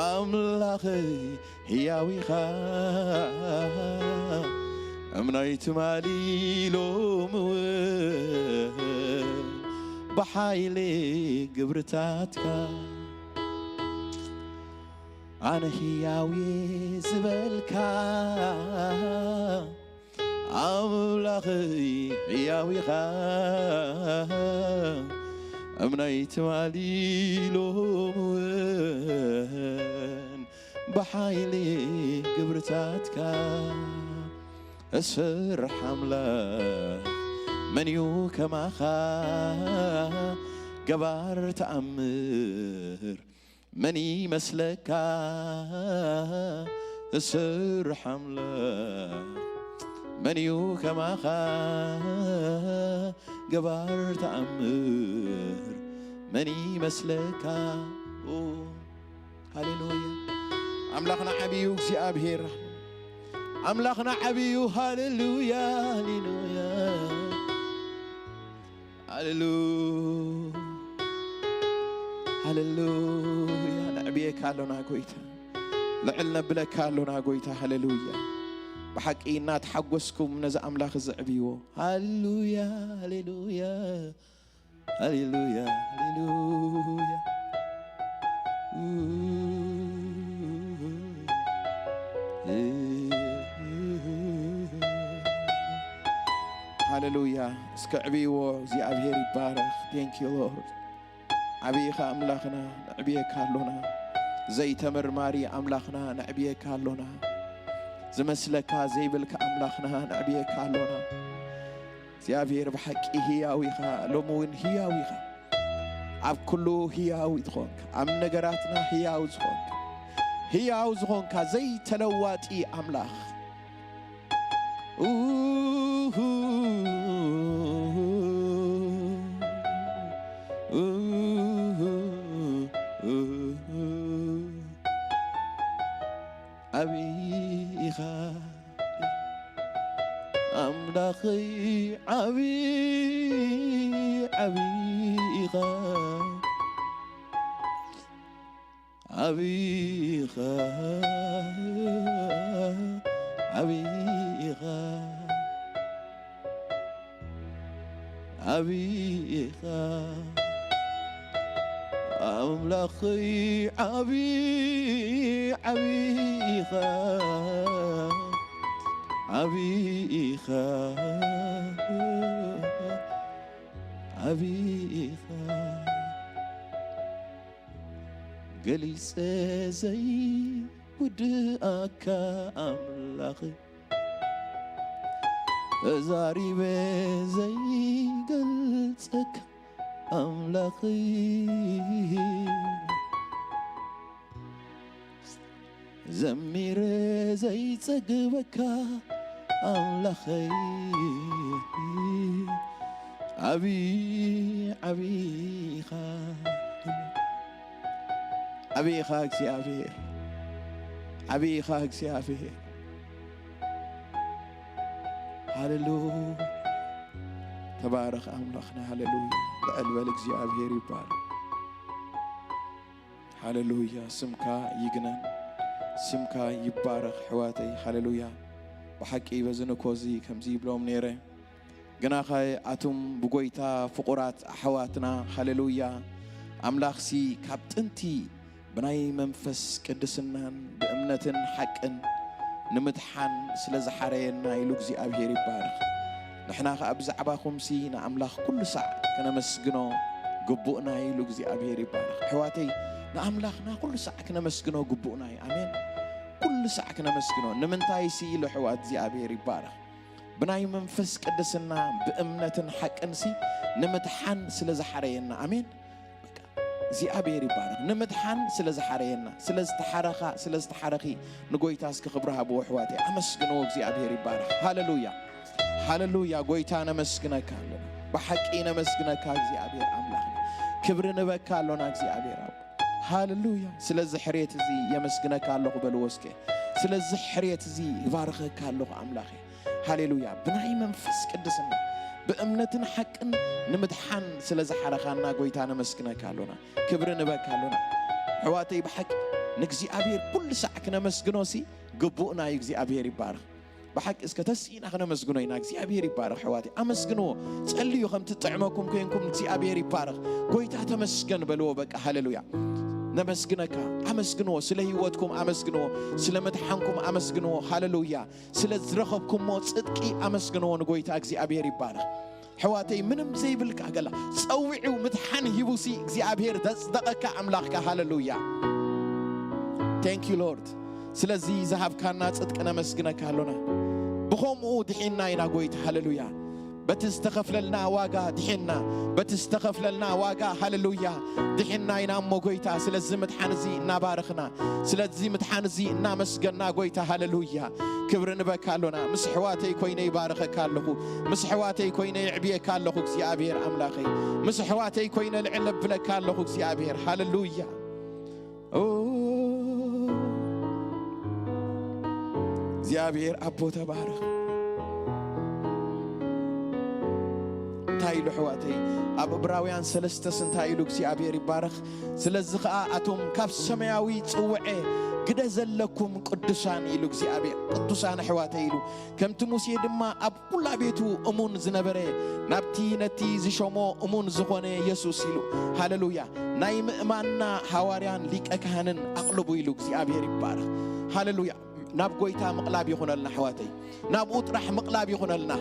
ኣምላኸይ ህያው ኢኻ፣ እምናይ ትማሊ ሎሚ እውን ብሓይሊ ግብርታትካ ኣነ ህያው እየ ዝበልካ ኣምላኸይ ህያው ኢኻ፣ እምናይ ትማሊ ሎሚ እውን ብሓይሊ ግብርታትካ እሰርሕ ኣምላኽ መን እዩ ከማኻ ገባር ተኣምር መን ይመስለካ እሰርሕ ኣምላኽ መን እዩ ከማኻ ገባር ተኣምር መን ይመስለካ። ሃሌሉያ። ኣምላኽና ዓብዩ እግዚኣብሔር ኣምላኽና ዓብዩ። ሃሌሉያ፣ ሃሌሉያ፣ ሃሌሉ ሃሌሉያ። ነዕብየካ ኣሎና ጎይታ፣ ልዕል ነብለካ ኣሎና ጎይታ። ሃሌሉያ። ብሓቂ እናተሓጎስኩም ነዚ ኣምላኽ እዚ ዕብይዎ። ሃሌሉያ፣ ሃሌሉያ፣ ሃሌሉያ፣ ሃሌሉያ። ሃሌሉያ። እስከ ዕብይዎ። እግዚኣብሔር ይባረኽ። Thank you Lord። ዓብይኻ ኣምላኽና፣ ነዕብየካ ኣሎና። ዘይተመርማሪ ኣምላኽና፣ ነዕብየካ ኣሎና። ዝመስለካ ዘይብልካ ኣምላኽና፣ ነዕብየካ ኣሎና። እግዚኣብሔር ብሓቂ ህያው ኢኻ፣ ሎሚ እውን ህያው ኢኻ። ኣብ ኩሉ ህያው ዝኾንካ፣ ኣብ ነገራትና ህያው ዝኾንካ፣ ህያው ዝኾንካ ዘይተለዋጢ ኣምላኽ። ዓብይ ኢኻ ኣምላኸይ፣ ዓብይ፣ ዓብይ ኢኻ፣ ዓብይ ኢኻ፣ ዓብይ ኢኻ፣ ዓብይ ኢኻ ኣምላኸይ፣ ዓብይ፣ ዓብይ ኢኻ፣ ዓብይ ኢኻ፣ ዓብይ ኢኻ። ገሊጸ ዘይውድኣካ ኣምላኸይ፣ ተዛሪበ ዘይገልጸካ ኣምላኸይ፣ ዘሚረ ዘይጸግበካ ኣምላኸይ፣ ዓብይ፣ ዓብይ ኢኻ። ዓብይ ኢኻ እግዚኣብሔር፣ ዓብይ ኢኻ እግዚኣብሔር። ሃሌሉ ተባረኽ ኣምላኽና። ሃሌሉያ። ልዕል በል እግዚኣብሔር ይባረኽ። ሃሌሉያ። ስምካ ይግነን፣ ስምካ ይባረኽ ኣሕዋተይ። ሃሌሉያ። ብሓቂ በዚ ንኮዚ ከምዚ ይብሎም ነይረ። ግናኸ ኣቱም ብጎይታ ፍቑራት ኣሕዋትና፣ ሃሌሉያ፣ ኣምላኽሲ ካብ ጥንቲ ብናይ መንፈስ ቅድስናን ብእምነትን ሓቅን ንምድሓን ስለ ዝሓረየና ኢሉ እግዚኣብሔር ይባረኽ። ንሕና ኸኣ ብዛዕባኹምሲ ንኣምላኽ ኩሉ ሳዕ ክነመስግኖ ግቡእና እዩ ኢሉ እግዚኣብሔር ይባረኽ። ኣሕዋተይ፣ ንኣምላኽና ኩሉ ሳዕ ክነመስግኖ ግቡእና እዩ። ኣሜን። ኩሉ ሳዕ ክነመስግኖ። ንምንታይሲ ኢሉ ኣሕዋት እግዚኣብሔር ይባረኽ። ብናይ መንፈስ ቅድስና ብእምነትን ሓቅንሲ ንምድሓን ስለ ዝሓረየና። ኣሜን። በቃ እግዚኣብሔር ይባረኽ። ንምድሓን ስለ ዝሓረየና፣ ስለ ዝተሓረኻ፣ ስለ ዝተሓረኺ ንጎይታ እስኪ ክብሪ ሃብዎ ኣሕዋተይ። ኣመስግንዎ። እግዚኣብሔር ይባረኽ። ሃሌሉያ። ሃሌሉያ። ጎይታ ነመስግነካ ኣለና። ብሓቂ ነመስግነካ እግዚኣብሔር ኣምላኽና። ክብሪ ንበካ ኣሎና እግዚኣብሔር ኣቦ። ሃሌሉያ። ስለዚ ሕርየት እዚ የመስግነካ ኣለኹ በልዎ እስከ። ስለዚ ሕርየት እዚ ይባርኸካ ኣለኹ ኣምላኸ። ሃሌሉያ። ብናይ መንፈስ ቅድስና፣ ብእምነትን ሓቅን ንምድሓን ስለ ዝሓረኻና ጎይታ ነመስግነካ ኣሎና። ክብሪ ንበካ ኣሎና። ኣሕዋተይ ብሓቂ ንእግዚኣብሔር ኩሉ ሳዕ ክነመስግኖ ሲ ግቡእና እዩ። እግዚኣብሔር ይባረኽ። ብሓቂ እስከ ተስኢና ክነመስግኖ ኢና። እግዚኣብሔር ይባረኽ ኣሕዋተይ። ኣመስግንዎ። ጸልዩ ከምቲ ጥዕመኩም ኮይንኩም እግዚኣብሔር ይባረኽ። ጎይታ ተመስገን በልዎ በቃ ሃሌሉያ። ነመስግነካ። ኣመስግንዎ። ስለ ህይወትኩም ኣመስግንዎ። ስለ ምድሓንኩም ኣመስግንዎ። ሃሌሉያ። ስለ ዝረኸብኩሞ ጽድቂ ኣመስግንዎ። ንጎይታ እግዚኣብሔር ይባረኽ። ኣሕዋተይ ምንም ዘይብልካ ገላ ጸዊዑ ምድሓን ሂቡሲ እግዚኣብሔር ዘጽደቐካ ኣምላኽካ። ሃሌሉያ። Thank you Lord። ስለዚ ዝሃብካና ጽድቂ ነመስግነካ ኣሎና። ብኸምኡ ድሒንና ኢና ጎይታ። ሃሌሉያ። በቲ ዝተኸፍለልና ዋጋ ድሒንና። በቲ ዝተኸፍለልና ዋጋ ሃሌሉያ ድሒንና ኢና እሞ ጎይታ። ስለዚ ምድሓን እዚ እናባረኽና፣ ስለዚ ምድሓን እዚ እናመስገና ጎይታ። ሃሌሉያ። ክብሪ ንበካ ኣሎና። ምስ ኣሕዋተይ ኮይነ ይባረኸካ ኣለኹ። ምስ ኣሕዋተይ ኮይነ ይዕብየካ ኣለኹ እግዚኣብሔር ኣምላኸይ። ምስ ኣሕዋተይ ኮይነ ልዕል እብለካ ኣለኹ እግዚኣብሔር። ሃሌሉያ። ኦ፣ እግዚኣብሔር ኣቦ ተባረኽ። እንታይ ኢሉ ኣሕዋተይ? ኣብ ዕብራውያን ሰለስተስ እንታይ ኢሉ እግዚኣብሔር ይባረኽ? ስለዚ ኸኣ ኣቶም ካብ ሰማያዊ ጽውዐ ግደ ዘለኩም ቅዱሳን ኢሉ እግዚኣብሔር፣ ቅዱሳን ኣሕዋተይ ኢሉ። ከምቲ ሙሴ ድማ ኣብ ኩላ ቤቱ እሙን ዝነበረ፣ ናብቲ ነቲ ዝሾሞ እሙን ዝኾነ የሱስ ኢሉ። ሃሌሉያ። ናይ ምእማንና ሃዋርያን ሊቀ ካህንን ኣቕልቡ ኢሉ እግዚኣብሔር ይባረኽ። ሃሌሉያ። ናብ ጎይታ ምቕላብ ይኹነልና ኣሕዋተይ። ናብኡ ጥራሕ ምቕላብ ይኹነልና።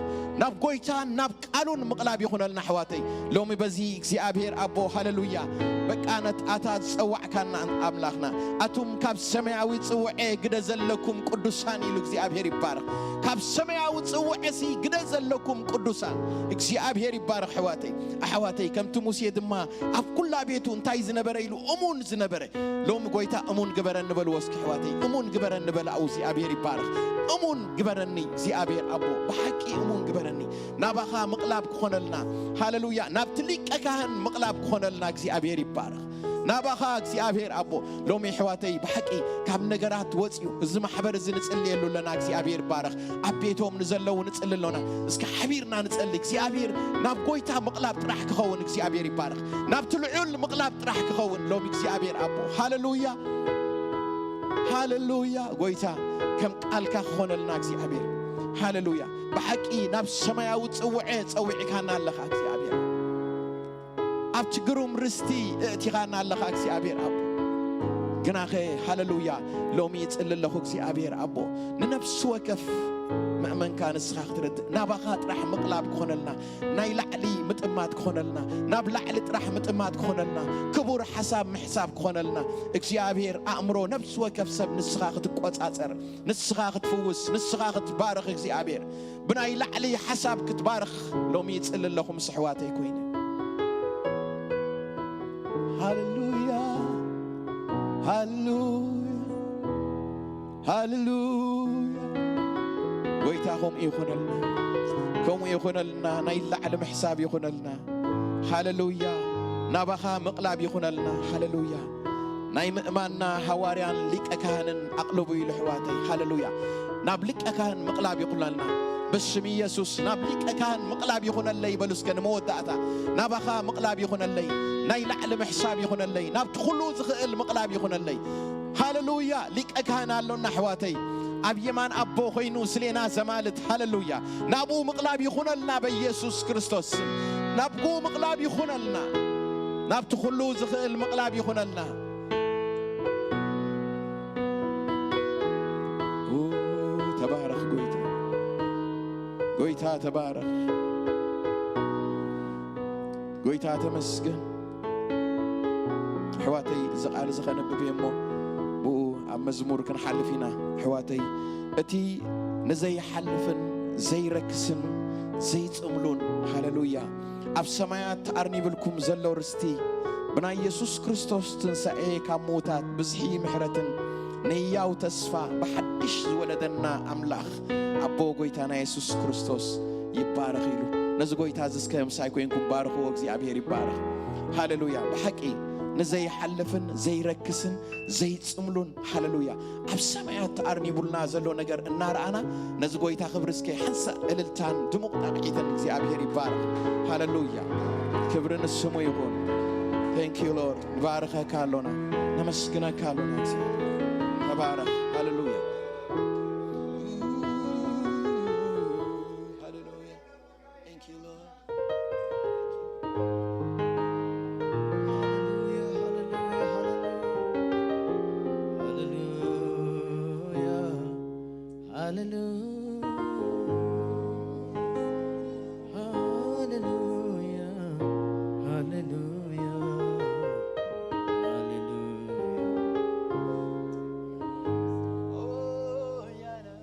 ናብ ጎይታን ናብ ቃሉን ምቕላብ ይኹነልና ኣሕዋተይ። ሎሚ በዚ እግዚኣብሔር ኣቦ ሃሌሉያ። በቃ ነት-፣ ኣታ ዝጸዋዕካና ኣምላኽና። ኣቱም ካብ ሰማያዊ ጽውዐ ግደ ዘለኩም ቅዱሳን ኢሉ እግዚኣብሔር ይባረኽ። ካብ ሰማያዊ ጽውዐሲ ግደ ዘለኩም ቅዱሳን እግዚኣብሔር ይባረኽ ኣሕዋተይ። ኣሕዋተይ ከምቲ ሙሴ ድማ ኣብ ኩላ ቤቱ እንታይ ዝነበረ ኢሉ እሙን ዝነበረ። ሎሚ ጎይታ እሙን ግበረኒ በልዎ እስኪ ኣሕዋተይ። እሙን ግበረኒ በል ኣብኡ እግዚኣብሔር ይባረኽ። እሙን ግበረኒ እግዚኣብሔር ኣቦ። ብሓቂ እሙን ግበረኒ። ናባኻ ምቕላብ ክኾነልና። ሃሌሉያ። ናብቲ ሊቀ ካህን ምቕላብ ክኾነልና እግዚኣብሔር ይባረኽ። ናባኻ እግዚኣብሔር ኣቦ። ሎሚ ኣሕዋተይ ብሓቂ ካብ ነገራት ወጽዩ እዚ ማሕበር እዚ ንጽልየሉ ኣለና። እግዚኣብሔር ይባረኽ። ኣብ ቤቶም ንዘለዉ ንጽሊ ኣሎና። እስከ ሓቢርና ንጸሊ። እግዚኣብሔር ናብ ጎይታ ምቕላብ ጥራሕ ክኸውን እግዚኣብሔር ይባረኽ። ናብቲ ልዑል ምቕላብ ጥራሕ ክኸውን ሎሚ እግዚኣብሔር ኣቦ። ሃሌሉያ። ሃሌሉያ። ጎይታ ከም ቃልካ ክኾነልና እግዚኣብሔር። ሃሌሉያ። ብሓቂ ናብ ሰማያዊ ጽውዐ ጸዊዕካና ኣለኻ እግዚኣብሔር። ኣብቲ ግሩም ርስቲ እእቲኻና ኣለኻ እግዚኣብሔር ኣቦ። ግናኸ ሃሌሉያ ሎሚ ይጽሊ ኣለኹ እግዚኣብሔር ኣቦ፣ ንነፍሲ ወከፍ መእመንካ ንስኻ ክትረድእ፣ ናባኻ ጥራሕ ምቕላብ ክኾነልና፣ ናይ ላዕሊ ምጥማት ክኾነልና፣ ናብ ላዕሊ ጥራሕ ምጥማት ክኾነልና፣ ክቡር ሓሳብ ምሕሳብ ክኾነልና፣ እግዚኣብሔር ኣእምሮ ነፍሲ ወከፍ ሰብ ንስኻ ክትቆጻጸር፣ ንስኻ ክትፍውስ፣ ንስኻ ክትባርኽ እግዚኣብሔር ብናይ ላዕሊ ሓሳብ ክትባርኽ ሎሚ ይጽሊ ኣለኹ ምስ ኣሕዋተይ ኮይነ። ሃሌሉያ፣ ሃሌሉያ፣ ሃሌሉያ። ጎይታ ከምኡ ይኹነልና፣ ከምኡ ይኹነልና። ናይ ላዕሊ ምሕሳብ ይኹነልና። ሃሌሉያ። ናባኻ ምቕላብ ይኹነልና። ሃሌሉያ። ናይ ምእማንና ሃዋርያን ሊቀ ካህንን ኣቕልቡ ኢሉ ኣሕዋተይ። ሃሌሉያ። ናብ ሊቀ ካህን ምቕላብ ይኹነልና። ብስም ኢየሱስ ናብ ሊቀ ካህን ምቕላብ ይኹነለይ በሉ እስከ ንመወዳእታ። ናባኻ ምቕላብ ይኹነለይ። ናይ ላዕሊ ምሕሳብ ይኹነለይ። ናብቲ ኩሉ ዝኽእል ምቕላብ ይኹነለይ። ሃሌሉያ። ሊቀ ካህን ኣሎና ኣሕዋተይ። ኣብ የማን ኣቦ ኮይኑ ስሌና ዘማልት። ሃሌሉያ። ናብኡ ምቕላብ ይኹነልና በኢየሱስ ክርስቶስ ስም። ናብኡ ምቕላብ ይኹነልና። ናብቲ ኩሉ ዝኽእል ምቕላብ ይኹነልና። ኦ፣ ተባረኽ ጎይታ። ጎይታ ተባረኽ። ጎይታ ተመስገን። ኣሕዋተይ፣ እዚ ቃል እዚ ከነብብ እየ እሞ ብኡ ኣብ መዝሙር ክንሓልፍ ኢና። ኣሕዋተይ፣ እቲ ንዘይሓልፍን ዘይረክስን ዘይጽምሉን፣ ሃሌሉያ፣ ኣብ ሰማያት ተኣርኒብልኩም ዘሎ ርስቲ፣ ብናይ የሱስ ክርስቶስ ትንሳኤ ካብ ምዉታት ብዝሒ ምሕረትን ንህያው ተስፋ ብሓድሽ ዝወለደና ኣምላኽ ኣቦ ጎይታና የሱስ ክርስቶስ ይባረኽ ኢሉ። ነዚ ጎይታ እዚ እስከ ምሳይ ኮይንኩም ባርኽዎ፣ እግዚኣብሔር ይባረኽ። ሃሌሉያ። ብሓቂ ንዘይሓልፍን ዘይረክስን ዘይጽምሉን፣ ሃሌሉያ፣ ኣብ ሰማያት ተኣርኒቡልና ዘሎ ነገር እናረኣና፣ ነዚ ጎይታ ክብሪ እስከ ሓንሳእ እልልታን ድሙቕ ጣቕዒትን እግዚኣብሔር ይባረኽ። ሃሌሉያ፣ ክብሪ ንስሙ ይኹን። Thank you Lord። ንባርኸካ ኣሎና፣ ነመስግነካ ኣሎና። እግዚኣብሔር ተባረኽ። ሃሌሉያ፣ ሃሌሉያ። Thank you Lord. Hallelujah, hallelujah, hallelujah. Hallelujah, hallelujah. Hallelujah, hallelujah, hallelujah. Oh, yeah, yeah.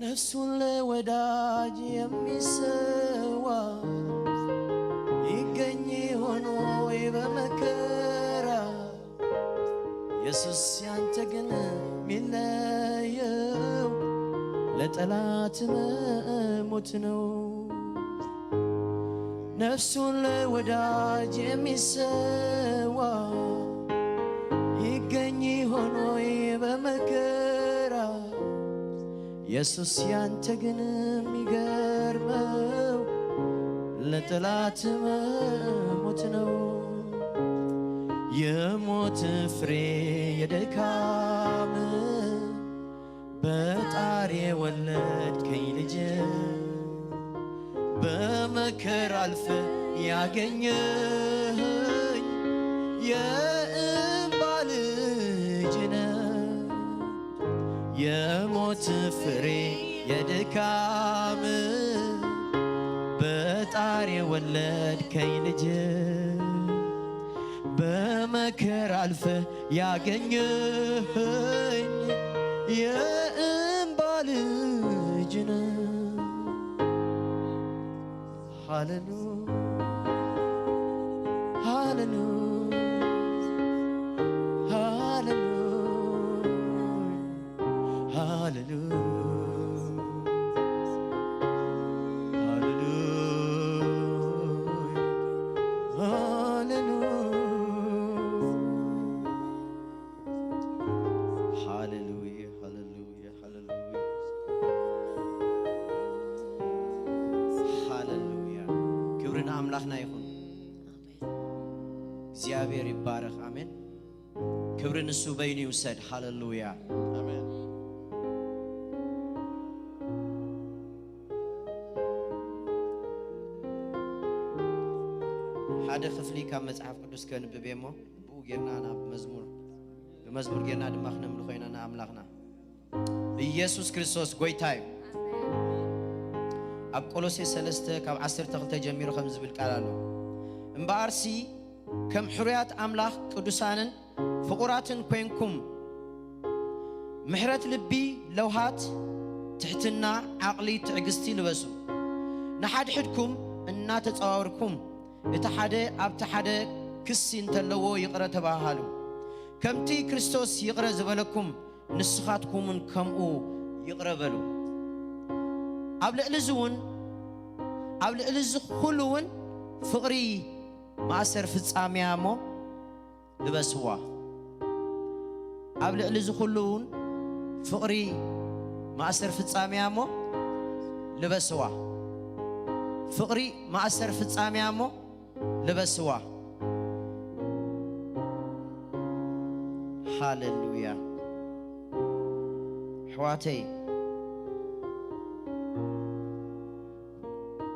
ነፍሱን ለወዳጅ የሚሰዋ ይገኝ ይሆን ወይ በመከራ? ኢየሱስ ያንተ ግን የሚለየው ለጠላት መሞት ነው። ነፍሱን ለወዳጅ የሚሰዋ ይገኝ ይሆን ወይ በመከራ? ኢየሱስ ያንተ ግን የሚገርመው ለጠላት መሞት ነው። የሞት ፍሬ የድካም በጣር የወለድከኝ ልጅ በመከራ አልፈ ያገኘኸኝ የእንባ ልጅ ነህ። የሞት ፍሬ የድካም በጣር የወለድከኝ ልጅ በመከራ አልፈ ያገኘኸኝ የእንባ ልጅ ነህ። ሃሌሉ ሃሌሉ ሃሌሉ ሃሌሉ ሃሌሉ ሃሌሉ ሃሌሉያ፣ ሃሌሉያ፣ ሃሌሉያ፣ ሃሌሉያ። ክብሪ ንኣምላኽና ይኹን። እግዚኣብሔር ይባረኽ። ኣሜን። ክብሪ ንሱ በይኑ ይውሰድ። ሃሌሉያ። ኣሜን። ሓደ ክፍሊ ካብ መጽሓፍ ቅዱስ ከንብብ እየ እሞ፣ ብኡ ጌርና ናብ መዝሙር፣ ብመዝሙር ጌርና ድማ ክነምልኾ ኢና ንኣምላኽና። ኢየሱስ ክርስቶስ ጐይታ እዩ። ኣብ ቆሎሴ ሰለስተ ካብ ዓሰርተ ክልተ ጀሚሩ ከም ዝብል ቃል ኣሎ። እምበኣርሲ ከም ሕሩያት ኣምላኽ ቅዱሳንን ፍቑራትን ኮይንኩም፣ ምሕረት ልቢ፣ ለውሃት፣ ትሕትና፣ ዓቕሊ፣ ትዕግስቲ ልበሱ። ንሓድሕድኩም እናተጸዋወርኩም፣ እቲ ሓደ ኣብቲ ሓደ ክሲ እንተለዎ ይቕረ ተባሃሉ። ከምቲ ክርስቶስ ይቕረ ዝበለኩም፣ ንስኻትኩምን ከምኡ ይቕረ በሉ። ኣብ ልዕሊ እዚ እውን፣ ኣብ ልዕሊ እዚ ኩሉ እውን ፍቕሪ ማእሰር ፍጻሜያ እሞ ልበስዋ። ኣብ ልዕሊ እዚ ኩሉ እውን ፍቕሪ ማእሰር ፍጻሜያ እሞ ልበስዋ። ፍቕሪ ማእሰር ፍጻሜያ እሞ ልበስዋ። ሃሌሉያ። ኣሕዋተይ፣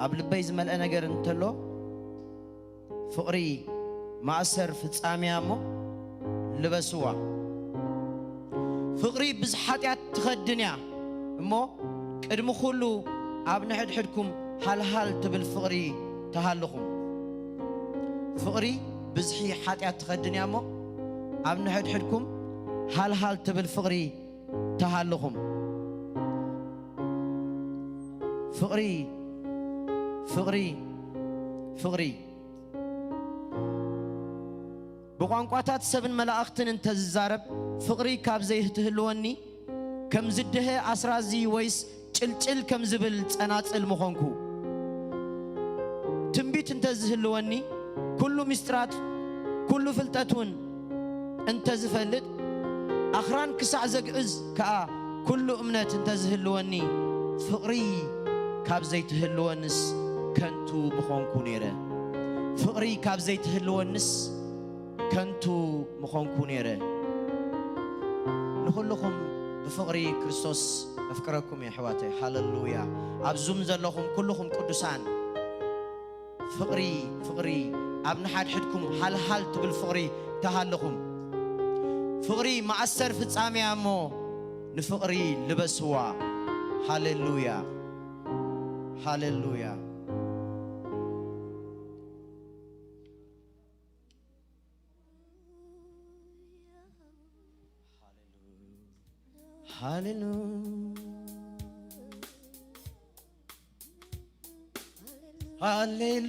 ኣብ ልበይ ዝመልአ ነገር እንተሎ፣ ፍቕሪ ማእሰር ፍጻሜያ እሞ ልበስዋ። ፍቕሪ ብዝሓጢኣት ትኸድን እያ እሞ፣ ቅድሚ ኩሉ ኣብ ንሕድሕድኩም ሃልሃል ትብል ፍቕሪ ተሃልኹም። ፍቕሪ ብዝሒ ሓጢኣት ትኸድን እያ እሞ፣ ኣብ ንሕድሕድኩም ሃልሃል ትብል ፍቕሪ ተሃልኹም። ፍቕሪ፣ ፍቕሪ፣ ፍቕሪ። ብቋንቋታት ሰብን መላእኽትን እንተ ዝዛረብ፣ ፍቕሪ ካብ ዘይትህልወኒ፣ ከም ዝደሀ ኣስራዚ ወይስ ጭልጭል ከም ዝብል ጸናጽል ምኾንኩ። ትንቢት እንተ ዝህልወኒ፣ ኩሉ ምስጢራት፣ ኩሉ ፍልጠት እውን እንተ ዝፈልጥ፣ ኣኽራን ክሳዕ ዘግዕዝ ከኣ ኩሉ እምነት እንተ ዝህልወኒ፣ ፍቕሪ ካብ ዘይትህልወንስ ከንቱ ምኾንኩ ነይረ። ፍቕሪ ካብ ዘይትህልወንስ ከንቱ ምኾንኩ ነይረ። ንኹልኹም ብፍቕሪ ክርስቶስ ኣፍቅረኩም እየ፣ ኣሕዋተይ። ሃሌሉያ። ኣብ ዙም ዘለኹም ኩልኹም ቅዱሳን፣ ፍቕሪ፣ ፍቕሪ፣ ኣብ ንሓድሕድኩም ሃልሃል ትብል ፍቕሪ ተሃለኹም። ፍቕሪ መኣሰር ፍጻሜ እያ እሞ፣ ንፍቕሪ ልበስዋ። ሃሌሉያ፣ ሃሌሉያ። ሃሌሉ-፣ ሃሌሉያ።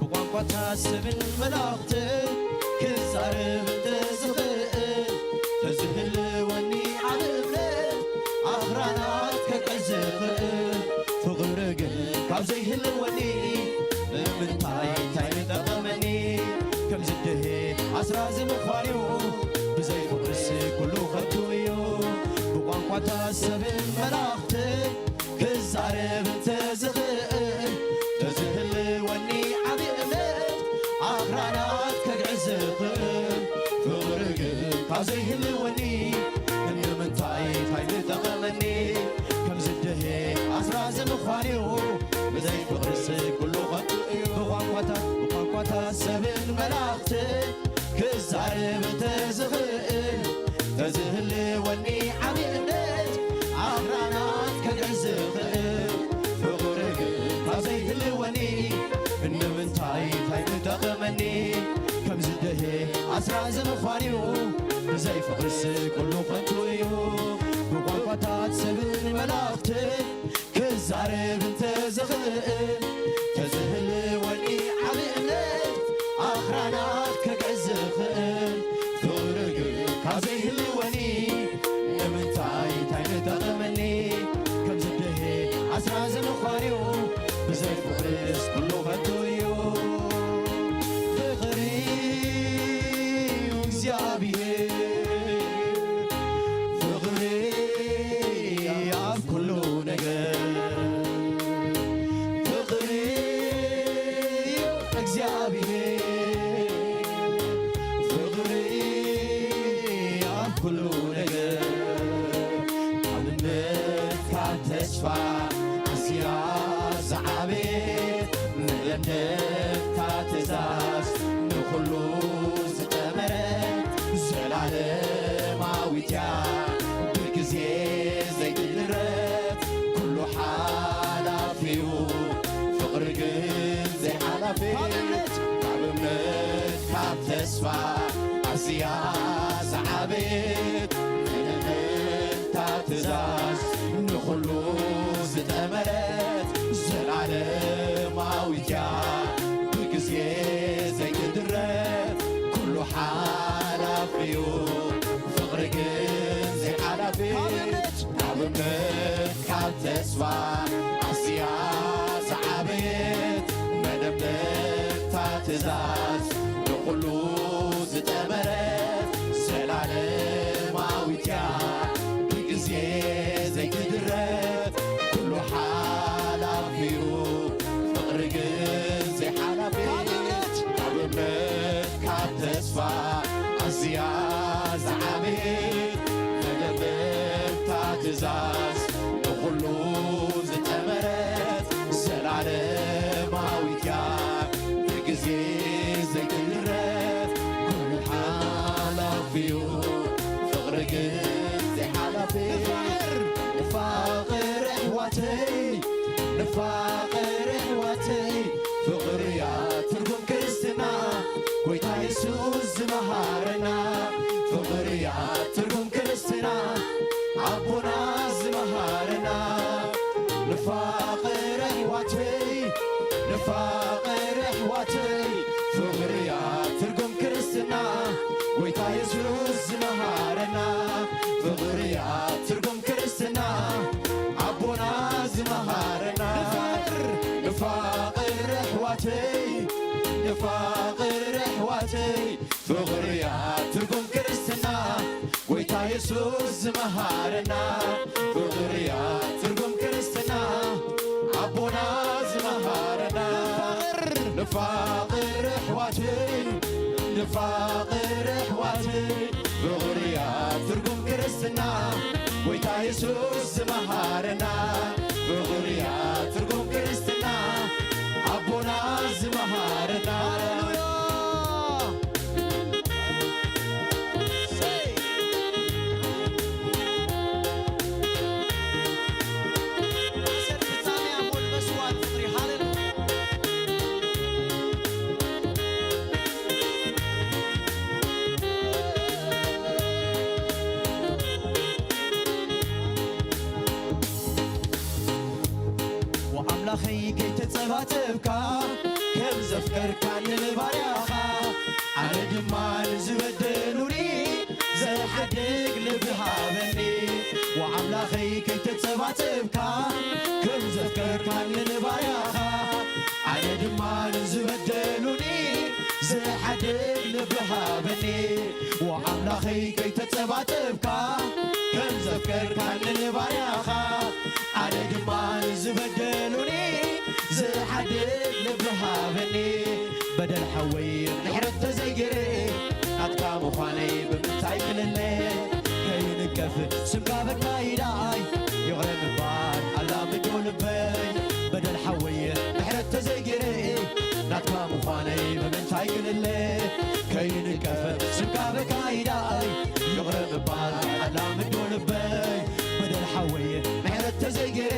ብቋንቋታት ሰብን መላእኽትን ክዛረብ እንተዝኽእል፣ ተዝህልወኒ ዓቢ እምነት ኣኽራናት ከግዕዝ ዝኽእል፣ ፍቕሪ ግን ካብ ዘይህልወኒ ንምንታይ እንታይ ምጠቐመኒ? ከም ዝድሄ ኣስራዚ ምዃን'ዩ፣ ብዘይ ፍቕርስ ኩሉ ከንቱ እዩ። ብቋንቋታት ሰብን መላእኽትን ክዛረብ እንተዝኽእል፣ ተዝህልወኒ ዓቢ እምነት ኣኽራናት ከግዕዝ ዝኽእል፣ ፍቕሪ ግን ካብ ዘይህልወኒ ንምንታይ እንታይ ምጠቐመኒ? ከም ዝድሄ ኣስራዚ ምዃን'ዩ፣ ብዘይ ፍቕርስ ኩሉ ከንቱ እዩ። ብቋንቋታት፣ ብቋንቋታት ሰብን መላእኽትን ክዛረብ እንተዝኽእል፣ ተዝህልወኒ ዓቢ እምነት ኣኽራናት ከግዕዝ ዝኽእል፣ ፍቕሪ ግን ካብ ዘይህልወኒ ንምንታይ እንታይ ምጠቐመኒ? ከም ዝድሄ ኣስራዚ ምዃን'ዩ፣ ብዘይ ፍቕርስ ኩሉ ከንቱ እዩ። ብቋንቋታት ሰብን መላእኽትን ክዛረብ እንተዝኽእል፣ ተዝህልወኒ ዓቢ እምነት ኣኽራናት ከግዕዝ ዝኽእል፣ ፍቕሪ ግን ካብ ዘይህልወኒ ንምንታይ እንታይ ምጠቐመኒ? ከም ዝድሄ ኣስራዚ ምዃን'ዩ፣ ብዘይ ፍቕርስ ኩሉ ከንቱ እዩ። ፍቕሪ እዩ እግዚኣብሔር፣ ፍቕሪ ኣብ ኩሉ ነገር፣ ፍቕሪ እዩ እግዚኣብሔር፣ ፍቕሪ ኣብ ኩሉ ነገር። ካብ እምነት፣ ካብ ተስፋ ኣዝያ ዝዓበየት፣ መደምደምታ ትእዛዝ ንኹሉ ዝጠመረት፣ ዘላለማዊት እያ፣ ብግዜ ዘይትድረት፣ ኩሉ ሓላፊ እዩ፣ ፍቕሪ ግን ዘይሓላፊ። ካብ እምነት፣ ካብ እምነት፣ ካብ ተስፋ ኣዝያ ዝዓበየት፣ መደምደምታ ትእዛዝ ንኹሉ ዝጠመረት፣ ዘላለማዊት እያ፣ ብግዜ ዘይትድረት፣ ኩሉ ሓላፊ እዩ፣ ፍቕሪ ግን ዘይሓላፊ። ካብ እምነት፣ ካብ እምነት፣ ካብ ተስፋ ኣዝያ ዝዓበየት፣ መደምደምታ ትእዛዝ ንኹሉ ዝጠመረት፣ ዘላለማዊት እያ፣ ብግዜ ዘይትድረት፣ ኩሉ ሓላፊ እዩ፣ ፍቕሪ ግን ዘይሓላፊ። ካብ እምነት፣ ካብ እምነት፣ ካብ ተስፋ ኣዝያ ዝዓበየት፣ መደምደምታ ትእዛዝ ንኹሉ ዝጠመረት፣ ዘላለማዊት እያ፣ ብግዜ ዘይትድረት፣ ኢየሱስ ዝመሃረና፣ ፍቕሪ እያ ትርጉም ክርስትና፣ ኣቦና ዝመሃረና። ንፋቐር ኣሕዋተይ፣ ንፋቐር ኣሕዋተይ፣ ፍቕሪ እያ ትርጉም ክርስትና፣ ጎይታ ኢየሱስ ዝመሃረና፣ ፍቕሪ እያ ትርጉም ክርስትና፣ ኣቦና ዝመሃረና። ንፋቕር፣ ንፋቕር ኣሕዋተይ፣ ንፋቕር ኣሕዋተይ፣ ፍቕሪ እያ ትርጉም ክርስትና፣ ጎይታ ኢየሱስ ዝመሃረና፣ ፍቕሪ እያ ትርጉም ክርስትና፣ ኣቦና ዝመሃረና። ንፋቕር፣ ንፋቕር ኣሕዋተይ፣ ንፋቕር ኣሕዋተይ፣ ፍቕሪ እያ ትርጉም ክርስትና፣ ጎይታ ኢየሱስ ዝመሃረና፣ ፍቕሪ እያ ትርጉም ክርስትና፣ ኣቦና ዝመሃረና። ሃሌሉያ። ሰይ። ኣሰር ፍጻሜ ኣቦ ንመስዋዕት ፍቕሪ። ሃሌሉያ። ወኣምላኸይ ከይተጸባጸብካ፣ ከም ዘፍቀርካኒ ንባርያኻ፣ ኣነ ድማ ንዝበደሉኒ፣ ዝሓድግ ልቢ ሃበኒ። ወኣምላኸይ ከይተጸባጸብካ፣ ከም ዘፍቀርካኒ ንባርያኻ፣ ኣነ ድማ ንዝበደሉኒ፣ ዝሓድግ ልቢ ሃበኒ። ወኣምላኸይ ከይተጸባጸብካ፣ ከም ዘፍቀርካኒ ንባርያኻ፣ ኣነ ድማ ንዝበደሉኒ፣ ዝሓድግ ልቢ ሃበኒ። በደል ሓወይ ምሕረት ተዘይገይረ፣ ናትካ ምዃነይ ብምንታይ ክልለ? ከይንቀፍ ስምካ በካይ ደኣይ፣ ይቕረ ምባል ኣላምዶ ልበይ። በደል ሓወይ ምሕረት ተዘይገይረ፣ ናትካ ምዃነይ ብምንታይ ክልለ? ከይንቀፍ ስምካ በካይ ደኣይ፣ ይቕረ ምባል ኣላምዶ ልበይ። በደል ሓወይ ምሕረት ተዘይገይረ፣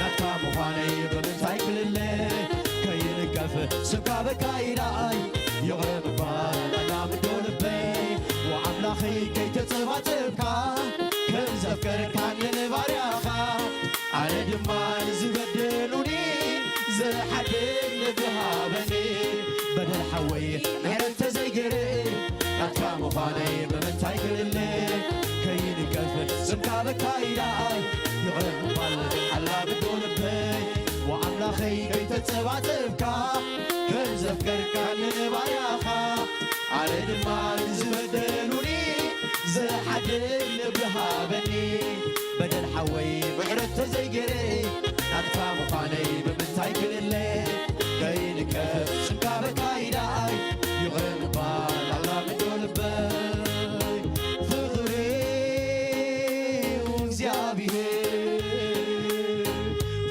ናትካ ምዃነይ ብምንታይ ክልለ? ከይንቀፍ ስምካ በካይ ደኣይ፣ ይቕረ ምባል ኣላምዶ ልበይ። ወኣምላኸይ ከይተጸባጸብካ፣ ከም ዘፍቀርካኒ ንባርያኻ፣ ኣነ ድማ ንዝበደሉኒ፣ ዝሓድግ ልቢ ሃበኒ። በደል ሓወይ ምሕረት ተዘይገይረ፣ ናትካ ምዃነይ ብምንታይ ክልለ? ከይንቀፍ ስምካ በካይ ደኣይ፣ ይቕረ ምባል ኣላምዶ ልበይ። ወኣምላኸይ ከይተጸባጸብካ፣ ከም ዘፍቀርካኒ ንባርያኻ፣ ኣነ ድማ ንዝበደሉኒ፣ ዝሓድግ ልቢ ሃበኒ። በደል ሓወይ ምሕረት ተዘይገይረ፣ ናትካ ምዃነይ ብምንታይ ክልለ? ከይንቀፍ ስምካ በካይ ደኣይ፣ ይቕረ ምባል ኣላምዶ ልበይ። ፍቕሪ እግዚኣብሔር፣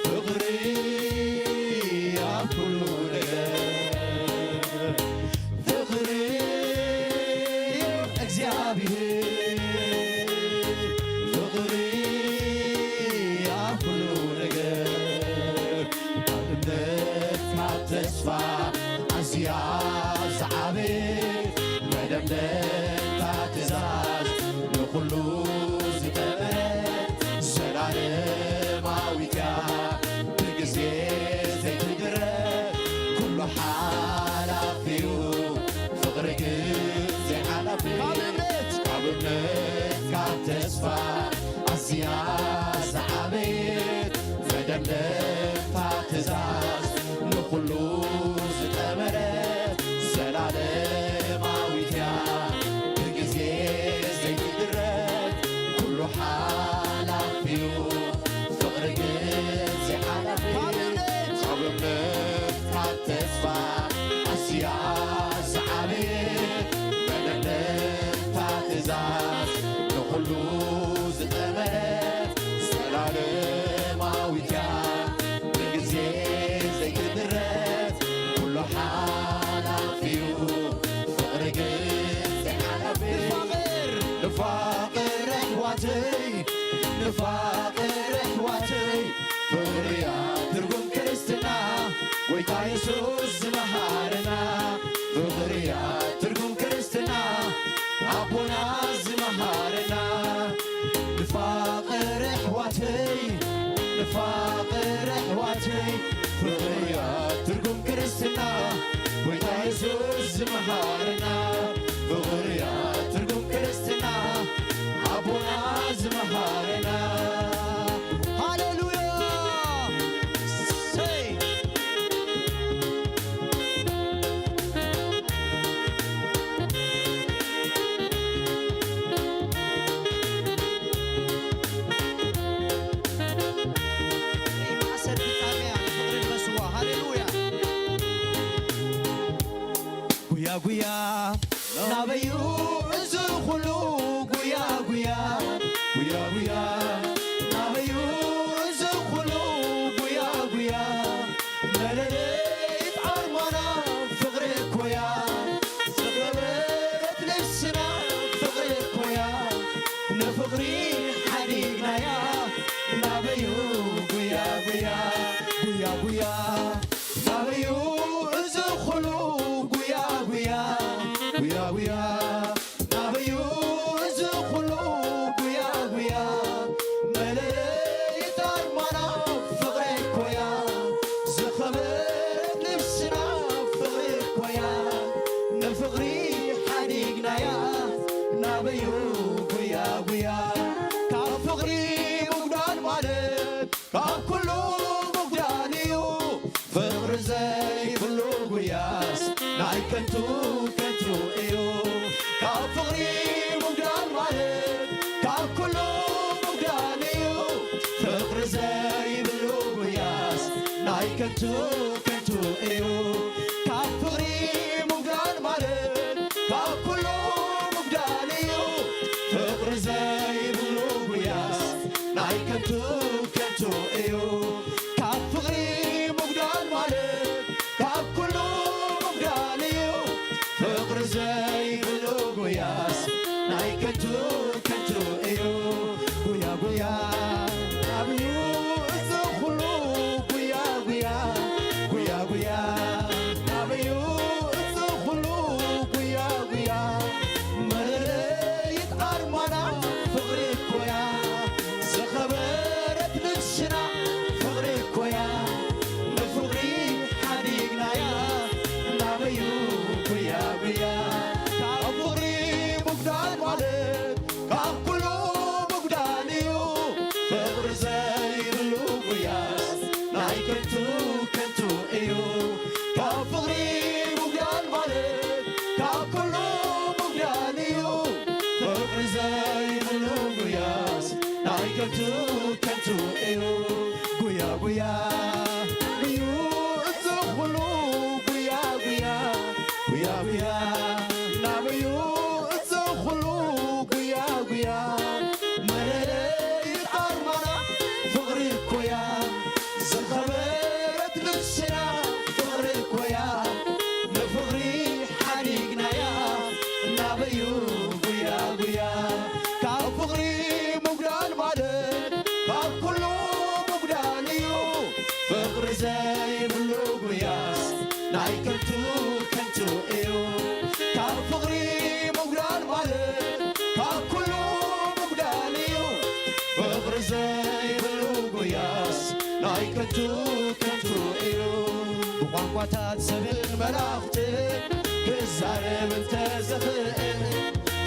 ፍቕሪ ኣብ ኩሉ ነገር፣ ፍቕሪ እግዚኣብሔር፣ ፍቕሪ ኣብ ኩሉ ነገር፣ ካብ እምነት ካብ ተስፋ ኣዝያ ዝዓበየት መደምደምታ ትእዛዝ፣ ንኹሉ ዝጠመረት ዘላለማዊት እያ፣ ብግዜ ዘይትድረር ኩሉ ሓላፊ እዩ፣ ፍቕሪ ግን ዘይሓላፊ። ካብ እምነት፣ ካብ እምነት፣ ካብ ተስፋ ኣዝያ ዝዓበየት መደምደምታ ትእዛዝ፣ ንኹሉ ዝጠመረት ዘላለማዊት እያ፣ ብግዜ ዘይትድረት ኩሉ ሓላፊ እዩ፣ ፍቕሪ ግን ዘይሓላፊ። ካብ እምነት፣ ካብ እምነት፣ ካብ ተስፋ ኣዝያ ዝዓበየት መደምደምታ ትእዛዝ፣ ንኹሉ ዝጠመረት ዘላለማዊት እያ፣ ብግዜ ዘይትድረት ኩሉ ሓላፊ እዩ፣ ፍቕሪ ግን ዘይሓላፊ። ንፋቕር፣ ንፋቕር ኣሕዋተይ፣ ንፋቕር ኣሕዋተይ፣ ፍቕሪ እያ ትርጉም ክርስትና፣ ጎይታ የሱስ ዝመሃረና፣ ፍቕሪ እያ ትርጉም ኣቦና ዝመሃረና። ንፋቕር ኣሕዋተይ፣ ንፋቕር ኣሕዋተይ፣ ፍቕርያ ትርጉም ክርስትና። ጎይታ የሱስ ዝመሃረና። ፍቕርያ ትርጉም ክርስትና። ኣቦና ዝመሃረና። ሃሌሉያ። ሰይ። ማእሰር ፍጻሜያ ፍቕሪ ንኸስዋ። ሃሌሉያ። ጉያ ጉያ ናበዩ እዚ ኩሉ ጉያ ጉያ፣ ጉያ ጉያ ናበዩ እዚ ኩሉ ጉያ ጉያ፣ መለለይት ኣርማና ፍቕሪ እኮያ፣ ዝኸበረት ነፍስና ፍቕሪ እኮያ፣ ንፍቕሪ ሓዲግናያ ናበዩ ጉያ ጉያ፣ ጉያ ጉያ ናበዩ እዚ ኩሉ ጉያ ጉያ፣ ጉያ ጉያ ናበዩ እዚ ኩሉ ጉያ ጉያ፣ መለለይት ኣርማና ፍቕሪ እኮያ፣ ዝኸበረት ነፍስና ፍቕሪ እኮያ፣ ንፍቕሪ ሓዲግናያ ናበዩ ጉያ ጉያ፣ ካብ ፍቕሪ ምጉዳል ማለት ካብ ኩሉ ምጉዳል እዩ፣ ፍቕሪ ዘይብሉ ጉያስ ናይ ከንቱ ከንቱ እዩ። ካብ ፍቕሪ ምጉዳል ማለት ካብ ኩሉ ምጉዳል እዩ፣ ፍቕሪ ዘይብሉ ጉያስ ናይ ከንቱ ከንቱ እዩ። ካብ ፍቕሪ ምጉዳል ማለት ካብ ኩሉ ምጉዳል እዩ፣ ፍቕሪ ዘይብሉ ጉያስ ናይ ከንቱ ከንቱ እዩ። ካብ ፍቕሪ ምጉዳል ማለት ካብ ኩሉ ምጉዳል እዩ፣ ፍቕሪ ዘይብሉ ጉያስ ናይ ከንቱ ከንቱ እዩ። ጉያ ጉያ ናብዩ እዚ ኩሉ ጉያ ጉያ፣ ጉያ ጉያ ናብዩ እዚ ኩሉ ጉያ ጉያ፣ መለለይት ኣርማና ፍቕሪ እኮያ፣ ዝኸበረት ነፍስና ፍቕሪ እኮያ፣ ንፍቕሪ ሓዲግናያ ናበዩ ጉያ ጉያ። ካብ ፍቕሪ ምጉዳል ማለት ካብ ኩሉ ምጉዳል እዩ፣ ፍቕሪ ዘይብሉ ጉያስ ናይ ከንቱ ከንቱ እዩ። ካብ ፍቕሪ ምጉዳል ማለት ካብ ኩሉ ምጉዳል እዩ፣ ፍቕሪ ዘይብሉ ጉያስ ናይ ከንቱ ከንቱ እዩ። ጉያ ጉያ እዩ እዚ ኩሉ ጉያ ጉያ፣ ጉያ ጉያ ናበዩ እዚ ኩሉ ጉያ ጉያ፣ መለለይት ኣርማና ፍቕሪ እኮያ፣ ዝኸበረት ነፍስና ፍቕሪ እኮያ፣ ንፍቕሪ ሓዲግናያ ናበዩ ጉያ ጉያ። ካብ ፍቕሪ ምጉዳል ማለት ካብ ኩሉ ምጉዳል እዩ፣ ፍቕሪ ዘይብሉ ጉያስ ናይ ከንቱ ከንቱ እዩ። ካብ ፍቕሪ ምጉዳል ማለት ካብ ኩሉ ምጉዳል እዩ፣ ፍቕሪ ዘይብሉ ጉያስ ናይ ከንቱ ከንቱ እዩ። ብቋንቋታት ሰብን መላእኽትን ክዛረብ እንተዝኽእል፣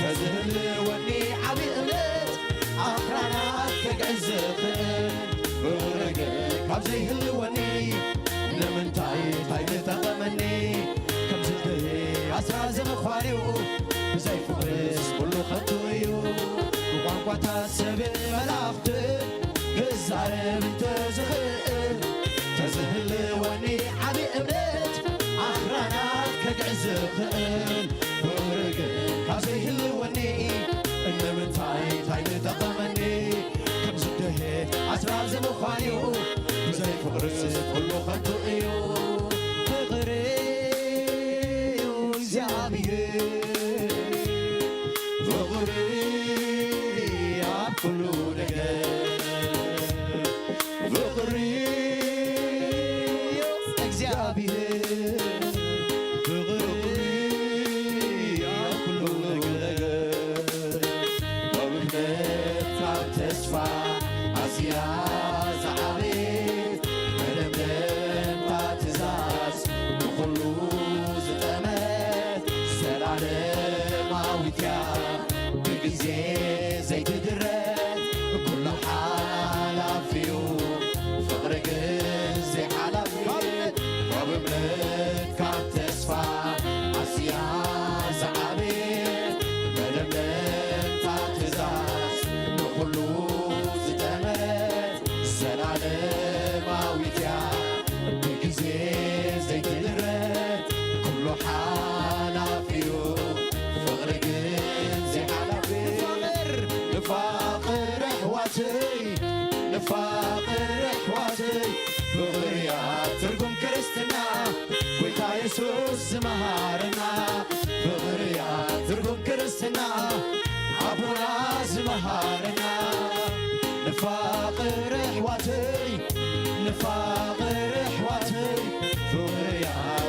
ተዝህልወኒ ዓቢ እምነት ኣኽራናት ከግዕዝ ዝኽእል፣ ፍቕሪ ግን ካብ ዘይህልወኒ ንምንታይ ታይ ምጠቐመኒ? ከምዚ ድየ ኣስራ ዝምዃንዩ፣ ብዘይ ፍቕርስ ኩሉ ከንቱ እዩ። ብቋንቋታት ሰብን መላእኽትን ክዛረብ እንተዝኽእል፣ ተዝህልወኒ ዓቢ እምነት ኣኽራናት ከግዕዝ ዝኽእል፣ ፍቕሪ ግን ካብ ዘይህልወኒ ንምንታይ ታይ ምጠቐመኒ? ከምዚ ድየ ኣስራ ዝምዃንዩ፣ ብዘይ ፍቕርስ ኩሉ ከንቱ እዩ። ፍቕሪ እዩ እግዚኣብሔር፣ ፍቕሪ ኣብ ኩሉ ነገር፣ ፍቕሪ እዩ እግዚኣብሔር፣ ፍቕሪ ዓለማዊት እያ ብግዜ ዘይትድረት፣ ኩሉ ሓላፊ እዩ ፍቕሪ ግን ዘይሓላፊ። ካብ እምነት ካብ ተስፋ ኣዝያ ዝዓበየት መደምደምታ ትእዛዝ ንኹሉ ዝጠመረት ዘላለማዊት እያ ብግዜ ዘይትድረት ኩሉ ሓላፊ እዩ ፍቕሪ ግን ዘይሓላፊ። ንፋቕር ንፋቕር ኣሕዋተይ ንፋቕር ኣሕዋተይ ፍቕርያ ትርጉም ክርስትና ጎይታ የሱስ ዝመሃረና ፍቕርያ ትርጉም ክርስትና ኣቦና ዝመሃረና ንፋቕር ኣሕዋተይ ንፋቕር ኣሕዋተይ ፍቕርያ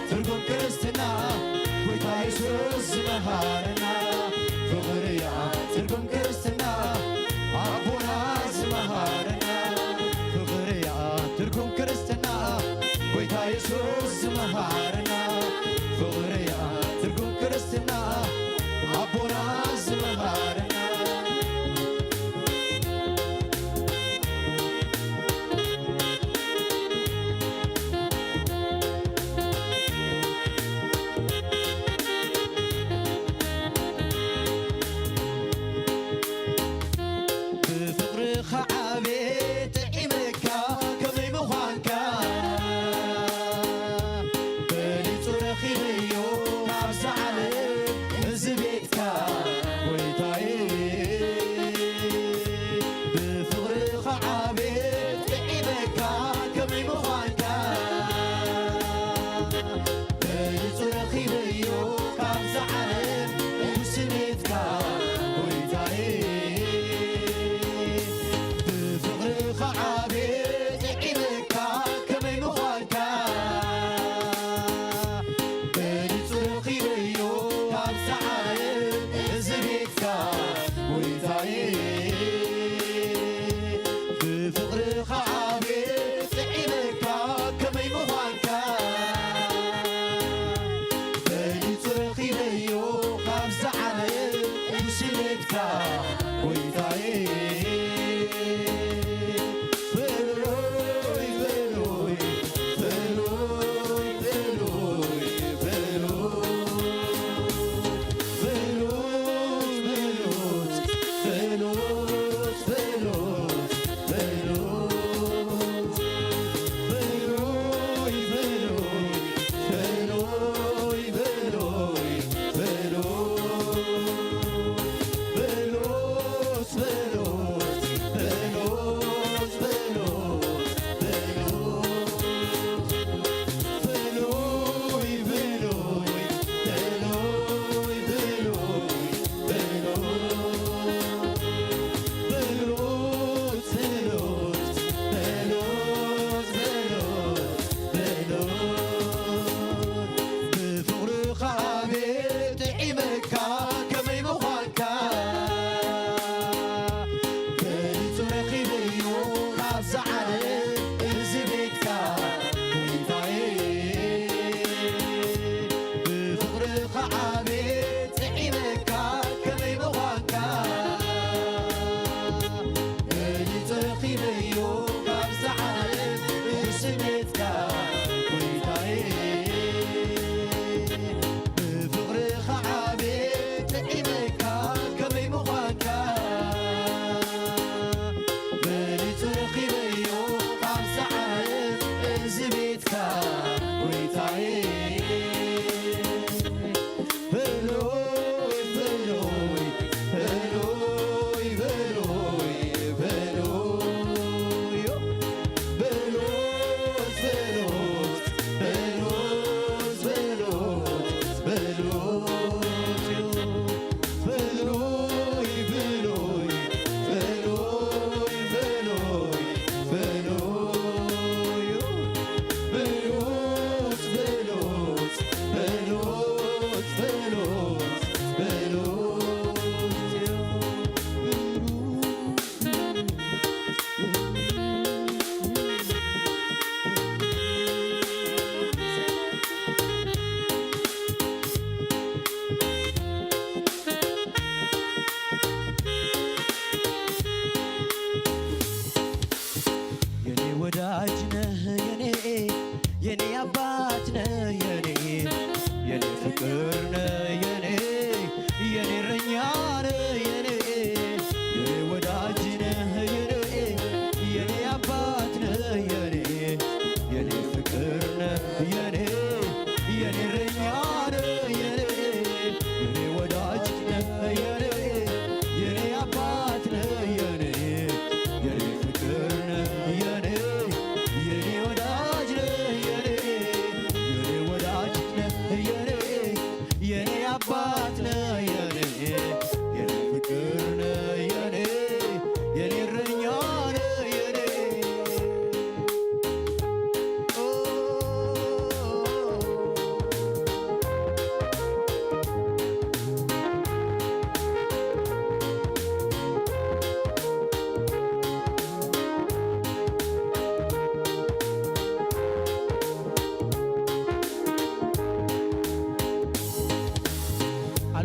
ትርጉም ክርስትና ጎይታ የሱስ ዝመሃረና ፍቕርያ ትርጉም ክርስትና ኣቦና ዝመሃረና ፍቕርያ ትርጉም ክርስትና ጎይታ የሱስ ዝመሃረና ፍቕርያ ትርጉም ክርስትና ኣቦና ዝመሃረና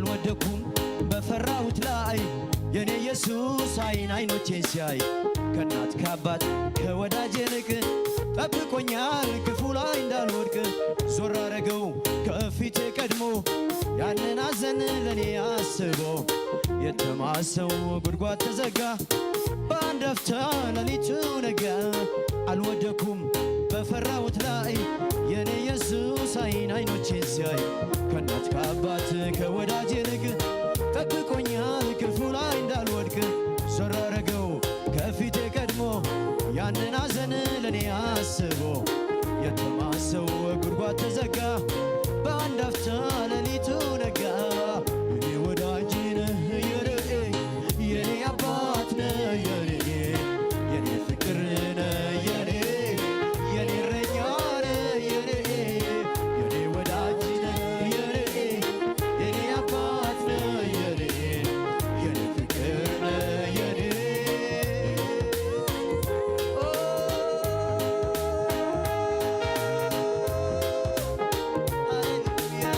አልወደኩም በፈራሁት ላይ የኔ ኢየሱስ አይን አይኖቼን ሲያይ ከእናት ከአባት ከወዳጅ ይልቅ ጠብቆኛል ክፉ ላይ እንዳልወድቅ ዞር አረገው ከፊቴ ቀድሞ ያንን አዘን ለኔ አስቦ የተማሰው ጉድጓድ ተዘጋ በአንድ አፍታ ሌሊቱ ነጋ አልወደኩም በፈራሁት ላይ የኔ ኢየሱስ አይን አይኖቼን ሲያይ ከእናት ከአባት ከወዳጅ ይልቅ ጠብቆኛል ክፉ ላይ እንዳልወድቅ ዞር አረገው ከፊቴ ቀድሞ ያንን አዘን ለኔ አስቦ የተማሰው ጉድጓድ ተዘጋ በአንድ አፍታ ሌሊቱ ነጋ የኔ ወዳጅ ነህ የኔ የኔ አባት ነህ የኔ የኔ ፍቅር ነህ የኔ የኔ እረኛ ነህ የኔ የኔ ወዳጅ ነህ የኔ የኔ አባት ነህ የኔ የኔ ፍቅር ነህ የኔ ኦ ሃሌሉያ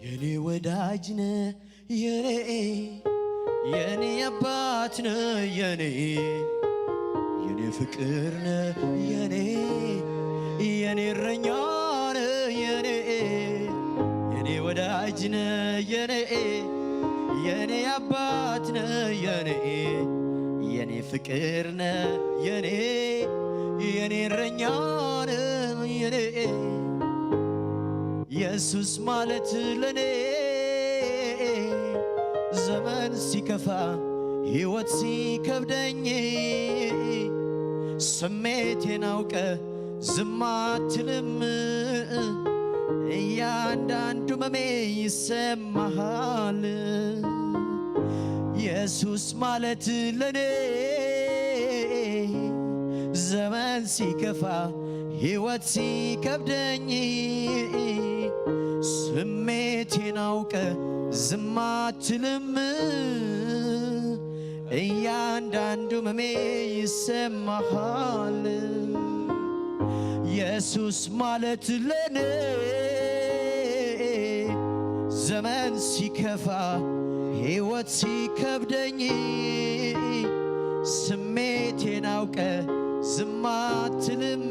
የኔ ወዳጅ ነህ የኔ የኔ አባት ነህ የኔ የኔ ፍቅር ነህ የኔ የኔ እረኛ ነህ የኔ የኔ ወዳጅ ነህ የኔ የኔ አባት ነህ የኔ የኔ ፍቅር ነህ የኔ የኔ እረኛ ነህ የኔ ኢየሱስ ማለት ለኔ ዘመን ሲከፋ ሕይወት ሲከብደኝ ስሜቴን አውቀ ዝም አትልም እያንዳንዱ መሜ ይሰማሃል ኢየሱስ ማለት ለኔ ዘመን ሲከፋ ሕይወት ሲከብደኝ ስሜቴን አውቀ ዝም አትልም እያንዳንዱ መሜ ይሰማሃል ኢየሱስ ማለት ለኔ ዘመን ሲከፋ ሕይወት ሲከብደኝ ስሜቴን አውቀ ዝም አትልም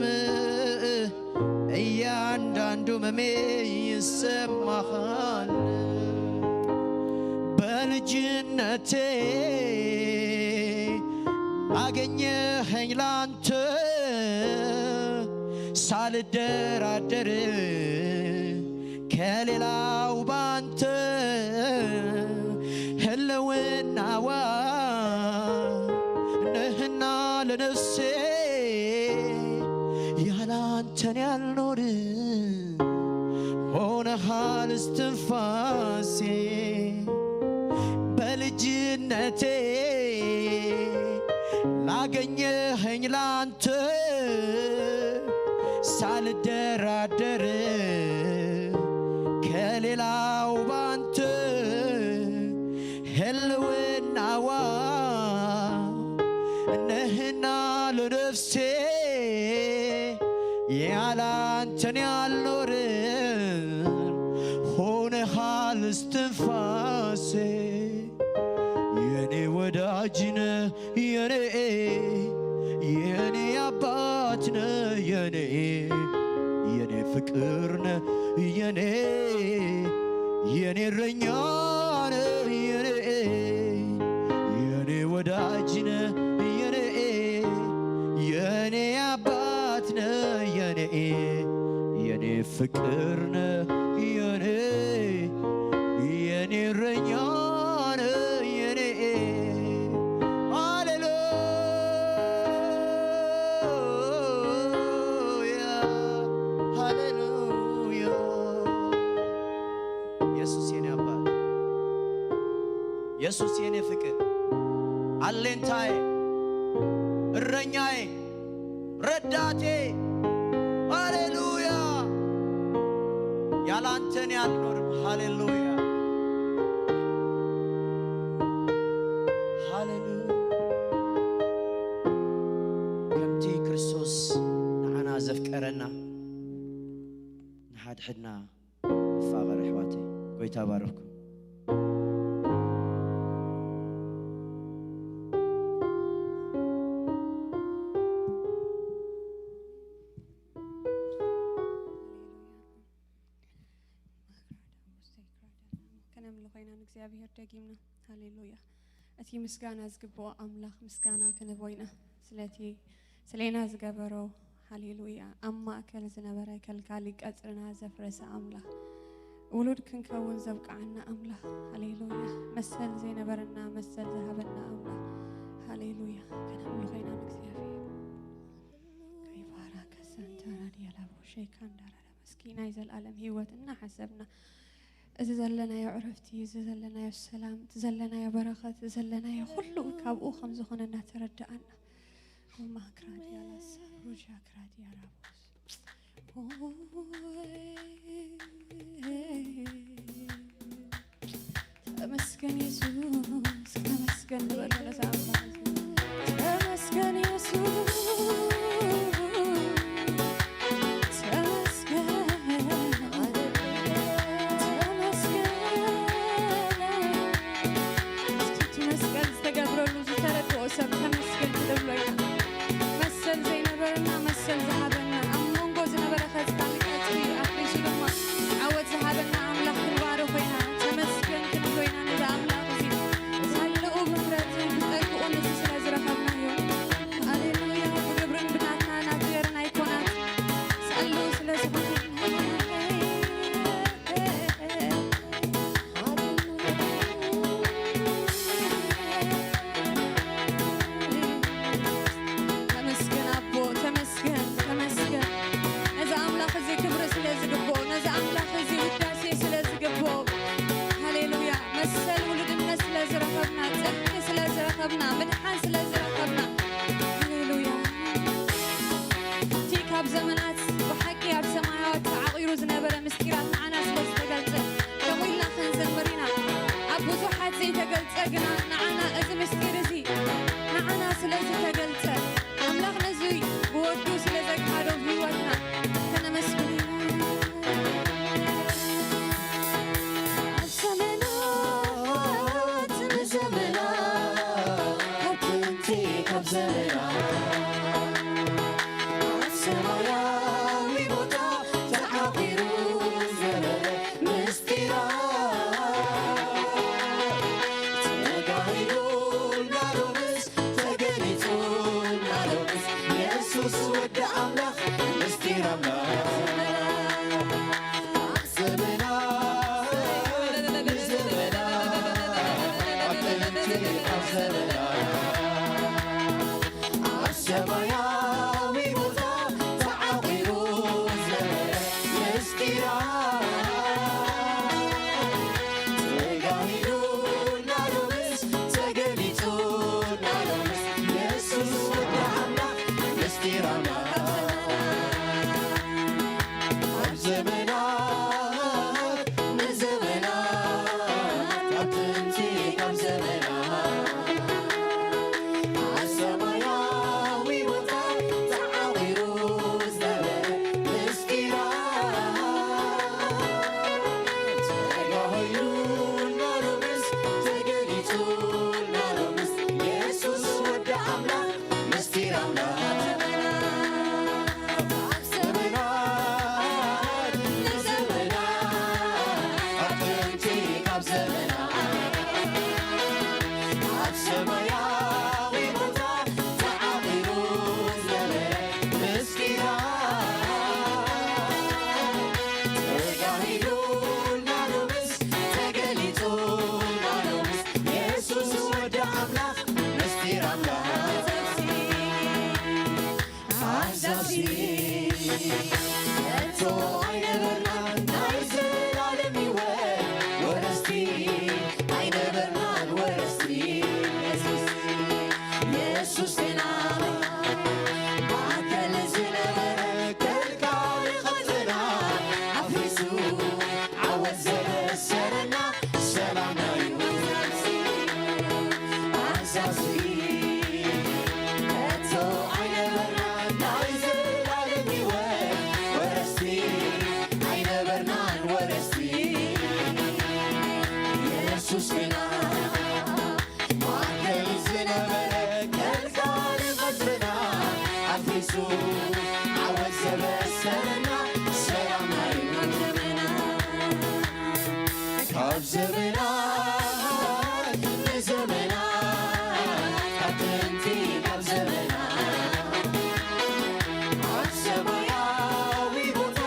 እያንዳንዱ መሜ ይሰማሃል በልጅነቴ አገኘኸኝ ላንተ ሳልደራደር ከሌላው ባንተ ህልውናዋ ነህና ለነፍሴ ያላንተን ያልኖር ሆነሃል እስትንፋሴ በልጅነቴ ላገኘኸኝ ላንተ ሳልደራደር ከሌላው ባንተ ህልውናዋ ነህና ለነፍሴ ያላንተን ያልኖር ሆነሃል እስትንፋሴ የኔ ወዳጅነ የኔ የኔ አባት ነ የኔ የኔ ፍቅር ነ የኔ የኔ እረኛ ነ የኔ የኔ ወዳጅ ነ የኔ የኔ አባት ነ የኔ የኔ ፍቅር ነ የኔ የኔ እረኛ ነ የኔ ሃሌሉያ ሃሌሉያ ኢየሱስ የኔ አባት ኢየሱስ የኔ ፍቅር አሌንታዬ እረኛዬ ረዳቴ ሃሌሉያ ያለ አንተ እኔ አልኖርም። ሃሌሉያ፣ ሃሌሉያ። ከምቲ ክርስቶስ ንዓና ዘፍቀረና፣ ንሓድሕድና ንፋቐር ኣሕዋተይ። ጎይታ ባርኽኩም። ከነምልኾ ኢና ንእግዚኣብሔር ደጊምና። ሃሌሉያ። እቲ ምስጋና ዝግብኦ ኣምላኽ ምስጋና ክንህቦ ኢና። ስለቲ ስሌና ዝገበሮ፣ ሃሌሉያ፣ ኣብ ማእከል ዝነበረ ከልካሊ ቀጽርና ዘፍረሰ ኣምላኽ፣ ውሉድ ክንከውን ዘብቅዓና ኣምላኽ፣ ሃሌሉያ፣ መሰል ዘይነበረና መሰል ዝሃበና ኣምላኽ፣ ሃሌሉያ፣ ከነምልኾ ኢና ንእግዚኣብሔር። ከይፋራ ከሰንተራ ዲያላቦ ሸይካንዳራ መስኪናይ ዘላለም ህይወት እናሓሰብና፣ እዚ ዘለናዮ ዕረፍቲ፣ እዚ ዘለናዮ ሰላም፣ እቲ ዘለናዮ በረኸት፣ እዚ ዘለናዮ ኩሉ ካብኡ ከም ዝኾነ እናተረዳኣና፣ ማክራዲያላሳ ሩጃ ክራዲያላቦስ ተመስገን የሱስ፣ ተመስገን ንበሎ ነዛ ኣምላኽ እዚ። ተመስገን የሱስ፣ ተመስገን፣ ተመስገን። እስኪ እቲ መስቀል ዝተገብረሉ ዝተረድኦ ሰብ ተመስገን ክብሎ ኢና። መሰል ዘይነበረና መሰል ዝሃበና፣ ኣብ መንጎ ዝነበረ ከጽካሊ ቀጽሪ ኣፍሪሱ ድማ ዓወት ዝሃበና ኣምላኽ ክንባርኾ ኢና። ተመስገን ክንብሎ ኢና ነዚ ኣምላኽ እዚ። ሳልኡ ብምሕረትን ብጸግኡን እዚ ስለ ዝረኸብናዮ። ሃሌሉያ። ብግብርን ብናትና ናቱ ገርና ኣይኮናት። ሳልኡ ስለ ዝኾነ። ተመስገን ኣቦ፣ ተመስገን፣ ተመስገን። ነዚ ኣምላኽ እዚ ክብሪ ስለ ዝግብኦ፣ ነዚ ኣምላኽ እዚ ውዳሴ ስለ ዝግብኦ። ሃሌሉያ። መሰል ውሉድነት ስለ ዝረኸብና፣ ጽድቂ ስለ ዝረኸብና፣ ምድሓን ስለ ዝረኸብና። ሃሌሉያ። እቲ ካብ ዘመናት ብሓቂ ኣብ ሰማያት ተዓቒሩ ዝነበረ ምስጢራት ንዓና ስለ ዝተገልጸ፣ ከምኡ ኢልና ክንዘምር ኢና። ኣብ ብዙሓት ዘይተገልጸ ግና ንዓና እዚ ምስጢር እዚ ንዓና ስለ ዝተገልጸ፣ ኣምላኽ ነዚ ብወዱ ስለ ዘግሃዶ ህይወትና ከነመስግን ኢና። ኣብ ዘመናት ንዘመናት ካብ ጥንቲ ካብ ዘመናት ኣብ ሰማያዊ ቦታ ተዓቑሩ ዝነበረ ምስጢራት ተጋሂዱ ናሎምስ ተገሊጹ ዘመናት ንዘመናት ካብ ጥንቲ ካብ ዘመናት ኣብ ሰማያዊ ቦታ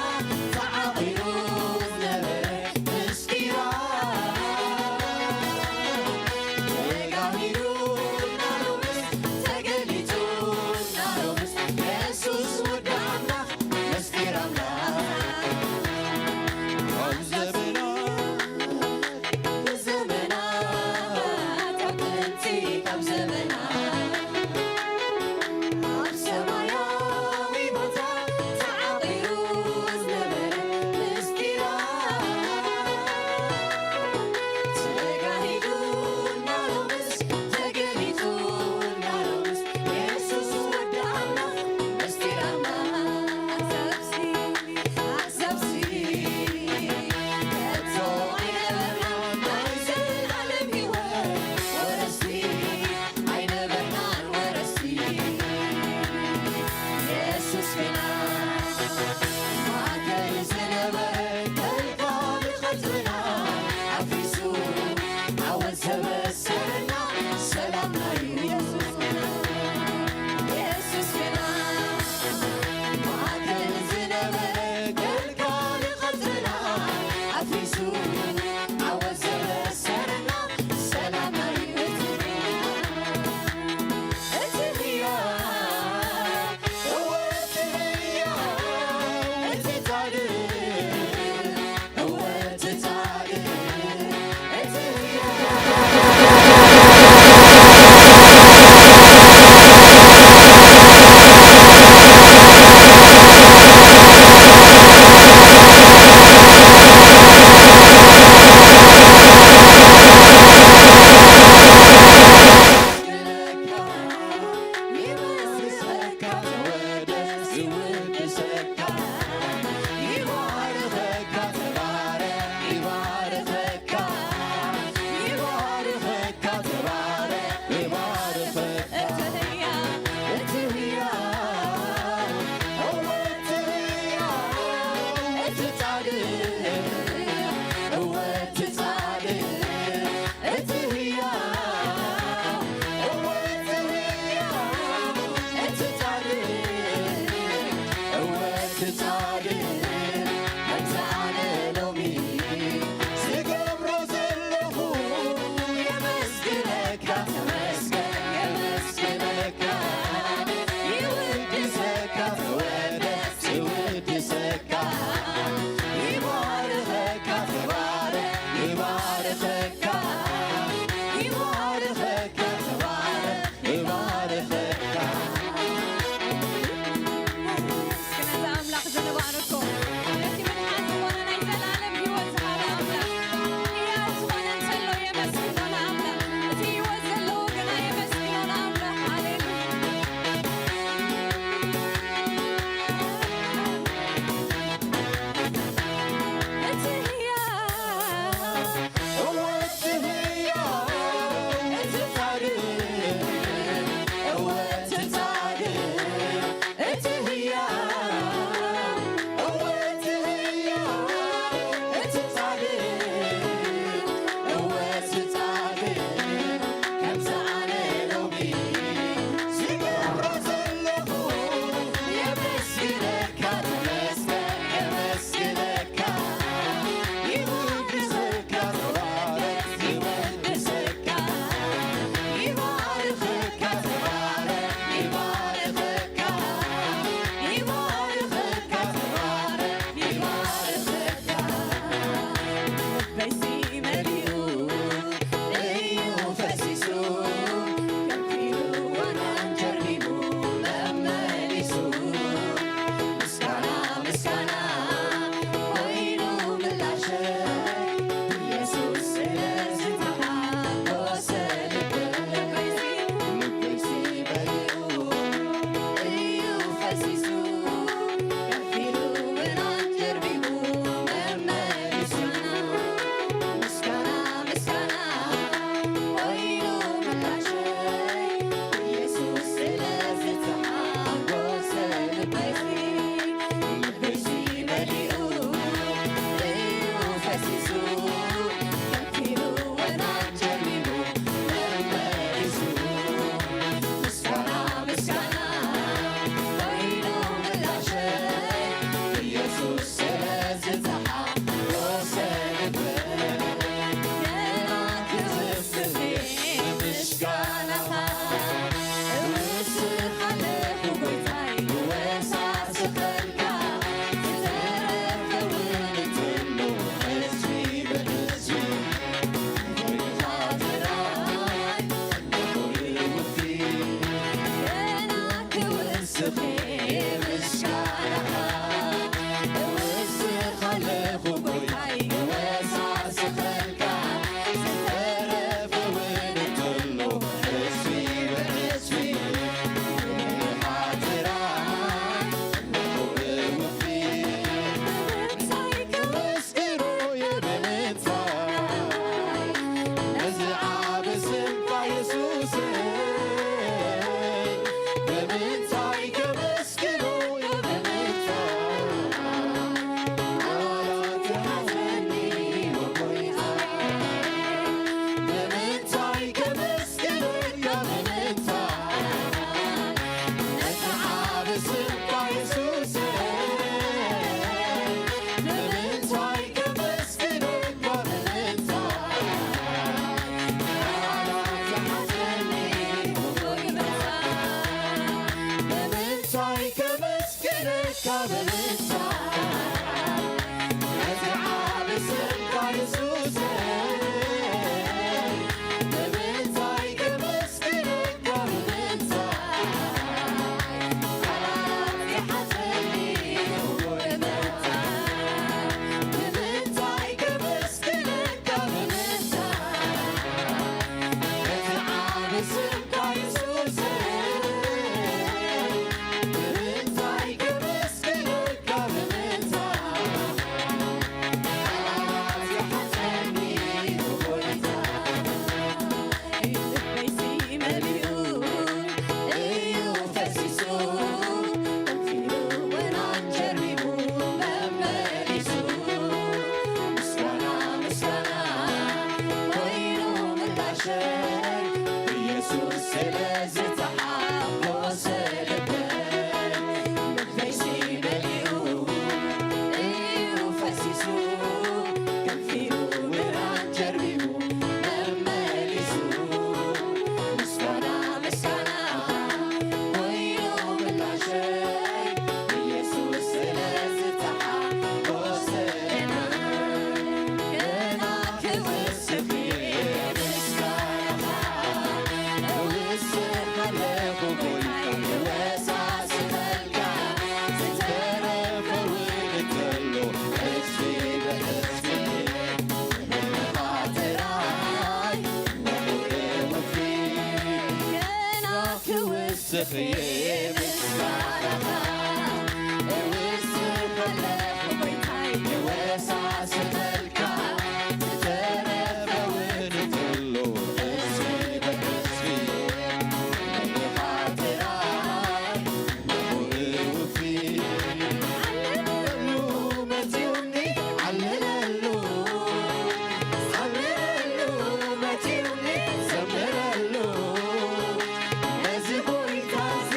ተዓቂሉ ዝነበረ ምስጢራት ተጋሂዱ ናሎምስ ተገሊጹ ናሎምስ የሱስ ወዲ ኣምላኽ ምስጢር ኣምላኽ ኣብ ዘመናት የስፍዬ ምስጋናኻ እውስኸለኹ ጎይታይ ክወሳሰፈልካ ዝተረፈ እውን ኩሉ እስፊ ብእስፊ ንኻ ጥራይ ንኹኡ ውፊ ዓልለሉ መጺኡኒ ዓልለሉ ዘምረሉ መጺኡኒ ዘምረሉ ነዚ ጎይታ እዚ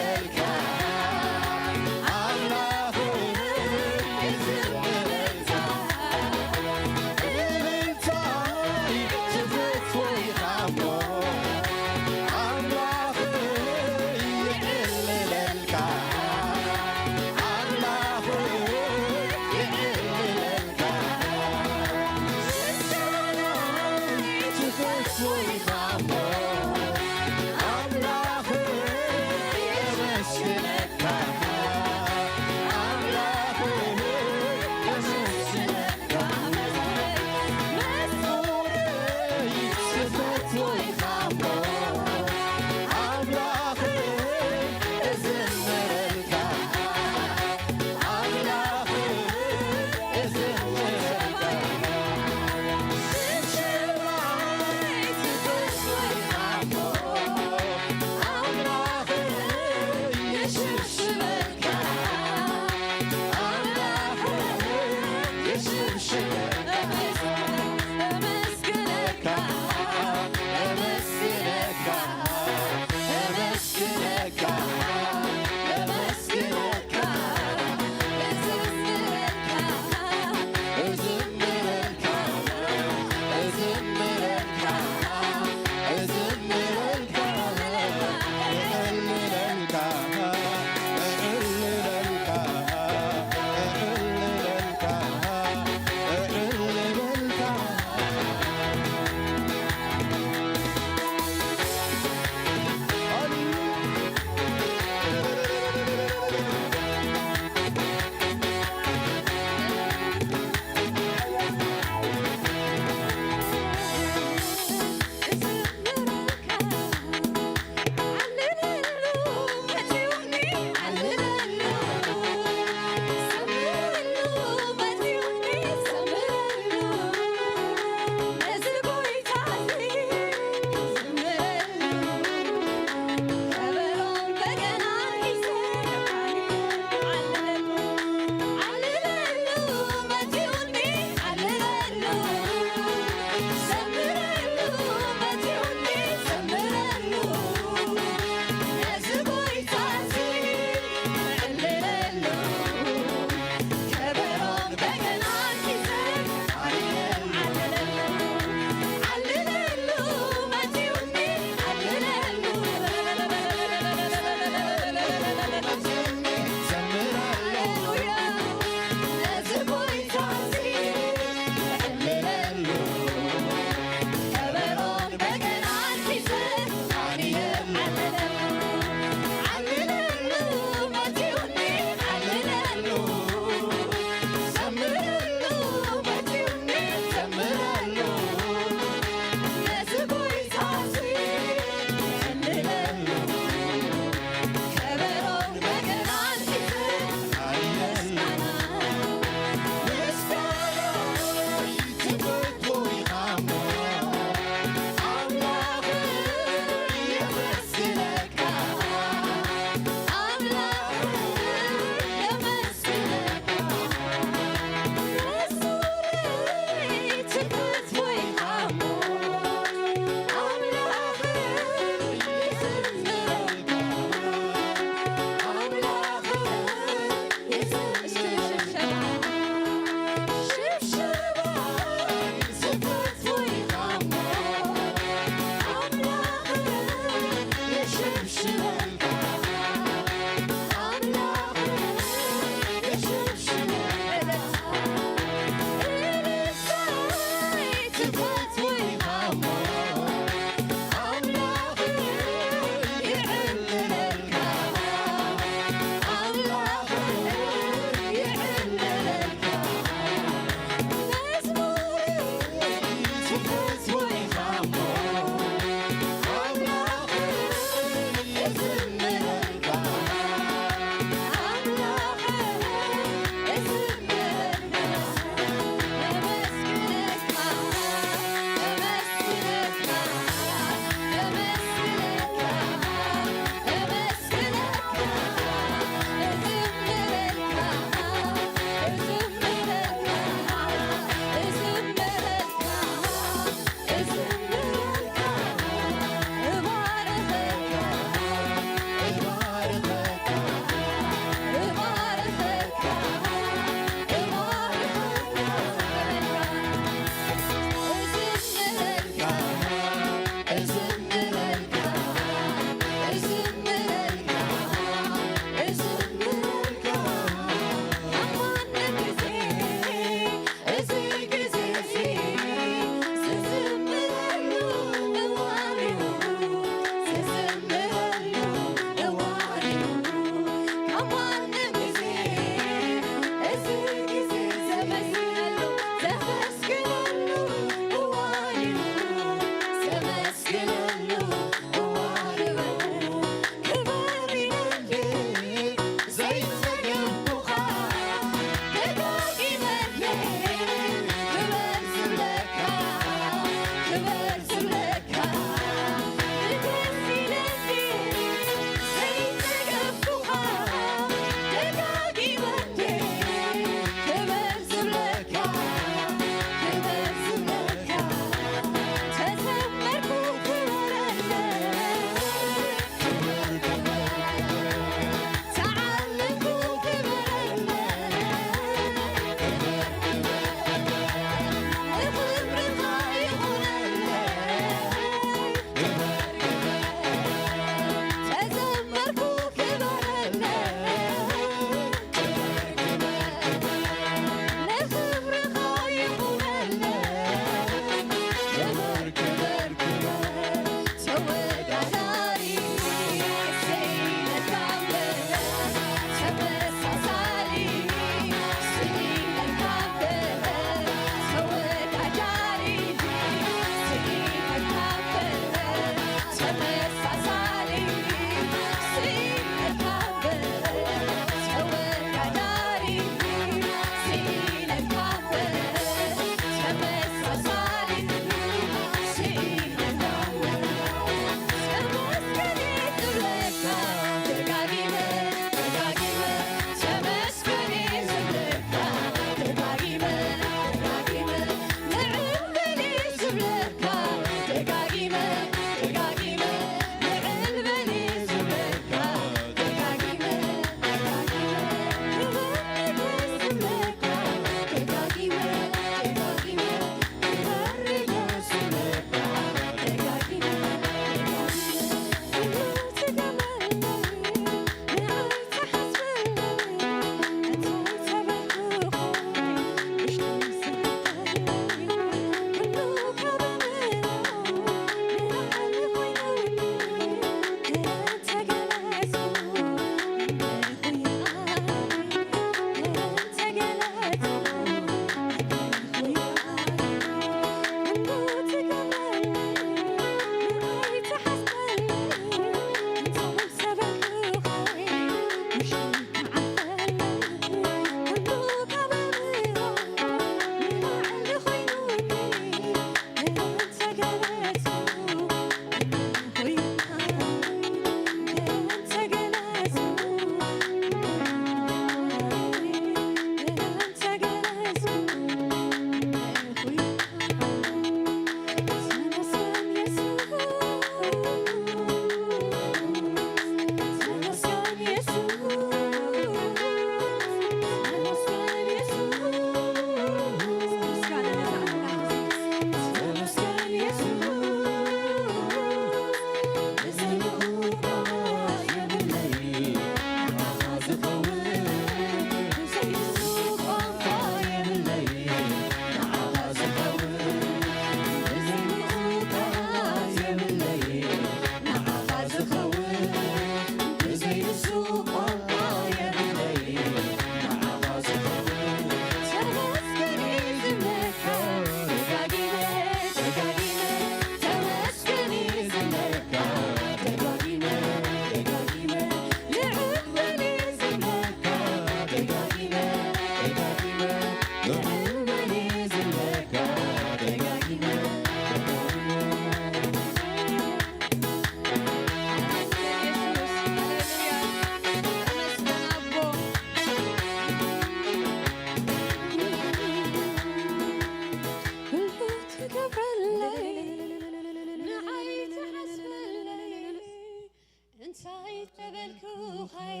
ተበልኩኻይ፣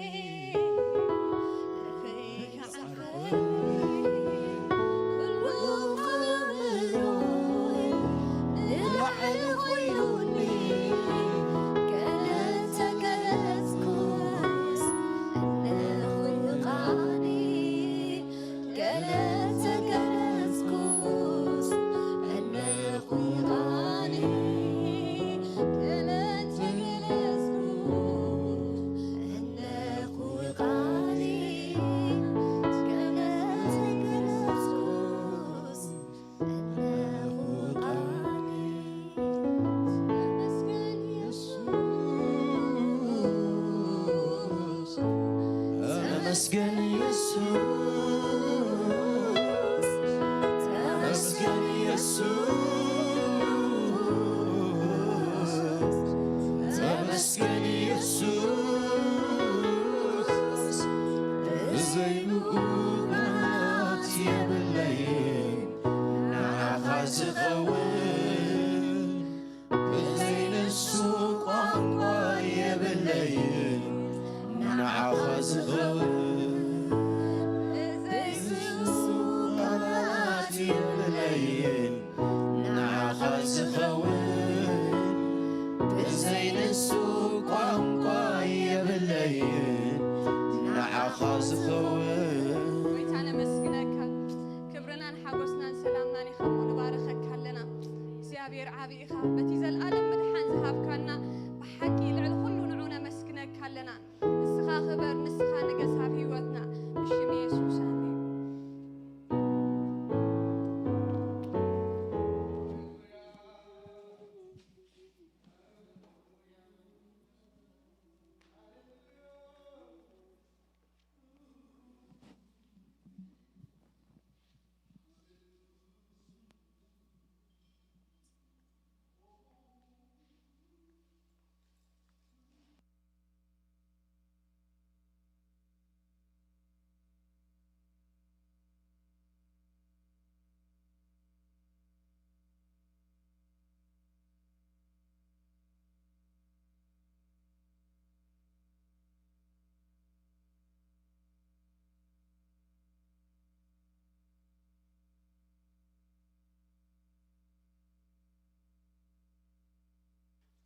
ልበይ ክዓርፈኒ፣ ኩሉ ኣእምሮይ ንላዕሊ ኮይኑኒ፣ ገለ ተገለጽኩስ እነኹ ቃኒ፣ ገለ ተገለጽኩስ እነኹ ቃኒ፣ ገለ ተገለጽኩ እነኹ ቃኒ፣ ገለ ተገለጽኩስ እነኹ ቃኒ። ተመስገን የሱስ፣ ተመስገን የሱስ፣ ተመስገን የሱስ፣ ተመስገን የሱስ። ብዘይ ምቑማት የብለይን ንዓኻ ዝኸውን፣ ብዘይ ንሱ ቋንቋ የብለይን ንዓኻ ዝኸውን። ብዘይ ንሱ ቃላት የብለይን ንዓኻ ዝኸውን። ብዘይ ንሱ ቋንቋ የብለይን ንዓኻ ዝኸውን። ጎይታ ነመስግነካ። ክብርናን ሓጎስናን ሰላምናን ኢኻ እሞ ንባርኸካ ኣለና። እግዚኣብሔር ዓቢ ኢኻ። በቲ ዘልኣለም ምድሓን ዝሃብካና ብሓቂ ልዕሊ ኩሉ ንዑ ነመስግነካ ኣለና። ንስኻ ክበር፣ ንስኻ ንገስ ኣብ ህይወትና። ብሽም የሱስ ኣሜን።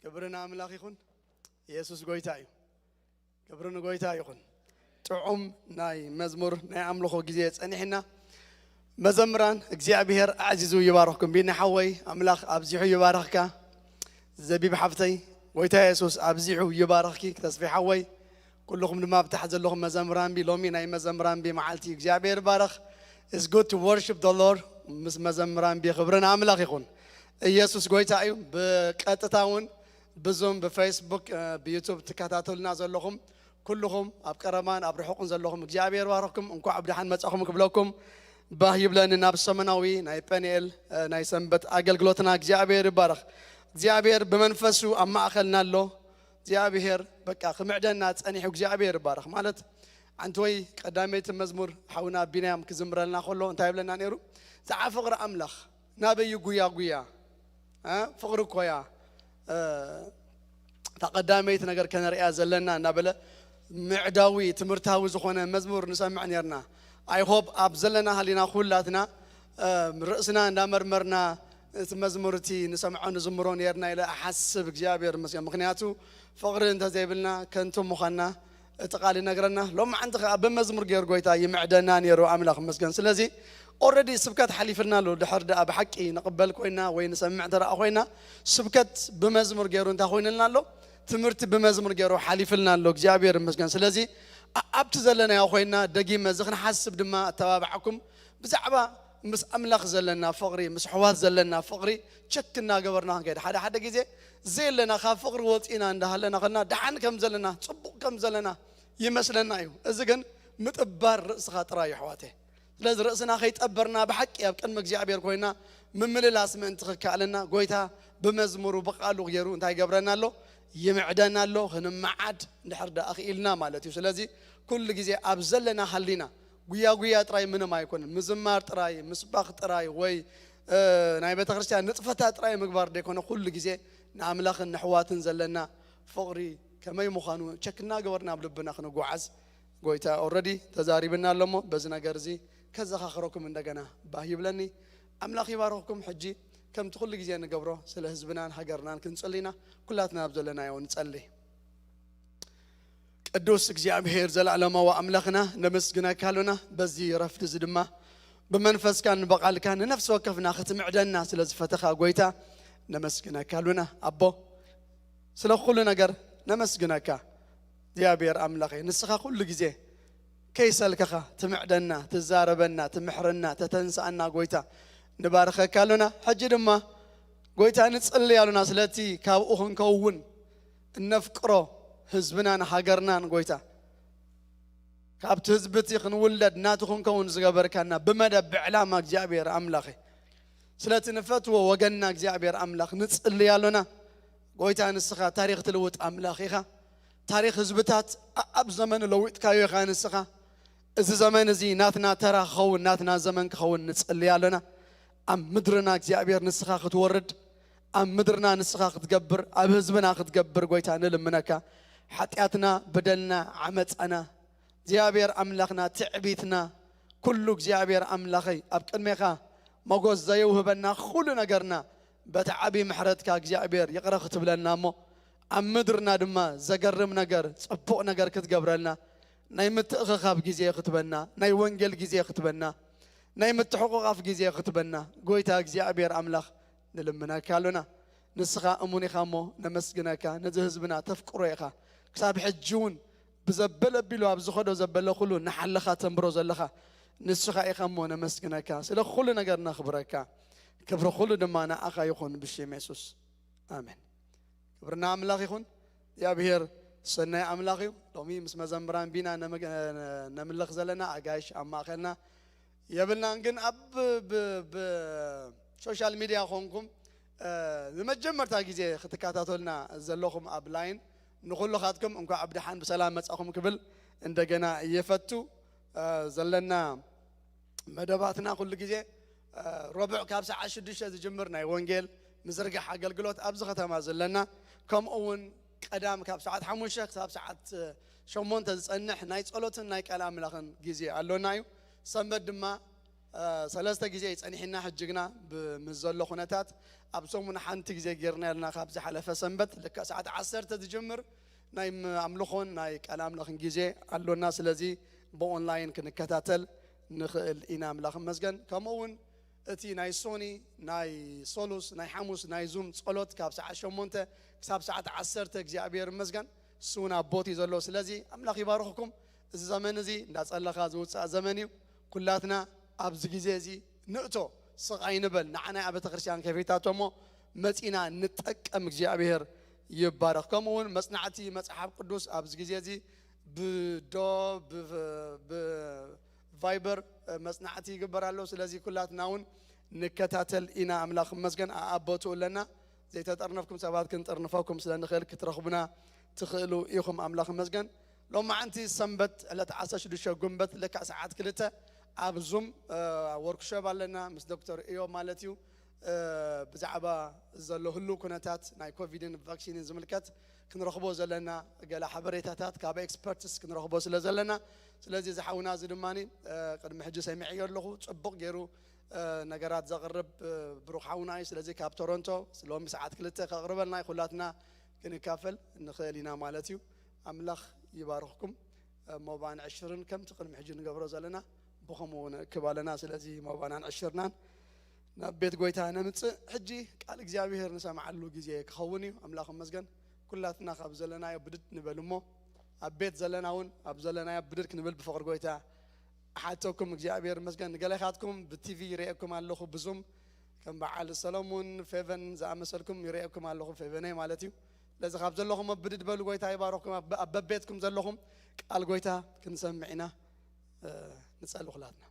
ክብሪ ንኣምላኽ ይኹን። ኢየሱስ ጎይታ እዩ። ክብሪ ንጎይታ ይኹን። ጥዑም ናይ መዝሙር ናይ ኣምልኾ ግዜ ጸኒሕና። መዘምራን እግዚኣብሔር ኣዕዚዙ ይባርኽኩም። ቢኒ ሓወይ ኣምላኽ ኣብዚሑ ይባርኽካ። ዘቢብ ሓፍተይ ጎይታ የሱስ ኣብዚሑ ይባርኽኪ። ተስፋ ሓወይ ኩልኹም ድማ ኣብ ታሕቲ ዘለኹም መዘምራን ቢ ሎሚ ናይ መዘምራን ቢ መዓልቲ እግዚኣብሔር ይባርኽ። It's good to worship the Lord። ምስ መዘምራን ቢ ክብሪ ንኣምላኽ ይኹን። ኢየሱስ ጎይታ እዩ። ብቀጥታ እውን ብዙም ብፌስቡክ ብዩቱብ ትከታተሉና ዘለኹም ኩልኹም ኣብ ቀረባን ኣብ ርሑቕን ዘለኹም እግዚኣብሔር ባረኽኩም። እንኳዕ ብደሓን መጻኹም ክብለኩም ባህ ይብለኒ። ናብ ሰሙናዊ ናይ ጴንኤል ናይ ሰንበት ኣገልግሎትና እግዚኣብሔር ይባረኽ። እግዚኣብሔር ብመንፈሱ ኣብ ማእኸልና ኣሎ። እግዚኣብሔር በቃ ክምዕደና ጸኒሑ እግዚኣብሔር ይባረኽ። ማለት ኣንቲ ወይ ቀዳመይቲ መዝሙር ሓውና ቢንያም ክዝምረልና ከሎ እንታይ ይብለና ነይሩ? ዝዓ ፍቕሪ ኣምላኽ ናበይ ጉያ ጉያ እ ፍቕሪ እኮ እያ እ እታ ቀዳመይቲ ነገር ከነርእያ ዘለና እናበለ ምዕዳዊ ትምህርታዊ ዝኾነ መዝሙር ንሰምዕ ነርና። I hope ኣብ ዘለና ሃሊና ኩላትና እ ርእስና እንዳመርመርና እቲ መዝሙር እቲ ንሰምዖ ንዝምሮ ነርና ኢለ እሓስብ። እግዚኣብሔር ይመስገን። ምኽንያቱ ፍቕሪ እንተዘይብልና ከንቱ ምዃንና እቲ ቃል ይነግረና። ሎማዓንቲ ከኣ ብመዝሙር ገይሩ ጎይታ ይምዕደና ነይሩ። ኣምላኽ ይመስገን። ስለዚ ኦረዲ ስብከት ሓሊፍልና ኣሎ። ድሕር ደኣ ብሓቂ ንቕበል ኮይና ወይ ንሰምዕ እንተ ደኣ ኮይና ስብከት ብመዝሙር ገይሩ እንታይ ኮይንልና ኣሎ? ትምህርቲ ብመዝሙር ገይሩ ሓሊፍልና ኣሎ። እግዚኣብሔር ይመስገን። ስለዚ ኣ- ኣብቲ ዘለናዮ ኮይና ደጊመ እዚ ክንሓስብ ድማ ኣተባብዓኩም። ብዛዕባ ምስ ኣምላኽ ዘለና ፍቕሪ፣ ምስ ኣሕዋት ዘለና ፍቕሪ ቸክ እናገበርና ክንከይድ። ሓደ ሓደ ግዜ ዘየለና ካብ ፍቕሪ ወፂእና እንዳሃለና ከለና ደሓን ከም ዘለና፣ ፅቡቕ ከም ዘለና ይመስለና እዩ። እዚ ግን ምጥባር ርእስኻ ጥራይ እዩ ኣሕዋተይ። ስለዚ ርእስና ከይጠበርና ብሓቂ ኣብ ቅድሚ እግዚኣብሔር ኮይና ምምልላስ ምእንቲ ክከኣለና ጎይታ ብመዝሙሩ ብቃሉ ገይሩ እንታይ ይገብረና ኣሎ? ይምዕደና ኣሎ። ክንመዓድ እንድሕር ደኣ ክኢልና ማለት እዩ። ስለዚ ኩሉ ግዜ ኣብ ዘለና ሃሊና ጉያ ጉያ ጥራይ ምንም ኣይኮነን። ምዝማር ጥራይ፣ ምስባኽ ጥራይ ወይ እ፣ ናይ ቤተ ክርስቲያን ንጥፈታት ጥራይ ምግባር ደይኮነ ኩሉ ግዜ ንኣምላኽን ንሕዋትን ዘለና ፍቕሪ ከመይ ምዃኑ ቸክ እናገበርና ኣብ ልብና ክንጓዓዝ ጎይታ ኦረዲ ተዛሪብና ኣሎ እሞ በዚ ነገር እዚ ከዘኻኽረኩም እንደገና ባህ ይብለኒ። ኣምላኽ ይባርኽኩም። ሕጂ ከምቲ ኩሉ ግዜ ንገብሮ ስለ ህዝብናን ሃገርናን ክንጽሊ ኢና። ኩላትና ኣብ ዘለናዮ ንጸሊ። ቅዱስ እግዚኣብሔር ዘላለማዊ ኣምላኽና ነመስግነካ ኣሉና። በዚ ረፍቲ እዚ ድማ ብመንፈስካን ብቓልካ ንነፍሲ ወከፍና ክትምዕደና ስለ ዝፈተኻ ጎይታ ነመስግነካ ኣሉና። ኣቦ ስለ ኩሉ ነገር ነመስግነካ እግዚኣብሔር ኣምላኸይ። ንስኻ ኩሉ ግዜ ከይሰልከኻ ትምዕደና፣ ትዛረበና፣ ትምሕረና፣ ተተንስኣና ጎይታ ንባርኸካ ኣሉና። ሕጂ ድማ ጎይታ ንጽሊ ኣሉና ስለቲ ካብኡ ክንከውን እነፍቅሮ ህዝብናን ሃገርናን ጎይታ ካብቲ ህዝቢ እቲ ክንውለድ ናቱ ክንከውን ዝገበርካና ብመደብ ብዕላማ እግዚኣብሔር ኣምላኸ ስለቲ ንፈትዎ ወገንና እግዚኣብሔር ኣምላኽ ንጽልይ ኣሎና። ጎይታ ንስኻ ታሪኽ ትልውጥ ኣምላኽ ኢኻ። ታሪኽ ህዝብታት ኣብ ዘመን ለዊጥካዮ ኢኻ ንስኻ። እዚ ዘመን እዚ ናትና ተራ ክኸውን ናትና ዘመን ክኸውን ንጽልይ ኣሎና። ኣብ ምድርና እግዚኣብሔር ንስኻ ክትወርድ ኣብ ምድርና ንስኻ ክትገብር ኣብ ህዝብና ክትገብር ጎይታ ንልምነካ። ሓጢኣትና በደልና ዓመፃና እግዚኣብሔር ኣምላኽና ትዕቢትና ኩሉ እግዚኣብሔር ኣምላኸይ ኣብ ቅድሜኻ መጎስ ዘየውህበና ኩሉ ነገርና በቲ ዓብዪ ምሕረትካ እግዚኣብሔር ይቕረ ክትብለና እሞ ኣብ ምድርና ድማ ዘገርም ነገር ጽቡቕ ነገር ክትገብረልና ናይ ምትእኽኻብ ግዜ ክትበና ናይ ወንጌል ግዜ ክትበና ናይ ምትሕቑቓፍ ግዜ ክትበና ጎይታ እግዚኣብሔር ኣምላኽ ንልምነካ ኣሎና። ንስኻ እሙን ኢኻ እሞ ነመስግነካ። ነዚ ህዝብና ተፍቅሮ ኢኻ። ክሳብ ሕጂ እውን ብዘበለ ኣቢሉ ኣብ ዝኸዶ ዘበለ ኩሉ ንሓለኻ ተንብሮ ዘለኻ ንስኻ ኢኻ እሞ ነመስግነካ። ስለ ኩሉ ነገር ነኽብረካ። ክብሪ ኩሉ ድማ ንኣኻ ይኹን ብሽም የሱስ ኣሜን። ክብርና ኣምላኽ ይኹን። እግዚኣብሔር ሰናይ ኣምላኽ እዩ። ሎሚ ምስ መዘምራን ቢና ነምልኽ ዘለና ኣጋይሽ ኣብ ማእኸልና የብልናን ግን ኣብ ብሶሻል ሚድያ ኮንኩም ንመጀመርታ ግዜ ክትከታተሉና ዘለኹም ኣብ ላይን ንኩልኻትኩም እንኳዕ ብደሓን ብሰላም መጻኹም ክብል እንደገና እየፈቱ። ዘለና መደባትና ኩሉ ግዜ ረቡዕ ካብ ሰዓት ሽዱሽተ ዝጅምር ናይ ወንጌል ምዝርጋሕ ኣገልግሎት ኣብዚ ከተማ ዘለና ከምኡ እውን ቀዳም ካብ ሰዓት ሓሙሽተ ክሳብ ሰዓት ሸሞንተ ዝጸንሕ ናይ ጸሎትን ናይ ቃል ኣምላኽን ግዜ ኣሎና እዩ። ሰንበት ድማ ሰለስተ ግዜ ይጸኒሕና ሕጂ ግና ምስ ዘሎ ኩነታት ኣብ ሰሙን ሓንቲ ግዜ ጌርና ያልና ካብ ዝሓለፈ ሰንበት ልክዕ ሰዓት ዓሰርተ ዝጅምር ናይ ኣምልኾን ናይ ቃል ኣምላኽን ግዜ ኣሎና። ስለዚ ብኦንላይን ክንከታተል ንኽእል ኢና። ኣምላኽ መስገን። ከምኡ እውን እቲ ናይ ሶኒ ናይ ሶሉስ ናይ ሓሙስ ናይ ዙም ጸሎት ካብ ሰዓት ሸሞንተ ክሳብ ሰዓት ዓሰርተ እግዚኣብሔር መስገን እሱ እውን ኣብ ቦት እዩ ዘሎ። ስለዚ ኣምላኽ ይባርኽኩም። እዚ ዘመን እዚ እንዳጸለኻ ዝውጻእ ዘመን እዩ። ኩላትና ኣብዚ ግዜ እዚ ንእቶ ስቕ ኣይንበል። ንዓናይ ኣብ ቤተክርስትያን ከፊታቶ እሞ መጺና ንጠቀም። እግዚኣብሔር ይባረኽ። ከምኡ እውን መጽናዕቲ መጽሓፍ ቅዱስ ኣብዚ ግዜ እዚ ብዶ ብቫይበር መጽናዕቲ ይግበር ኣሎ። ስለዚ ኩላትና እውን ንከታተል ኢና። ኣምላኽ መስገን ኣኣቦቱ ኣለና። ዘይተጠርነፍኩም ሰባት ክንጥርንፈኩም ስለ ንኽእል ክትረኽቡና ትኽእሉ ኢኹም። ኣምላኽ መስገን። ሎማዓንቲ ሰንበት ዕለት ዓሰርተ ሽዱሽተ ጉንበት ልክዕ ሰዓት ክልተ ኣብ ዙም ወርክሾፕ ኣለና ምስ ዶክተር እዮ ማለት እዩ። ብዛዕባ ዘሎ ህሉ ኩነታት ናይ ኮቪድን ቫክሲንን ዝምልከት ክንረኽቦ ዘለና ገለ ሓበሬታታት ካብ ኤክስፐርትስ ክንረኽቦ ስለ ዘለና ስለዚ ዝሓውና እዚ ድማ ቅድሚ ሕጂ ሰሚዐዮ ኣለኹ። ጽቡቕ ገይሩ ነገራት ዘቕርብ ብሩኽ ሓውና እዩ። ስለዚ ካብ ቶሮንቶ ሎሚ ሰዓት ክልተ ከቕርበልና እዩ። ኩላትና ክንካፈል ንኽእል ኢና ማለት እዩ። ኣምላኽ ይባርኽኩም። ሞባን ዕሽርን ከምቲ ቅድሚ ሕጂ ንገብሮ ዘለና ብኸምኡ ንእክብ ኣለና። ስለዚ ሞባናን ዕሽርናን ናብ ቤት ጎይታ ነምጽእ። ሕጂ ቃል እግዚኣብሔር ንሰምዓሉ ግዜ ክኸውን እዩ። ኣምላኽ መስገን። ኩላትና ካብ ዘለናዮ ብድድ ንበል እሞ ኣብ ቤት ዘለና እውን ኣብ ዘለናዮ ብድድ ክንብል ብፍቕሪ ጎይታ ሓተኩም እግዚኣብሔር መስገን። ንገለኻትኩም ብቲቪ ይርእየኩም ኣለኹ ብዙም ከም በዓል ሰሎሙን ፌቨን ዝኣመሰልኩም ይርእየኩም ኣለኹ ፌቨነይ ማለት እዩ። ስለዚ ካብ ዘለኹም ብድድ በሉ ጎይታ ይባረኹም። ኣብ በቤትኩም ዘለኹም ቃል ጎይታ ክንሰምዕ ኢና። ንጸሊ ኩላትና።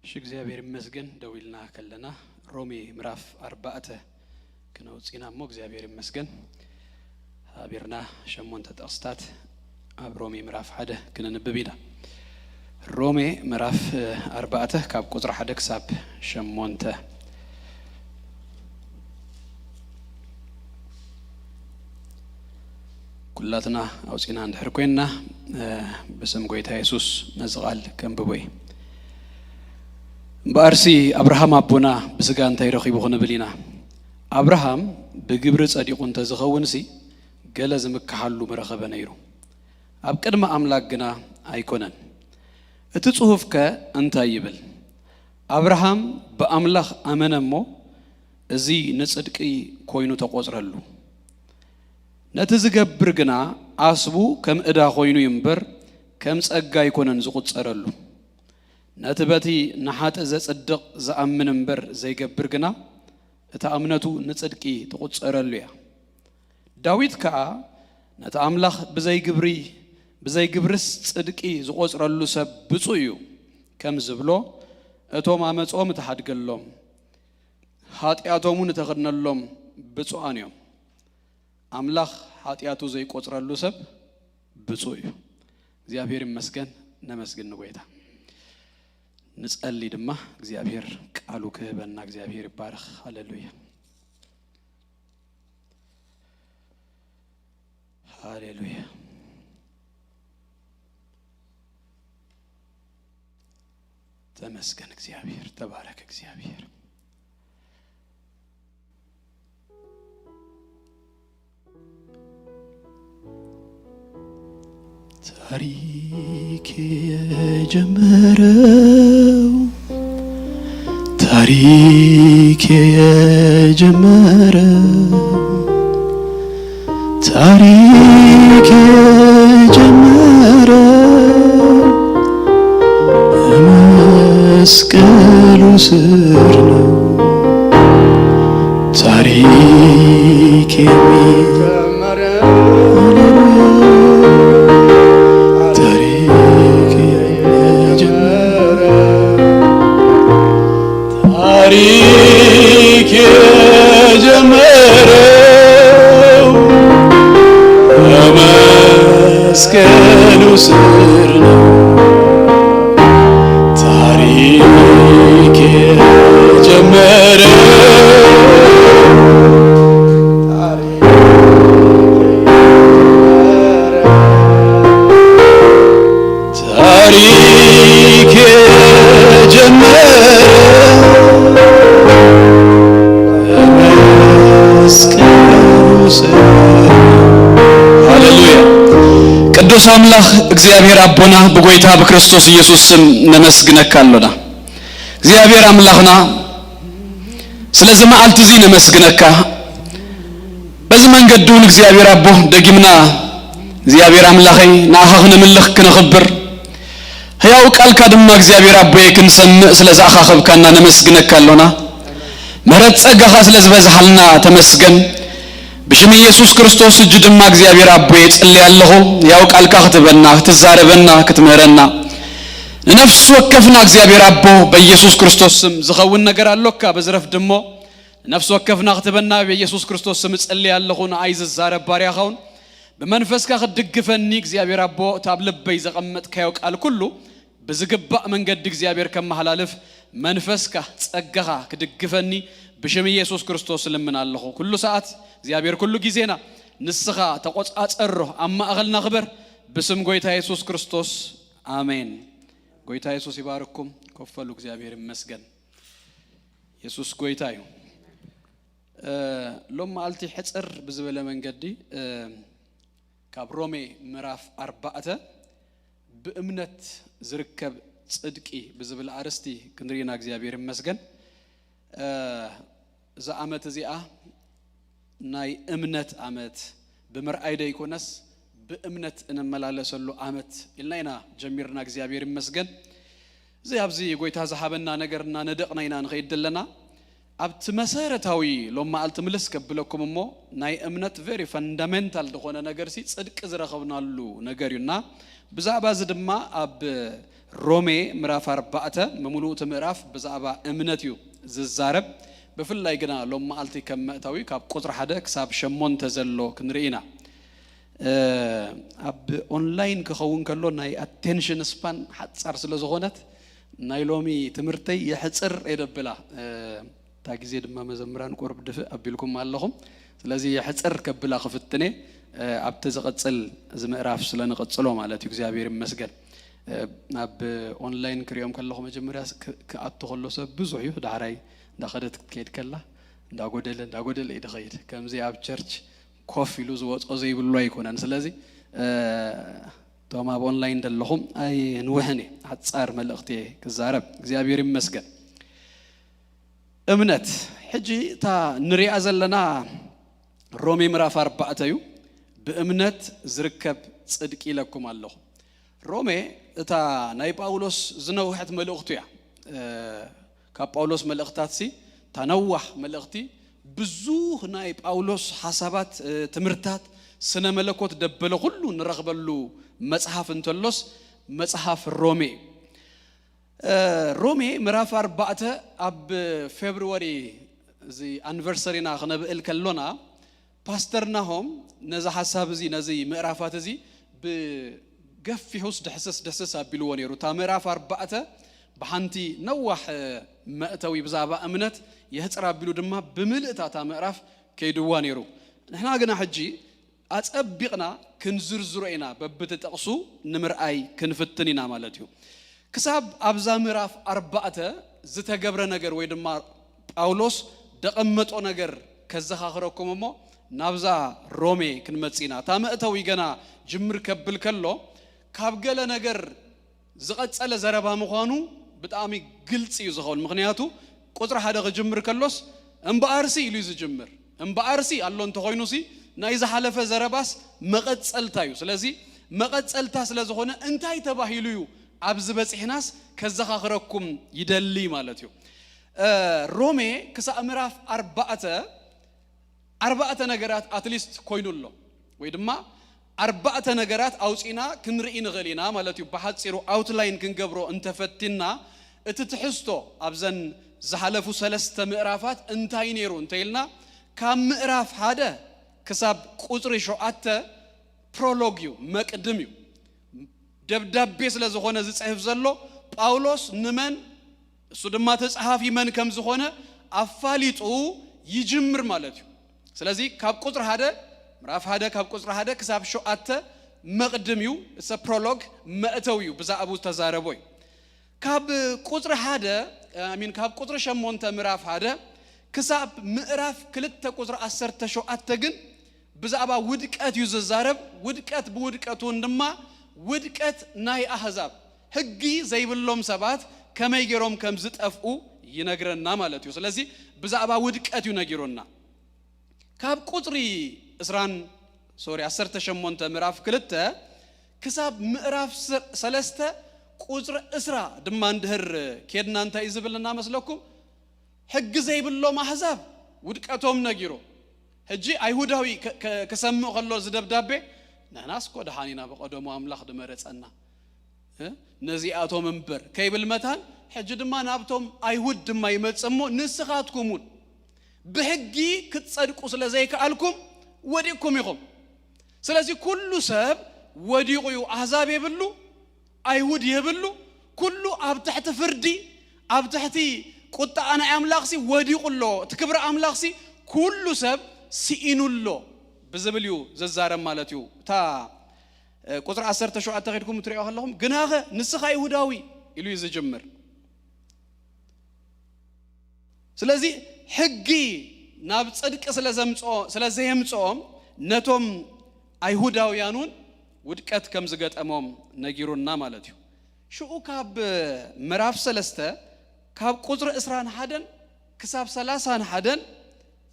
እሺ፣ እግዚኣብሔር ይመስገን። ደው ኢልና ከለና ሮሜ ምዕራፍ ኣርባዕተ ክነውፅና እሞ እግዚኣብሔር ይመስገን። ሃቢርና ሸሞንተ ጥቕስታት ኣብ ሮሜ ምዕራፍ ሓደ ክነንብብ ኢና። ሮሜ ምዕራፍ ኣርባዕተ ካብ ቁፅሪ ሓደ ክሳብ ሸሞንተ። ኩላትና ኣውፂና እንድሕር ኮይንና ብስም ጎይታ የሱስ ነዚ ቃል ከንብቦ እዩ። እምበኣርሲ ኣብርሃም ኣቦና ብስጋ እንታይ ረኺቡ ክንብል ኢና? ኣብርሃም ብግብሪ ጸዲቑ እንተዝኸውንሲ ገለ ዝምክሓሉ ምረኸበ ነይሩ። ኣብ ቅድሚ ኣምላክ ግና ኣይኮነን። እቲ ጽሑፍከ እንታይ ይብል? ኣብርሃም ብኣምላኽ ኣመነ እሞ እዚ ንጽድቂ ኮይኑ ተቖጽረሉ። ነቲ ዝገብር ግና ኣስቡ ከም ዕዳ ኮይኑ እዩ እምበር ከም ጸጋ ኣይኮነን ዝቑጸረሉ። ነቲ በቲ ንሓጥእ ዘጽድቕ ዝኣምን እምበር ዘይገብር ግና እታ እምነቱ ንጽድቂ ትቑጸረሉ እያ። ዳዊት ከኣ ነቲ ኣምላኽ ብዘይ ግብሪ ብዘይ ግብርስ ጽድቂ ዝቖጽረሉ ሰብ ብጹእ እዩ ከም ዝብሎ እቶም ኣመጾም እተሓድገሎም ሓጢኣቶም እውን እተኸድነሎም ብፁዓን እዮም። ኣምላኽ ሓጢኣቱ ዘይቆጽረሉ ሰብ ብፁዕ እዩ። እግዚኣብሔር ይመስገን። ነመስግን ንጎይታ። ንጸሊ ድማ እግዚኣብሔር ቃሉ ክህበና እግዚኣብሔር ይባረኽ። ሃሌሉያ። ሃሌሉያ። ተመስገን እግዚኣብሔር። ተባረክ እግዚኣብሔር። ታሪክ የጀመረው ታሪክ የጀመረው ታሪክ የጀመረው መስቀሉ ስር ነው። ታሪክ የሚ- ታሪክ የጀመረው ታሪክ የጀመረው በመስቀሉ ስር ነው። ታሪክ የጀመረው ታሪክ የጀመረ በመስቀሉ ስር። ሃሌሉያ። ቅዱስ ኣምላኽ እግዚኣብሔር ኣቦና ብጎይታ ብክርስቶስ ኢየሱስ ስም ነመስግነካ ኣሎና። እግዚኣብሔር ኣምላኽና ስለዚ መዓልቲ እዚ ነመስግነካ። በዚ መንገዲ እውን እግዚኣብሔር ኣቦ ደጊምና እግዚኣብሔር ኣምላኸይ ንኣኻ ክነምልኽ ክነኽብር ህያው ቃልካ ድማ እግዚኣብሔር ኣቦየ ክንሰምዕ ስለ ዝኣኻኸብካና ነመስግነካ ኣሎና። ምሕረት ጸጋኻ ስለ ዝበዝሓልና ተመስገን። ብሽም ኢየሱስ ክርስቶስ እጂ ድማ እግዚኣብሔር ኣቦየ እጽሊ ኣለኹ። ህያው ቃልካ ክትበና፣ ክትዛረበና፣ ክትምህረና ንነፍሲ ወከፍና እግዚኣብሔር ኣቦ በኢየሱስ ክርስቶስ ስም ዝኸውን ነገር ኣሎካ በዝረፍድ እሞ ንነፍሲ ወከፍና ክትበና በኢየሱስ ክርስቶስ ስም እጸሊ ኣለኹ። ንኣይ ዝዛረብ ባርያኻ እውን ብመንፈስካ ክትድግፈኒ እግዚኣብሔር ኣቦ እታ ኣብ ልበይ ዘቐመጥካዮ ቃል ኩሉ ብዝግባእ መንገዲ እግዚኣብሔር ከመሓላልፍ መንፈስካ ጸጋኻ ክድግፈኒ ብሽም ኢየሱስ ክርስቶስ ልምን ኣለኹ። ኩሉ ሰዓት እግዚኣብሔር ኩሉ ግዜና ንስኻ ተቖጻጸሮ ኣብ ማእኸልና ክበር ብስም ጎይታ የሱስ ክርስቶስ ኣሜን። ጎይታ የሱስ ይባርኩም። ኮፈሉ። እግዚኣብሔር ይመስገን። የሱስ ጎይታ እዩ። ሎም መዓልቲ ሕፅር ብዝበለ መንገዲ ካብ ሮሜ ምዕራፍ ኣርባዕተ ብእምነት ዝርከብ ፅድቂ ብዝብል ኣርእስቲ ክንርኢና እግዚኣብሔር ይመስገን። እዛ ዓመት እዚኣ ናይ እምነት ዓመት ብምርኣይ ደይኮነስ ብእምነት እንመላለሰሉ ዓመት ኢልና ኢና ጀሚርና። እግዚኣብሔር ይመስገን። እዚ ኣብዚ ጎይታ ዝሃበና ነገር እናነደቕና ኢና ንኸይድ ዘለና። ኣብቲ መሰረታዊ ሎም መዓልቲ ምልስ ከብለኩም እሞ፣ ናይ እምነት very fundamental ዝኾነ ነገር ሲ ጽድቂ ዝረኸብናሉ ነገር እዩ። እና ብዛዕባ እዚ ድማ ኣብ ሮሜ ምዕራፍ ኣርባዕተ፣ ምምሉእ እቲ ምዕራፍ ብዛዕባ እምነት እዩ ዝዛረብ። ብፍላይ ግና ሎም መዓልቲ ከም መእተዊ ካብ ቁጽሪ ሓደ ክሳብ ሸሞንተ ዘሎ ክንርኢ ኢና። ኣብ ኦንላይን ክኸውን ከሎ ናይ ኣቴንሽን ስፓን ሓጻር ስለ ዝኾነት፣ ናይ ሎሚ ትምህርተይ የሕጽር የደብላ። እታ ግዜ ድማ መዘምራን ቁርብ ድፍእ ኣቢልኩም ኣለኹም። ስለዚ የሕጽር ከብላ ክፍትኔ። ኣብቲ ዝቕጽል እዚ ምዕራፍ ስለ ንቕጽሎ ማለት እዩ። እግዚኣብሔር ይመስገን። ኣብ ኦንላይን ክሪኦም ከለኹ መጀመርያ ክኣቱ ከሎ ሰብ ብዙሕ እዩ። ዳሕራይ እንዳኸደት ክትከይድ ከላ እንዳጎደለ እንዳጎደለ እዩ ድኸይድ። ከምዚ ኣብ ቸርች ኮፍ ኢሉ ዝወጾ ዘይብሉ ኣይኮነን። ስለዚ እቶም ኣብ ኦንላይን ዘለኹም ኣይንውሕን እየ። ሓጻር መልእኽቲ እየ ክዛረብ። እግዚኣብሔር ይመስገን። እምነት። ሕጂ እታ ንሪኣ ዘለና ሮሜ ምዕራፍ ኣርባዕተ እዩ። ብእምነት ዝርከብ ጽድቂ ኢለኩም ኣለኹ። ሮሜ እታ ናይ ጳውሎስ ዝነውሐት መልእኽቱ እያ። ካብ ጳውሎስ መልእኽታት ሲ እታ ነዋሕ መልእኽቲ፣ ብዙህ ናይ ጳውሎስ ሓሳባት፣ ትምህርታት፣ ስነ መለኮት ደበለ ኩሉ ንረኽበሉ መጽሓፍ እንተሎስ መጽሓፍ ሮሜ እዩ። ሮሜ ምዕራፍ ኣርባዕተ ኣብ ፌብርዋሪ እዚ ኣኒቨርሰሪና ክነብእል ከሎና፣ ፓስተር ናሆም ነዚ ሓሳብ እዚ፣ ነዚ ምዕራፋት እዚ ብገፊሑስ ድሕስስ ድሕስስ ኣቢልዎ ነይሩ። እታ ምዕራፍ ኣርባዕተ ብሓንቲ ነዋሕ መእተዊ ብዛዕባ እምነት የሕጽር ኣቢሉ ድማ ብምልእታ እታ ምዕራፍ ከይድዋ ነይሩ። ንሕና ግና ሕጂ ኣጸቢቕና ክንዝርዝሮ ኢና፣ በብቲ ጥቕሱ ንምርኣይ ክንፍትን ኢና ማለት እዩ። ክሳብ ኣብዛ ምዕራፍ ኣርባዕተ ዝተገብረ ነገር ወይ ድማ ጳውሎስ ደቐመጦ ነገር ከዘኻኽረኩም እሞ ናብዛ ሮሜ ክንመጽእ ኢና። እታ መእተዊ ገና ጅምር ከብል ከሎ ካብ ገለ ነገር ዝቐጸለ ዘረባ ምዃኑ ብጣዕሚ ግልጺ እዩ ዝኸውን። ምኽንያቱ ቁጽሪ ሓደ ክጅምር ከሎስ እምበኣርሲ ኢሉ እዩ ዝጅምር። እምበኣርሲ ኣሎ እንተኾይኑሲ ናይ ዝሓለፈ ዘረባስ መቐጸልታ እዩ። ስለዚ መቐጸልታ ስለ ዝኾነ እንታይ ተባሂሉ እዩ ኣብዚ በጺሕናስ ከዘኻኽረኩም ይደሊ ማለት እዩ። ሮሜ ክሳብ ምዕራፍ ኣርባዕተ ኣርባዕተ ነገራት ኣትሊስት ኮይኑ ኣሎ፣ ወይ ድማ ኣርባዕተ ነገራት ኣውፂና ክንርኢ ንኽእል ኢና ማለት እዩ። ብሓፂሩ ኣውትላይን ክንገብሮ እንተፈቲና፣ እቲ ትሕዝቶ ኣብዘን ዝሓለፉ ሰለስተ ምዕራፋት እንታይ ነይሩ እንተኢልና፣ ካብ ምዕራፍ ሓደ ክሳብ ቁፅሪ ሸውዓተ ፕሮሎግ እዩ፣ መቅድም እዩ። ደብዳቤ ስለ ዝኾነ ዝፅሕፍ ዘሎ፣ ጳውሎስ ንመን፣ እሱ ድማ ተፃሓፊ መን ከም ዝኾነ ኣፋሊጡ ይጅምር ማለት እዩ። ስለዚ ካብ ቁፅሪ ሓደ፣ ምዕራፍ ሓደ ካብ ቁፅሪ ሓደ ክሳብ ሸውዓተ መቕድም እዩ፣ እሰ ፕሮሎግ፣ መእተው እዩ፣ ብዛዕባኡ ዝተዛረቦ እዩ። ካብ ቁፅሪ ሓደ፣ ኣሚን፣ ካብ ቁፅሪ ሸሞንተ ምዕራፍ ሓደ ክሳብ ምዕራፍ ክልተ ቁፅሪ ዓሰርተ ሸውዓተ ግን ብዛዕባ ውድቀት እዩ ዝዛረብ። ውድቀት ብውድቀት እውን ድማ ውድቀት ናይ ኣህዛብ፣ ሕጊ ዘይብሎም ሰባት ከመይ ገይሮም ከም ዝጠፍኡ ይነግረና ማለት እዩ። ስለዚ ብዛዕባ ውድቀት እዩ ነጊሩና። ካብ ቁፅሪ ዕስራን፣ ሶሪ፣ ዓሰርተ ሸሞንተ ምዕራፍ ክልተ ክሳብ ምዕራፍ ሰለስተ ቁፅሪ ዕስራ ድማ እንድህር ኬድና እንታይ እዩ ዝብልና መስለኩም? ሕጊ ዘይብሎም ኣህዛብ ውድቀቶም ነጊሩ። ሕጂ ኣይሁዳዊ ከ-፣ ከ-፣ ክሰምዕ ከሎ እዚ ደብዳቤ፣ ንሕናስ እኮ ደሓን ኢና፣ ብቐደሙ ኣምላኽ ድመረጸና፣ እ? ነዚኣቶም እምበር ከይብል መታን፣ ሕጂ ድማ ናብቶም ኣይሁድ ድማ ይመጽእ እሞ፣ ንስኻትኩም እውን ብሕጊ ክትጸድቁ ስለ ዘይከኣልኩም ወዲቕኩም ኢኹም። ስለዚ ኩሉ ሰብ ወዲቑ እዩ፣ ኣህዛብ የብሉ፣ ኣይሁድ የብሉ፣ ኩሉ ኣብ ትሕቲ ፍርዲ፣ ኣብ ትሕቲ ቁጣ ናይ ኣምላኽሲ ወዲቑ ኣሎ። እቲ ክብሪ ኣምላኽሲ ኩሉ ሰብ ስኢኑ ኣሎ ብዝብል እዩ ዝዛረብ ማለት እዩ። እታ፣ እ፣ ቁፅሪ ዓሰርተ ሸውዓተ ከድኩም ትሪኦ ከለኹም፣ "ግናኸ ንስኻ ይሁዳዊ" ኢሉ እዩ ዝጅምር። ስለዚ ሕጊ ናብ ጽድቂ ስለ ዘምጽኦ-፣ ስለ ዘየምጽኦም፣ ነቶም ኣይሁዳውያን እውን ውድቀት ከም ዝገጠሞም ነጊሩና ማለት እዩ። ሽኡ ካብ ምዕራፍ ሰለስተ ካብ ቁጽሪ ዕስራን ሓደን ክሳብ ሰላሳን ሓደን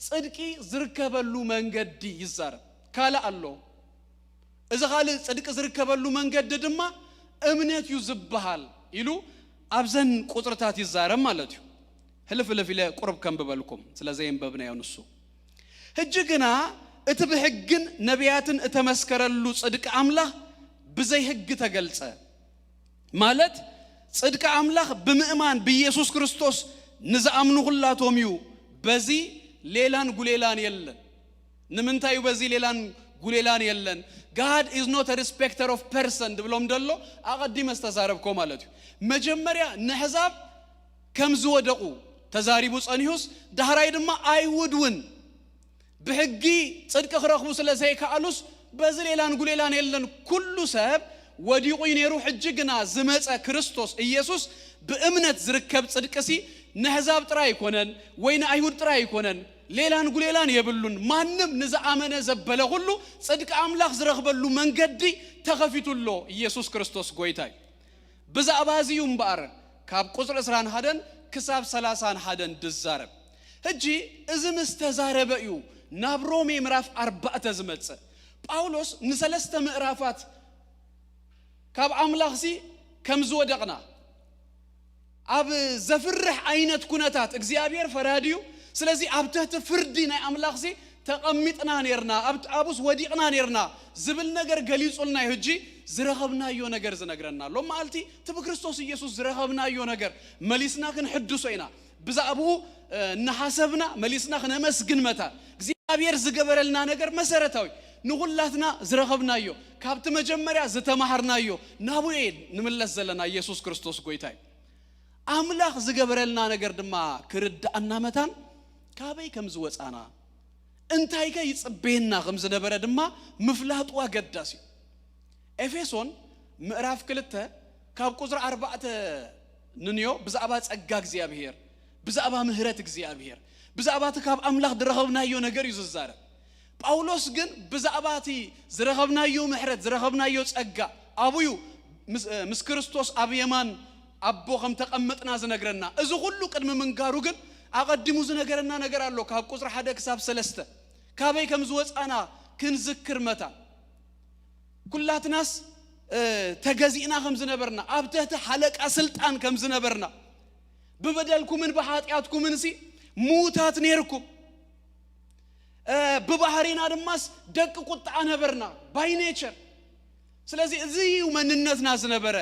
ጽድቂ ዝርከበሉ መንገዲ ይዛረብ። ካልእ ኣሎ። እዚ ካልእ ጽድቂ ዝርከበሉ መንገዲ ድማ እምነት እዩ ዝበሃል ኢሉ ኣብዘን ቁጽርታት ይዛረብ ማለት እዩ። ህልፍ ህልፍ ኢለ ቁርብ ከንብበልኩም፣ ስለ ዘየንበብናዮ ንሱ። ሕጂ ግና እቲ ብሕግን ነቢያትን እተመስከረሉ ጽድቂ ኣምላኽ ብዘይ ሕጊ ተገልጸ። ማለት ጽድቂ ኣምላኽ ብምእማን ብኢየሱስ ክርስቶስ ንዝኣምኑ ኩላቶም እዩ። በዚ ሌላን ጉሌላን የለን። ንምንታይ እዩ በዚ ሌላን ጉሌላን የለን? God is not a respecter of person ድብሎም ደሎ ኣቐዲመ ዝተዛረብኮ ማለት እዩ። መጀመርያ ንሕዛብ ከም ዝወደቑ ተዛሪቡ ጸኒሁስ፣ ዳሕራይ ድማ ኣይሁድ እውን ብሕጊ ጽድቂ ክረኽቡ ስለ ዘይከኣሉስ፣ በዚ ሌላን ጉሌላን የለን። ኩሉ ሰብ ወዲቑ እዩ ነይሩ። ሕጂ ግና ዝመጸ ክርስቶስ ኢየሱስ ብእምነት ዝርከብ ጽድቅሲ ንሕዛብ ጥራይ ኣይኮነን፣ ወይ ንኣይሁድ ጥራይ ኣይኮነን። ሌላን ጉሌላን የብሉን። ማንም ንዝኣመነ ዘበለ ኩሉ ጽድቂ ኣምላኽ ዝረኽበሉ መንገዲ ተኸፊቱ ኣሎ። ኢየሱስ ክርስቶስ ጎይታ እዩ። ብዛዕባ እዚ እዩ እምበኣር ካብ ቁጽሪ ዕስራን ሓደን ክሳብ ሰላሳን ሓደን ድዛረብ። ሕጂ እዚ ምስ ተዛረበ እዩ ናብ ሮሜ ምዕራፍ ኣርባዕተ ዝመጽእ። ጳውሎስ ንሰለስተ ምዕራፋት ካብ ኣምላኽሲ ከም ዝወደቕና፣ ኣብ ዘፍርሕ ዓይነት ኩነታት እግዚኣብሔር ፈራዲ እዩ። ስለዚ ኣብ ትሕቲ ፍርዲ ናይ ኣምላኽሲ ተቐሚጥና ኔርና፣ ኣብ ኣብኡስ ወዲቕና ኔርና ዝብል ነገር ገሊጹልና እዩ። ሕጂ ዝረኸብናዮ ነገር ዝነግረና ኣሎ። መዓልቲ እቲ ብክርስቶስ ኢየሱስ ዝረኸብናዮ ነገር መሊስና ክንሕድሶ ኢና። ብዛዕባኡ እናሓሰብና መሊስና ክነመስግን መታን እግዚኣብሔር ዝገበረልና ነገር መሰረታዊ ንኹላትና ዝረኸብናዮ፣ ካብቲ መጀመርያ ዝተማሃርናዮ፣ ናብኡ እየ ንምለስ ዘለና። ኢየሱስ ክርስቶስ ጎይታ እዩ። ኣምላኽ ዝገበረልና ነገር ድማ ክርድኣና መታን ካበይ ከም ዝወጻና፣ እንታይከ ይጽበየና ከም ዝነበረ ድማ ምፍላጡ ኣገዳሲ እዩ። ኤፌሶን ምዕራፍ ክልተ ካብ ቁጽሪ ኣርባዕተ ንንዮ ብዛዕባ ጸጋ እግዚኣብሔር፣ ብዛዕባ ምህረት እግዚኣብሔር፣ ብዛዕባ እቲ ካብ ኣምላኽ ዝረኸብናዮ ነገር እዩ ዝዛረብ። ጳውሎስ ግን ብዛዕባ እቲ ዝረኸብናዮ ምሕረት፣ ዝረኸብናዮ ጸጋ፣ ኣብኡ እዩ ምስ፣ ምስ ክርስቶስ ኣብ የማን ኣቦ ከም ተቐመጥና ዝነግረና። እዚ ኩሉ ቅድሚ ምንጋሩ ግን ኣቐዲሙ ዝነገረና ነገር ኣሎ። ካብ ቁጽሪ ሓደ ክሳብ ሰለስተ ካበይ ከም ዝወጻና ክንዝክር መታን። ኩላትናስ ተገዚእና ከም ዝነበርና፣ ኣብ ትሕቲ ሓለቃ ስልጣን ከም ዝነበርና፣ ብበደልኩምን ብሓጢኣትኩምንሲ ምዉታት ነይርኩም። ብባህሪና ድማስ ደቂ ቁጥዓ ነበርና፣ by nature። ስለዚ እዚ እዩ መንነትና ዝነበረ።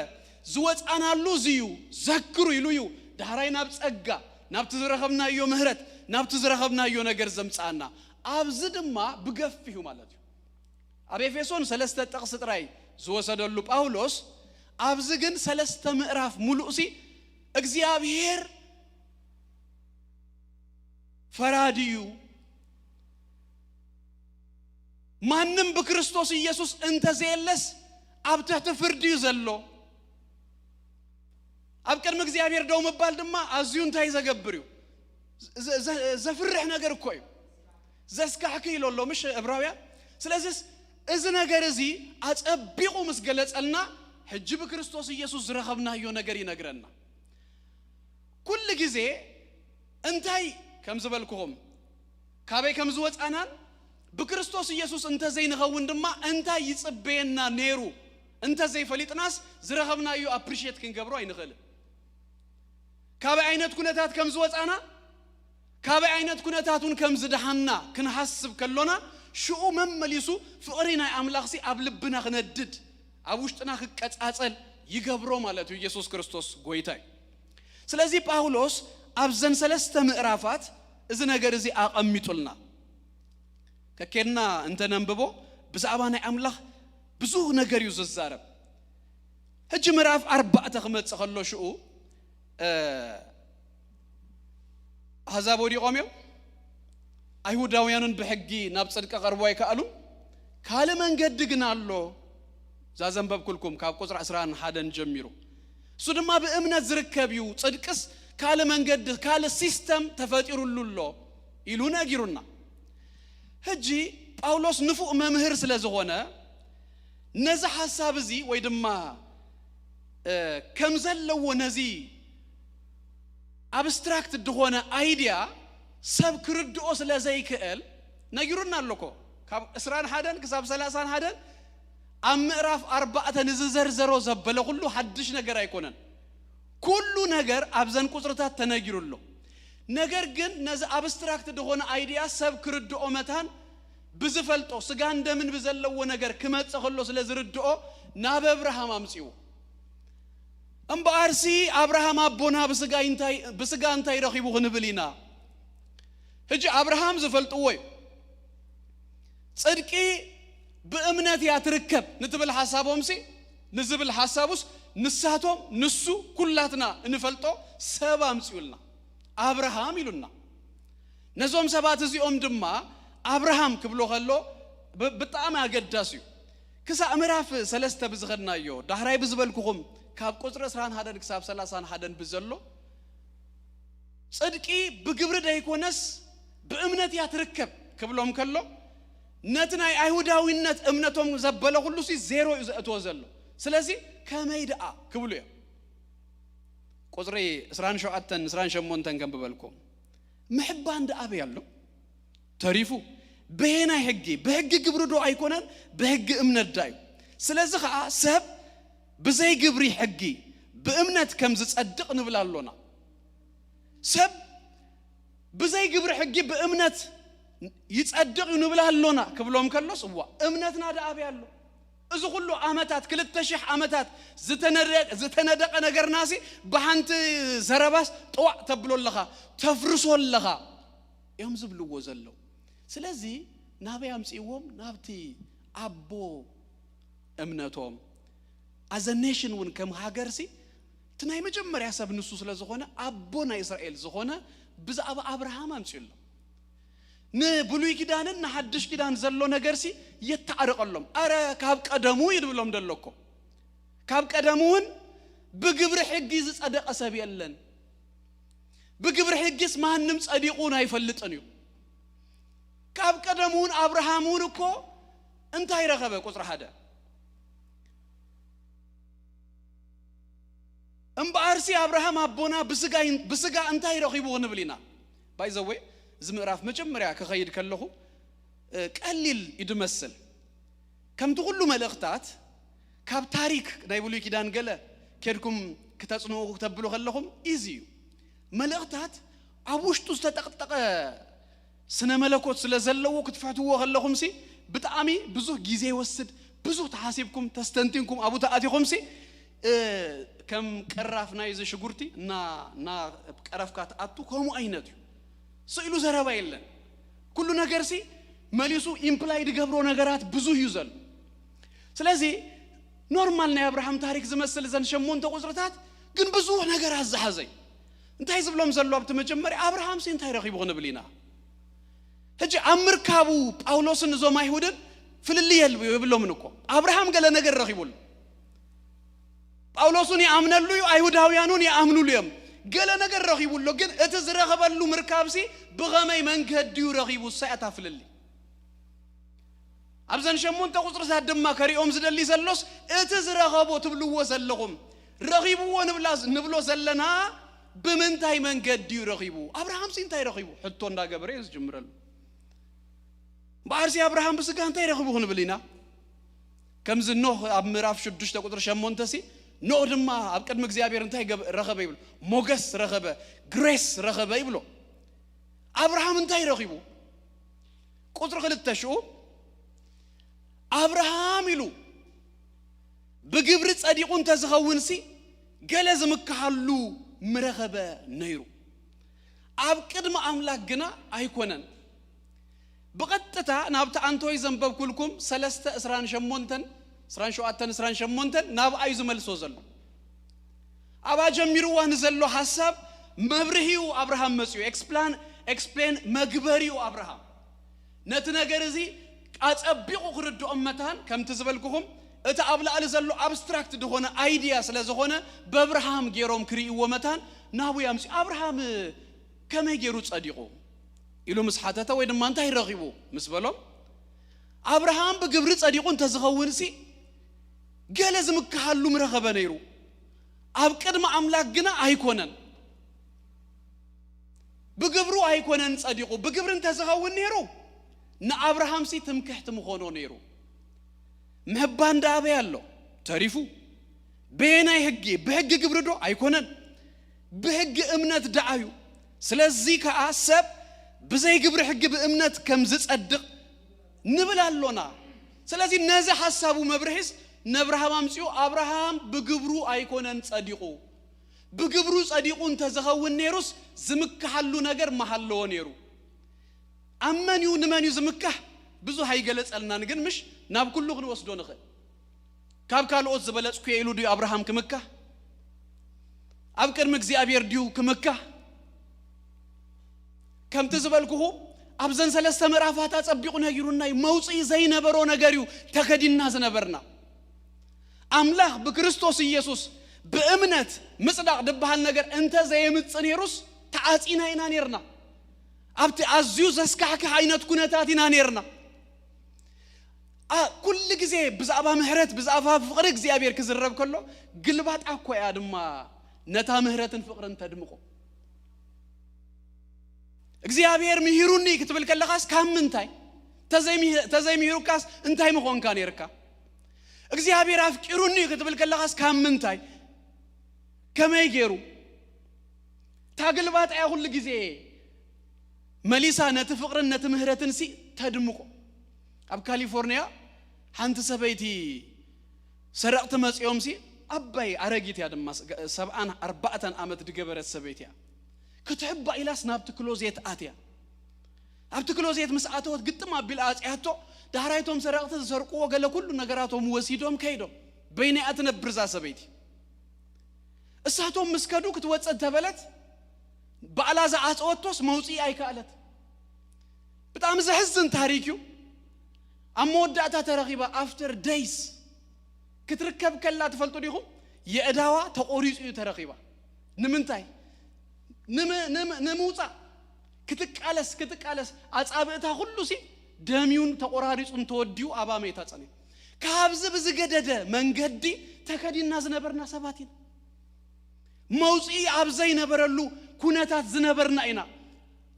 ዝወጻናሉ እዚ እዩ። ዘክሩ ኢሉ እዩ ዳሕራይ ናብ ጸጋ፣ ናብቲ ዝረኸብናዮ ምህረት፣ ናብቲ ዝረኸብናዮ ነገር ዘምጽኣና። ኣብዚ ድማ ብገፊሑ ማለት እዩ። ኣብ ኤፌሶን ሰለስተ ጥቕሲ ጥራይ ዝወሰደሉ ጳውሎስ፣ ኣብዚ ግን ሰለስተ ምዕራፍ ሙሉእሲ እግዚኣብሔር ፈራዲ እዩ። ማንም ብክርስቶስ ኢየሱስ እንተዘየለስ ኣብ ትሕቲ ፍርዲ እዩ ዘሎ። ኣብ ቅድሚ እግዚኣብሔር ደው ምባል ድማ ኣዝዩ እንታይ ዘገብር እዩ? ዘ-፣ ዘ-፣ ዘፍርሕ ነገር እኮ እዩ። ዘስካሕክ ኢሎ ኣሎ፣ ምሽ ዕብራውያን። ስለዚስ እዚ ነገር እዚ ኣጸቢቑ ምስ ገለጸልና፣ ሕጂ ብክርስቶስ ኢየሱስ ዝረኸብናዮ ነገር ይነግረና። ኩሉ ግዜ እንታይ ከም ዝበልኩኹም፣ ካበይ ከም ዝወጻናን ብክርስቶስ ኢየሱስ እንተዘይንኸውን ድማ እንታይ ይጽበየና ነይሩ እንተዘይፈሊጥናስ፣ ዝረኸብናዮ ኣፕሪሼት ክንገብሮ ኣይንኽእልን። ካበይ ዓይነት ኩነታት ከም ዝወጻና፣ ካበይ ዓይነት ኩነታት እውን ከም ዝደሓና ክንሓስብ ከሎና፣ ሽኡ መመሊሱ ፍቕሪ ናይ ኣምላኽሲ ኣብ ልብና ክነድድ፣ ኣብ ውሽጥና ክቀጻጸል ይገብሮ ማለት እዩ። ኢየሱስ ክርስቶስ ጎይታ እዩ። ስለዚ ጳውሎስ ኣብዘን ሰለስተ ምዕራፋት እዚ ነገር እዚ ኣቐሚጡልና። ከኬድና እንተነንብቦ ብዛዕባ ናይ ኣምላኽ ብዙህ ነገር እዩ ዝዛረብ። ሕጂ ምዕራፍ ኣርባዕተ ክመጽእ ከሎ ሽኡ፣ እ፣ ኣህዛብ ወዲቖም እዮም። ኣይሁዳውያንን ብሕጊ ናብ ጽድቂ ቀርቡ ኣይከኣሉን። ካልእ መንገዲ ግን ኣሎ። እዛ ዘንበብኩልኩም ካብ ቁጽሪ ዕስራን ሓደን ጀሚሩ። እሱ ድማ ብእምነት ዝርከብ እዩ። ጽድቅስ ካልእ መንገዲ፣ ካልእ ሲስተም ተፈጢሩሉ ኣሎ ኢሉ ነጊሩና። ሕጂ ጳውሎስ ንፉእ መምህር ስለ ዝኾነ፣ ነዚ ሓሳብ እዚ ወይ ድማ፣ እ፣ ከም ዘለዎ ነዚ ኣብስትራክት ዝኾነ ኣይድያ ሰብ ክርድኦ ስለ ዘይክእል ነጊሩና ኣሎ እኮ። ካብ ዕስራን ሓደን ክሳብ ሰላሳን ሓደን ኣብ ምዕራፍ ኣርባዕተ ንዝዘርዘሮ ዘበለ ኩሉ ሓድሽ ነገር ኣይኮነን። ኩሉ ነገር ኣብዘን ቁጽርታት ተነጊሩ ኣሎ። ነገር ግን ነዚ ኣብስትራክት ዝኾነ ኣይድያ ሰብ ክርድኦ መታን ብዝፈልጦ ስጋን ደምን ብዘለዎ ነገር ክመጽእ ከሎ ስለ ዝርድኦ ናብ ኣብርሃም ኣምጽእዎ። እምበኣርሲ ኣብርሃም ኣቦና ብስጋ እንታይ፣ ብስጋ እንታይ ረኺቡ ክንብል ኢና? ሕጂ ኣብርሃም ዝፈልጥዎ እዩ። ጽድቂ ብእምነት እያ ትርከብ ንትብል ሓሳቦምሲ፣ ንዝብል ሓሳቡስ ንሳቶም፣ ንሱ፣ ኩላትና እንፈልጦ ሰብ ኣምጽኡልና፣ ኣብርሃም ኢሉና። ነዞም ሰባት እዚኦም ድማ ኣብርሃም ክብሎ ከሎ ብ-፣ ብጣዕሚ ኣገዳሲ እዩ። ክሳእ ምዕራፍ ሰለስተ ብዝኸድናዮ፣ ዳሕራይ ብዝበልኩኹም ካብ ቁጽሪ ዕስራን ሓደን ክሳብ ሰላሳን ሓደን ብዘሎ፣ ጽድቂ ብግብሪ ደይኮነስ ብእምነት እያ ትርከብ ክብሎም ከሎ፣ ነቲ ናይ ኣይሁዳዊነት እምነቶም ዘበለ ኩሉ ሲ ዜሮ እዩ ዘእትዎ ዘሎ። ስለዚ ከመይ ደኣ ክብሉ እዮም። ቁጽሪ ዕስራን ሸውዓተን ዕስራን ሸሞንተን ከንብበልኩም። ምሕባን ደኣ ኣበይ ኣሎ? ተሪፉ። በየናይ ሕጊ? ብሕጊ ግብሪ ዶ ኣይኮነን? ብሕጊ እምነት ዳ እዩ? ስለዚ ኸዓ ሰብ ብዘይ ግብሪ ሕጊ ብእምነት ከም ዝጸድቕ ንብል ኣሎና። ሰብ ብዘይ ግብሪ ሕጊ ብእምነት ይጸድቕ እዩ ንብል ኣሎና ክብሎም ከሎስ፣ እዋ፣ እምነትና ደኣ ኣበይ ኣሎ? እዚ ኩሉ ዓመታት፣ ክልተ ሽሕ ዓመታት ዝተነደ-፣ ዝተነደቐ ነገርናሲ ብሓንቲ ዘረባስ ጠዋዕ ተብሎ ኣለኻ፣ ተፍርሶ ኣለኻ እዮም ዝብልዎ ዘለዉ። ስለዚ ናበይ ኣምጽእዎም? ናብቲ ኣቦ እምነቶም። ኣዘ ኔሽን እውን ከም ሃገርሲ እቲ ናይ መጀመርያ ሰብ ንሱ ስለ ዝኾነ፣ ኣቦ ናይ እስራኤል ዝኾነ ብዛዕባ ኣብርሃም ኣምጽኡሎም። ንብሉይ ኪዳንን ንሓድሽ ኪዳን ዘሎ ነገርሲ የተዓርቐሎም። ኣረ ካብ ቀደሙ ይድብሎም ደሎ እኮ። ካብ ቀደሙ እውን ብግብሪ ሕጊ ዝጸደቐ ሰብ የለን። ብግብሪ ሕጊስ ማንም ጸዲቑ ኣይፈልጥን እዩ። ካብ ቀደም እውን ኣብርሃም እውን እኮ እንታይ ረኸበ? ቁጽሪ ሓደ። እምበኣርሲ ኣብርሃም ኣቦና ብስጋ ይን-፣ ብስጋ እንታይ ረኺቡ ክንብል ኢና? ባይ ዘ ወይ፣ እዚ ምዕራፍ መጀመርያ ክኸይድ ከለኹ፣ እ፣ ቀሊል እዩ ድመስል። ከምቲ ኩሉ መልእኽታት፣ ካብ ታሪክ ናይ ብሉይ ኪዳን ገለ ኬድኩም ክተጽንኡ ክተብሉ ከለኹም ኢዚ እዩ። መልእኽታት ኣብ ውሽጡ ዝተጠቕጠቐ ስነ መለኮት ስለ ዘለዎ ክትፍሕትዎ ከለኹምሲ ብጣዕሚ ብዙህ ግዜ ይወስድ። ብዙህ ተሓሲብኩም፣ ተስተንቲንኩም ኣብኡ ተኣቲኹምሲ፣ እ፣ ከም ቀራፍ ናይዚ ሽጉርቲ እና፣ እና ቀረፍካ ትኣቱ ከምኡ ዓይነት እዩ። ስእሉ ዘረባ የለን። ኩሉ ነገርሲ መሊሱ ኢምፕላይ ድገብሮ ነገራት ብዙህ እዩ ዘሎ። ስለዚ ኖርማል ናይ ኣብርሃም ታሪክ ዝመስል እዘን ሸሞንተ ቁጽርታት ግን ብዙህ ነገራት ዝሓዘ እዩ። እንታይ ዝብሎም ዘሎ ኣብቲ መጀመርያ ኣብርሃምሲ እንታይ ረኺቡ ክንብል ኢና? ሕጂ ኣብ ምርካቡ ጳውሎስን እዞም ኣይሁድን ፍልልይ የል-፣ የብሎምን እኮ። ኣብርሃም ገለ ነገር ረኺቡ ኣሎ። ጳውሎስ እውን ይኣምነሉ እዩ፣ ኣይሁዳውያን እውን ይኣምኑሉ እዮም። ገለ ነገር ረኺቡ ኣሎ፣ ግን እቲ ዝረኸበሉ ምርካብሲ ብኸመይ መንገዲ እዩ ረኺቡ? እሳ እያ እታ ፍልልይ። ኣብዘን ሸሞንተ ቁጽርታት ድማ ከሪኦም ዝደሊ ዘሎስ እቲ ዝረኸቦ ትብልዎ ዘለኹም፣ ረኺብዎ ንብላ-፣ ንብሎ ዘለና ብምንታይ መንገዲ እዩ ረኺቡ? ኣብርሃምሲ እንታይ ረኺቡ? ሕቶ እንዳገበረ እዩ ዝጅምረሉ። እምበኣርሲ ኣብርሃም ብስጋ እንታይ ረኺቡ ክንብል ኢና? ከምዚ ኖህ ኣብ ምዕራፍ ሽዱሽተ ቁጽሪ ሸሞንተ ሲ፣ ኖህ ድማ ኣብ ቅድሚ እግዚኣብሔር እንታይ ገብ-፣ ረኸበ ይብሎ? ሞገስ ረኸበ፣ ግሬስ ረኸበ ይብሎ። ኣብርሃም እንታይ ረኺቡ? ቁጽሪ ክልተ ሽኡ፣ ኣብርሃም ኢሉ ብግብሪ ጸዲቑ እንተዝኸውንሲ፣ ገለ ዝምክሃሉ ምረኸበ ነይሩ። ኣብ ቅድሚ ኣምላክ ግና ኣይኮነን። ብቐጥታ ናብቲ ኣንቶይ ዘንበብኩልኩም ሰለስተ ዕስራን ሸሞንተን፣ ዕስራን ሸውዓተን፣ ዕስራን ሸሞንተን ናብኣ እዩ ዝመልሶ ዘሎ። ኣብኣ ጀሚርዋ ንዘሎ ሓሳብ መብርሂኡ ኣብርሃም መጺኡ፣ ኤክስፕላን-፣ ኤክስፕሌን መግበሪኡ ኣብርሃም። ነቲ ነገር እዚ ኣጸቢቑ ክርድኦም መታን፣ ከምቲ ዝበልኩኹም፣ እቲ ኣብ ላዕሊ ዘሎ ኣብስትራክት ዝኾነ ኣይድያ ስለ ዝኾነ፣ በብርሃም ገይሮም ክርእይዎ መታን ናብኡ ኣምጺኡ። ኣብርሃም ከመይ ገይሩ ጸዲቑ? ኢሉ ምስ ሓተተ፣ ወይ ድማ እንታይ ረኺቡ ምስ በሎም፣ ኣብርሃም ብግብሪ ጸዲቑ እንተዝኸውንሲ፣ ገለ ዝምክሃሉ ምረኸበ ነይሩ። ኣብ ቅድሚ ኣምላክ ግና ኣይኮነን። ብግብሩ ኣይኮነን ጸዲቑ። ብግብሪ እንተዝኸውን ነይሩ፣ ንኣብርሃምሲ ትምክሕቲ ምኾኖ ነይሩ። ምሕባን ደኣ ኣበይ ኣሎ? ተሪፉ። በየናይ ሕጊ? ብሕጊ ግብሪ ዶ? ኣይኮነን። ብሕጊ እምነት ደኣ እዩ። ስለዚ ከኣ ሰብ ብዘይ ግብሪ ሕጊ ብእምነት ከም ዝጸድቕ ንብል ኣሎና። ስለዚ ነዚ ሓሳቡ መብርሂስ ነብርሃም ኣምጺኡ፣ ኣብርሃም ብግብሩ ኣይኮነን ጸዲቑ። ብግብሩ ጸዲቑ እንተ ዝኸውን ነይሩስ ዝምክሓሉ ነገር ምሃለዎ ነይሩ። ኣብ መን እዩ ንመን እዩ ዝምካሕ ብዙሕ ኣይገለጸልናን፣ ግን ምሽ ናብ ኩሉ ክንወስዶ ንኽእል። ካብ ካልኦት ዝበለጽኩ እየ ኢሉ ድዩ ኣብርሃም ክምካሕ? ኣብ ቅድሚ እግዚኣብሔር ድዩ ክምካሕ? ከምቲ ዝበልኩኹ ኣብዘን ሰለስተ ምዕራፋት ኣጸቢቑ ነጊሩና እዩ። መውፅኢ ዘይነበሮ ነገር እዩ ተከዲና ዝነበርና። ኣምላኽ ብክርስቶስ ኢየሱስ ብእምነት ምጽዳቕ ዝበሃል ነገር እንተ ዘየምጽእ ነይሩስ ተዓጺና ኢና ነርና። ኣብቲ ኣዝዩ ዘስካሕክሕ ዓይነት ኩነታት ኢና ነርና። ኩሉ ግዜ ብዛዕባ ምሕረት ብዛዕባ ፍቕሪ እግዚኣብሔር ክዝረብ ከሎ ግልባጣ እኮ እያ ድማ ነታ ምሕረትን ፍቕርን ተድምቖ። እግዚኣብሔር ምሂሩኒ ክትብል ከለኻስ ካብ ምንታይ? ተዘይምሂሩካስ እንታይ ምኾንካ ነርካ? እግዚኣብሔር ኣፍቂሩኒ ክትብል ከለኻስ ካብ ምንታይ? ከመይ ገይሩ? ታግልባጥ እያ ኩሉ ግዜ መሊሳ ነቲ ፍቕርን ነቲ ምህረትን ሲ ተድምቆ። ኣብ ካሊፎርኒያ ሓንቲ ሰበይቲ ሰረቕቲ መጺኦም ሲ፣ ኣባይ ኣረጊት እያ ድማ፣ ሰብኣን ኣርባዕተን ዓመት ድገበረት ሰበይቲ እያ። ክትሕባ ኢላስ ናብቲ ክሎዜት ኣትያ። ኣብቲ ክሎዜት ምስ ኣተወት ግጥም ኣቢል ኣጽያቶ። ዳሕራይቶም ሰረቕቲ ዝሰርቅዎ ገለ ኩሉ ነገራቶም ወሲዶም ከይዶም። በይነያ ትነብር እዛ ሰበይቲ። እሳቶም ምስ ከዱ ክትወጽእ እንተበለት ባዕላ ዝዓጸወቶስ መውጽኢ ኣይከኣለት። ብጣዕሚ ዘሕዝን ታሪክ እዩ። ኣብ መወዳእታ ተረኺባ after days ክትርከብ ከላ ትፈልጡ ዲኹም? የእዳዋ ተቆሪጹ እዩ ተረኺባ። ንምንታይ? ንምውፃእ ክትቃለስ ክትቃለስ ኣፃብእታ ኩሉ ሲ ደምዩን ተቆራሪፁን ተወዲኡ ኣባ መይታ ፀኒሑ። ካብዚ ብዝገደደ መንገዲ ተከዲና ዝነበርና ሰባት ኢና። መውፅኢ ኣብ ዘይነበረሉ ኩነታት ዝነበርና ኢና።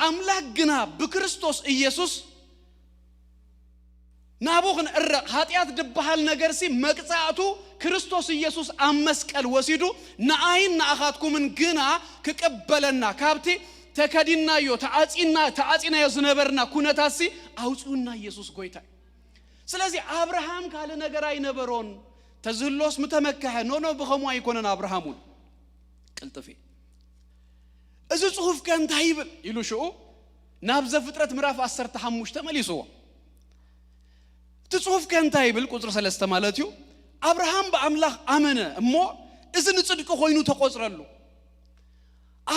ኣምላክ ግና ብክርስቶስ ኢየሱስ ናብኡ ክንዕረቕ፣ ሓጢኣት ድበሃል ነገርሲ መቅጻእቱ ክርስቶስ ኢየሱስ ኣብ መስቀል ወሲዱ ንኣይን ንኣኻትኩምን ግና ክቅበለና፣ ካብቲ ተከዲናዮ ተዓጺና ተዓጺናዮ ዝነበርና ኩነታትሲ ኣውጺኡና ኢየሱስ ጎይታ እዩ። ስለዚ ኣብርሃም ካልእ ነገር ኣይነበሮን። ተዝህሎስ ምተመከሐ። ኖኖ፣ ብኸምኡ ኣይኮነን ኣብርሃም እውን ቅልጥፍ እዩ። እዚ ጽሑፍ ከ እንታይ ይብል ኢሉ ሽኡ ናብ ዘፍጥረት ምዕራፍ ዓሰርተ ሓሙሽተ መሊስዎ። እቲ ጽሑፍ ከ እንታይ ይብል? ቁጽሪ ሰለስተ ማለት እዩ። ኣብርሃም ብኣምላኽ ኣመነ እሞ እዚ ንጽድቂ ኮይኑ ተቆጽረሉ።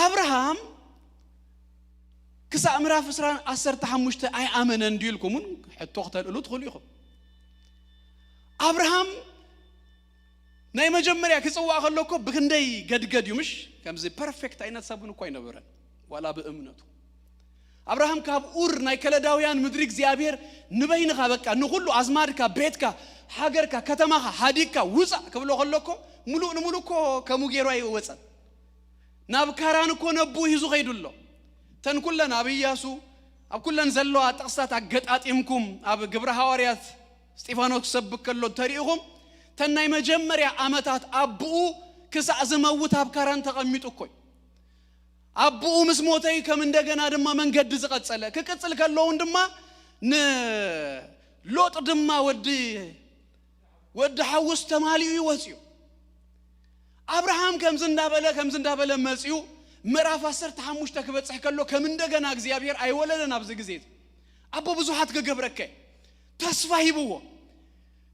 ኣብርሃም ክሳብ ምዕራፍ ዕስራን ዓሰርተ ሓሙሽተ ኣይኣመነን ድዩ ኢልኩምን ሕቶ ክተልእሉ ትኽእሉ ኢኹም። ኣብርሃም ናይ መጀመርያ ክጽዋዕ ከሎ እኮ ብክንደይ ገድገድ እዩ፣ ምሽ? ከምዚ ፐርፌክት ዓይነት ሰብ እውን እኮ ኣይነበረን፣ ዋላ ብእምነቱ። ኣብርሃም ካብ ኡር ናይ ከለዳውያን ምድሪ እግዚኣብሔር ንበይንኻ በቃ ንኹሉ ኣዝማድካ፣ ቤትካ፣ ሃገርካ፣ ከተማኻ ሃዲግካ ውጻእ ክብሎ ከሎ እኮ ምሉእ ንምሉእ እኮ ከምኡ ገይሩ ኣይወጸን። ናብ ካራን እኮ ነብኡ ሂዙ ከይዱ ኣሎ። ተን ኩለን ኣብ ኢያሱ ኣብ ኩለን ዘለዋ ጥቕስታት ኣገጣጢምኩም ኣብ ግብረ ሃዋርያት እስጢፋኖስ ክሰብክ ከሎ እንተሪኢኹም፣ ተን ናይ መጀመርያ ዓመታት ኣቦኡ ክሳዕ ዝመውት ኣብ ካራን ተቐሚጡ እኮ እዩ። ኣቦኡ ምስ ሞተ እዩ ከም እንደገና ድማ መንገዲ ዝቐጸለ። ክቅጽል ከለውን ድማ ንሎጥ ድማ ወዲ ወዲ ሓውስ ተማሊኡ እዩ ወፂኡ። ኣብርሃም ከምዚ እንዳበለ ከምዚ እንዳበለ መፂኡ ምዕራፍ ዓሰርተ ሓሙሽተ ክበፅሕ ከሎ ከም እንደገና እግዚኣብሔር ኣይወለደን። ኣብዚ ግዜ ኣቦ ብዙሓት ክገብረከ ተስፋ ሂብዎ።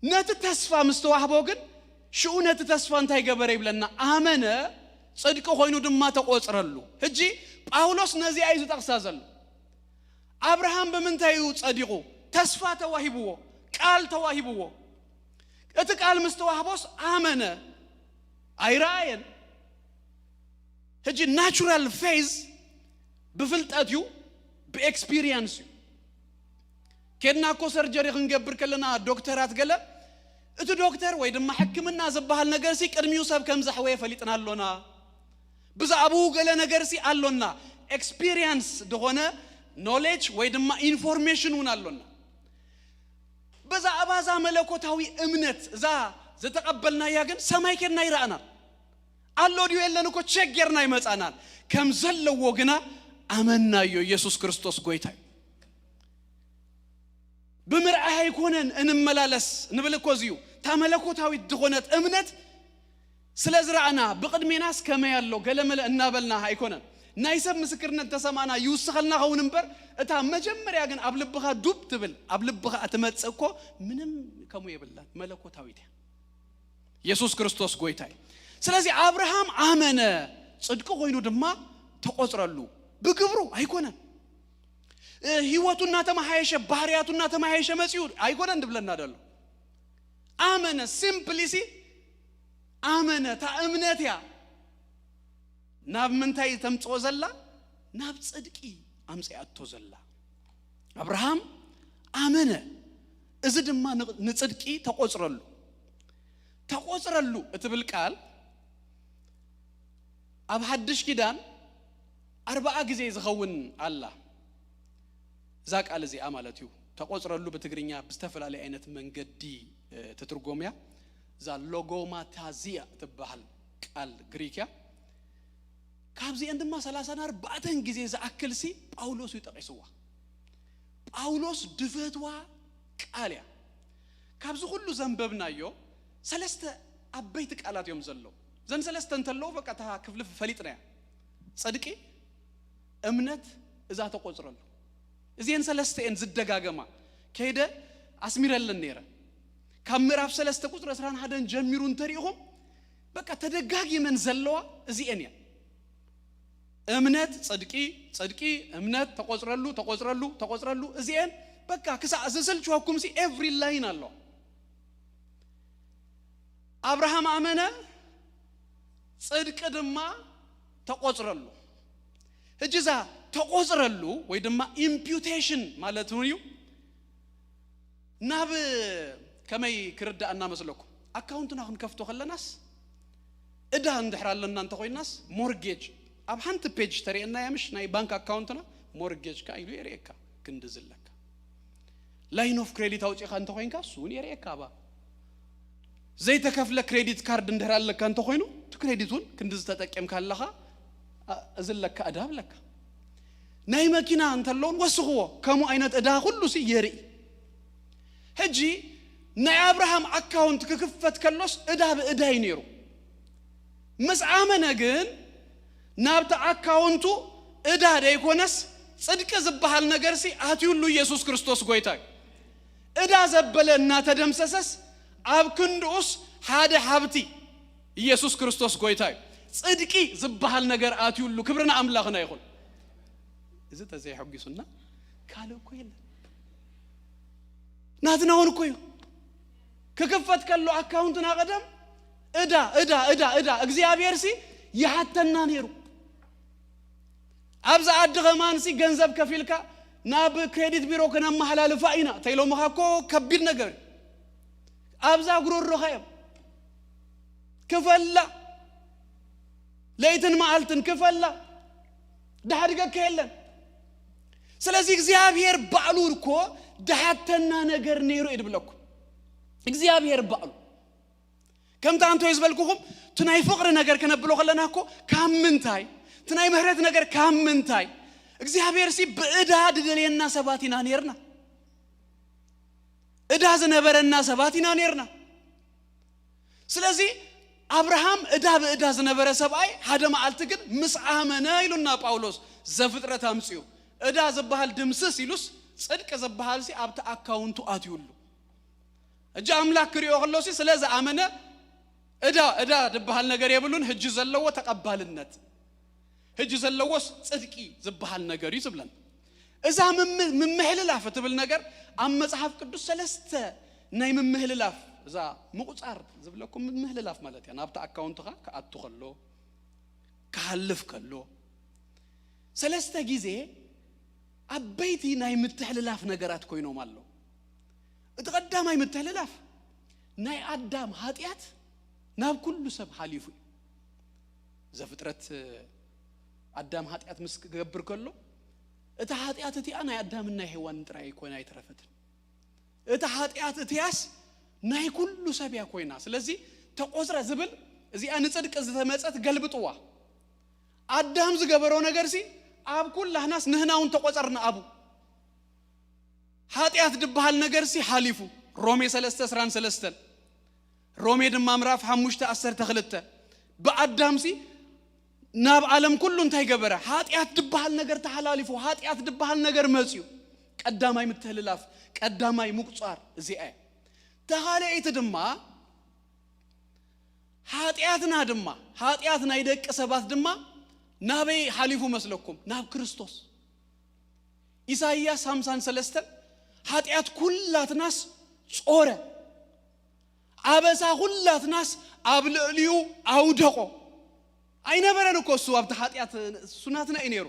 ነቲ ተስፋ ምስ ተዋህቦ ግን ሽኡ ነቲ ተስፋ እንታይ ገበረ ይብለና? ኣመነ፣ ጽድቂ ኮይኑ ድማ ተቆጽረሉ። ሕጂ ጳውሎስ ነዚኣ እዩ ዝጠቕሳ ዘሎ። ኣብርሃም ብምንታይ እዩ ጸዲቑ? ተስፋ ተዋሂብዎ፣ ቃል ተዋሂብዎ። እቲ ቃል ምስ ተዋህቦስ ኣመነ፣ ኣይረኣየን። ሕጂ ናቹራል ፌዝ ብፍልጠት እዩ፣ ብኤክስፒሪየንስ እዩ። ኬድና እኮ ሰርጀሪ ክንገብር ከለና ዶክተራት ገለ እቲ ዶክተር ወይ ድማ ሕክምና ዝበሃል ነገር ሲ ቅድሚኡ ሰብ ከም ዘሕወየ ፈሊጥና ኣሎና። ብዛዕባኡ ገለ ነገር ሲ ኣሎና። ኤክስፒሪየንስ ዝኾነ ኖሌጅ ወይ ድማ ኢንፎርሜሽን እውን ኣሎና። ብዛዕባ እዛ መለኮታዊ እምነት እዛ ዝተቐበልናያ ግን ሰማይ ኬድና ይረኣና ኣሎ ድዩ የለን እኮ ቸክ ጌርና ይመጻናል። ከም ዘለዎ ግና ኣመናዮ ኢየሱስ ክርስቶስ ጎይታ እዩ። ብምርኣይ ኣይኮነን እንመላለስ ንብል እኮ እዚዩ። እታ መለኮታዊት ዝኾነት እምነት ስለ ዝረኣና ብቕድሜናስ ከመይ ኣሎ ገለመለ እናበልና ኣይኮነን። ናይ ሰብ ምስክርነት ተሰማና ይውስኸልና ኸውን እምበር፣ እታ መጀመርያ ግን ኣብ ልብኻ ዱብ ትብል፣ ኣብ ልብኻ እትመጽእ እኮ ምንም ከምኡ የብላን፣ መለኮታዊት እያ። ኢየሱስ ክርስቶስ ጎይታ እዩ። ስለዚ ኣብርሃም ኣመነ፣ ጽድቂ ኮይኑ ድማ ተቆጽረሉ። ብግብሩ ኣይኮነን። እ፣ ህይወቱ እናተመሓየሸ፣ ባህርያቱ እናተመሓየሸ መጺኡ ኣይኮነን ድብለና ደሎ። ኣመነ፣ ሲምፕሊ ሲ ኣመነ፣ እታ እምነት እያ። ናብ ምንታይ ተምጽኦ ዘላ? ናብ ጽድቂ ኣምጽኣቶ ዘላ። ኣብርሃም ኣመነ፣ እዚ ድማ ን-፣ ንጽድቂ ተቆጽረሉ። ተቆጽረሉ እትብል ቃል ኣብ ሓድሽ ኪዳን ኣርባዓ ግዜ ዝኸውን ኣላ። እዛ ቃል እዚኣ ማለት እዩ። ተቆጽረሉ ብትግርኛ ብዝተፈላለየ ዓይነት መንገዲ፣ እ፣ ትትርጎም እያ። እዛ ሎጎማታዚያ ትበሃል ቃል ግሪክ እያ። ካብዚአን ድማ ሰላሳን ኣርባዕተን ግዜ ዝኣክል ሲ ጳውሎስ እዩ ጠቂስዋ። ጳውሎስ ድፈትዋ ቃል እያ። ካብዚ ኩሉ ዘንበብናዮ ሰለስተ ዓበይቲ ቃላት እዮም ዘለዉ። ዘን ሰለስተ እንተለዉ በቃ እታ ክፍሊ ፈሊጥናያ። ጽድቂ፣ እምነት፣ እዛ ተቆጽረሉ። እዚአን ሰለስተ እየን ዝደጋገማ። ከይደ ኣስሚረለን ነይረ። ካብ ምዕራፍ ሰለስተ ቁጽሪ ዕስራን ሓደን ጀሚሩ እንተሪኢኹም በቃ ተደጋጊመን ዘለዋ እዚአን እየን። እምነት፣ ጽድቂ፣ ጽድቂ፣ እምነት፣ ተቆጽረሉ፣ ተቆጽረሉ፣ ተቆጽረሉ። እዚአን በቃ ክሳዕ ዝስልችወኩም ሲ ኤቭሪ ላይን ኣሎ። ኣብርሃም ኣመነ፣ ጽድቂ ድማ ተቆጽረሉ። ሕጂ እዛ ተቆጽረሉ ወይ ድማ ኢምፒዩቴሽን ማለት እውን እዩ። ናብ ከመይ ክርዳእና መስለኩም? ኣካውንትና ክንከፍቶ ከለናስ እዳ እንድሕር ኣለና እንተኮይናስ ሞርጌጅ ኣብ ሓንቲ ፔጅ ተርእየና እያ ምሽ? ናይ ባንክ ኣካውንትና ሞርጌጅ ካ ኢሉ የርእየካ። ክንዲ ዝለካ ላይን ኦፍ ክሬዲት ኣውፂኻ እንተኮይንካ እሱ እውን የርእየካ። ኣባ ዘይተከፍለ ክሬዲት ካርድ እንድሕር ኣለካ እንተኮይኑ እቲ ክሬዲት እውን ክንዲ ዝተጠቀምካ ኣለኻ። ኣ-፣ እዚ ኣለካ እዳ ኣለካ። ናይ መኪና እንተለውን ወስኽዎ። ከምኡ ዓይነት እዳ ኩሉ ሲ የርኢ። ሕጂ ናይ ኣብርሃም ኣካውንት ክክፈት ከሎስ እዳ ብእዳ እዩ ነይሩ። ምስ ኣመነ ግን ናብቲ ኣካውንቱ እዳ ደይኮነስ ጽድቂ ዝበሃል ነገር ሲ ኣትዩሉ። ኢየሱስ ክርስቶስ ጎይታ እዩ። እዳ ዘበለ እናተደምሰሰስ ኣብ ክንድኡስ ሓደ ሃብቲ። ኢየሱስ ክርስቶስ ጎይታ እዩ። ጽድቂ ዝበሃል ነገር ኣትዩሉ። ክብሪ ንኣምላኽና ይኹን። እዚ ተዘይሐጒሱና ካልእ እኮ የለን። ናትና እውን እኮ እዩ። ክክፈት ከሎ ኣካውንትና ቀደም እዳ፣ እዳ፣ እዳ፣ እዳ። እግዚኣብሔር ሲ ይሓተና ነይሩ። ኣብዚ ዓዲ ከማን ሲ ገንዘብ ከፊልካ ናብ ክሬዲት ቢሮ ክነመሓላልፋ ኢና እንተኢሎምኻ እኮ ከቢድ ነገር እዩ። ኣብዛ ጉሮሮኻ እዮም። ክፈላ፣ ለይትን መዓልትን ክፈላ፣ ድሓድገካ የለን። ስለዚ እግዚኣብሔር ባዕሉ እኮ ድሓተና ነገር ነይሩ እዩ ድብለኩም። እግዚኣብሔር ባዕሉ። ከምቲ ኣንቶይ ዝበልኩኹም፣ እቲ ናይ ፍቕሪ ነገር ክነብሎ ከለና እኮ ካብ ምንታይ፣ እቲ ናይ ምህረት ነገር ካብ ምንታይ፣ እግዚኣብሔር ሲ ብእዳ ድደልየና ሰባት ኢና ነይርና። እዳ ዝነበረና ሰባት ኢና ነይርና። ስለዚ ኣብርሃም እዳ ብእዳ ዝነበረ ሰብኣይ ሓደ መዓልቲ ግን ምስ ኣመነ ኢሉና ጳውሎስ ዘፍጥረት ኣምፅኡ። እዳ ዝበሃል ድምስስ ኢሉስ ጽድቂ ዝበሃል ሲ ኣብቲ ኣካውንቱ ኣትዩሉ። እጂ ኣምላክ ክሪኦ ከሎ ሲ ስለ ዝኣመነ እዳ፣ እዳ ዝበሃል ነገር የብሉን። ሕጂ ዘለዎ ተቐባልነት፣ ሕጂ ዘለዎስ ጽድቂ ዝበሃል ነገር እዩ ዝብለን። እዛ ምም-፣ ምምሕልላፍ እትብል ነገር ኣብ መጽሓፍ ቅዱስ ሰለስተ ናይ ምምሕልላፍ፣ እዛ ምቁጻር ዝብለኩም ምምሕልላፍ ማለት እያ። ናብቲ ኣካውንትኻ ክኣቱ ከሎ፣ ክሓልፍ ከሎ፣ ሰለስተ ግዜ ዓበይቲ ናይ ምትሕልላፍ ነገራት ኮይኖም ኣለዉ። እቲ ቀዳማይ ምትሕልላፍ ናይ ኣዳም ኃጢኣት ናብ ኩሉ ሰብ ሓሊፉ እዩ። ዘፍጥረት ኣዳም ኃጢኣት ምስ ክገብር ከሎ እታ ኃጢኣት እቲኣ ናይ ኣዳምን ናይ ሔዋንን ጥራይ ኮይና ኣይተረፈትን። እታ ኃጢኣት እቲያስ ናይ ኩሉ ሰብ እያ ኮይና። ስለዚ ተቆጽረ ዝብል እዚኣ ንጽድቂ ዝተመጸት ገልብጥዋ። ኣዳም ዝገበሮ ነገር ሲ ኣብ ኩላህናስ ንህና እውን ተቆጸርና ኣብኡ። ሓጢኣት ድበሃል ነገርሲ ሓሊፉ። ሮሜ ሰለስተ ዕስራን ሰለስተን፣ ሮሜ ድማ ምዕራፍ ሓሙሽተ ዓሰርተ ክልተ፣ ብኣዳምሲ ናብ ዓለም ኩሉ እንታይ ገበረ? ሓጢኣት ድበሃል ነገር ተሓላሊፉ። ሓጢኣት ድበሃል ነገር መጽዩ። ቀዳማይ ምትህልላፍ፣ ቀዳማይ ምቁጻር እዚኣ እያ። ተኻልኣይቲ ድማ ሓጢኣትና ድማ፣ ሓጢኣት ናይ ደቂ ሰባት ድማ ናበይ ሓሊፉ መስለኩም? ናብ ክርስቶስ። ኢሳይያስ ሓምሳን ሰለስተን፣ ሓጢኣት ኩላትናስ ጾረ፣ ኣበሳ ኩላትናስ ኣብ ልዕሊኡ ኣውደቆ። ኣይነበረን እኮ እሱ ኣብቲ ሓጢኣት፣ እሱ ናትና እዩ ነይሩ።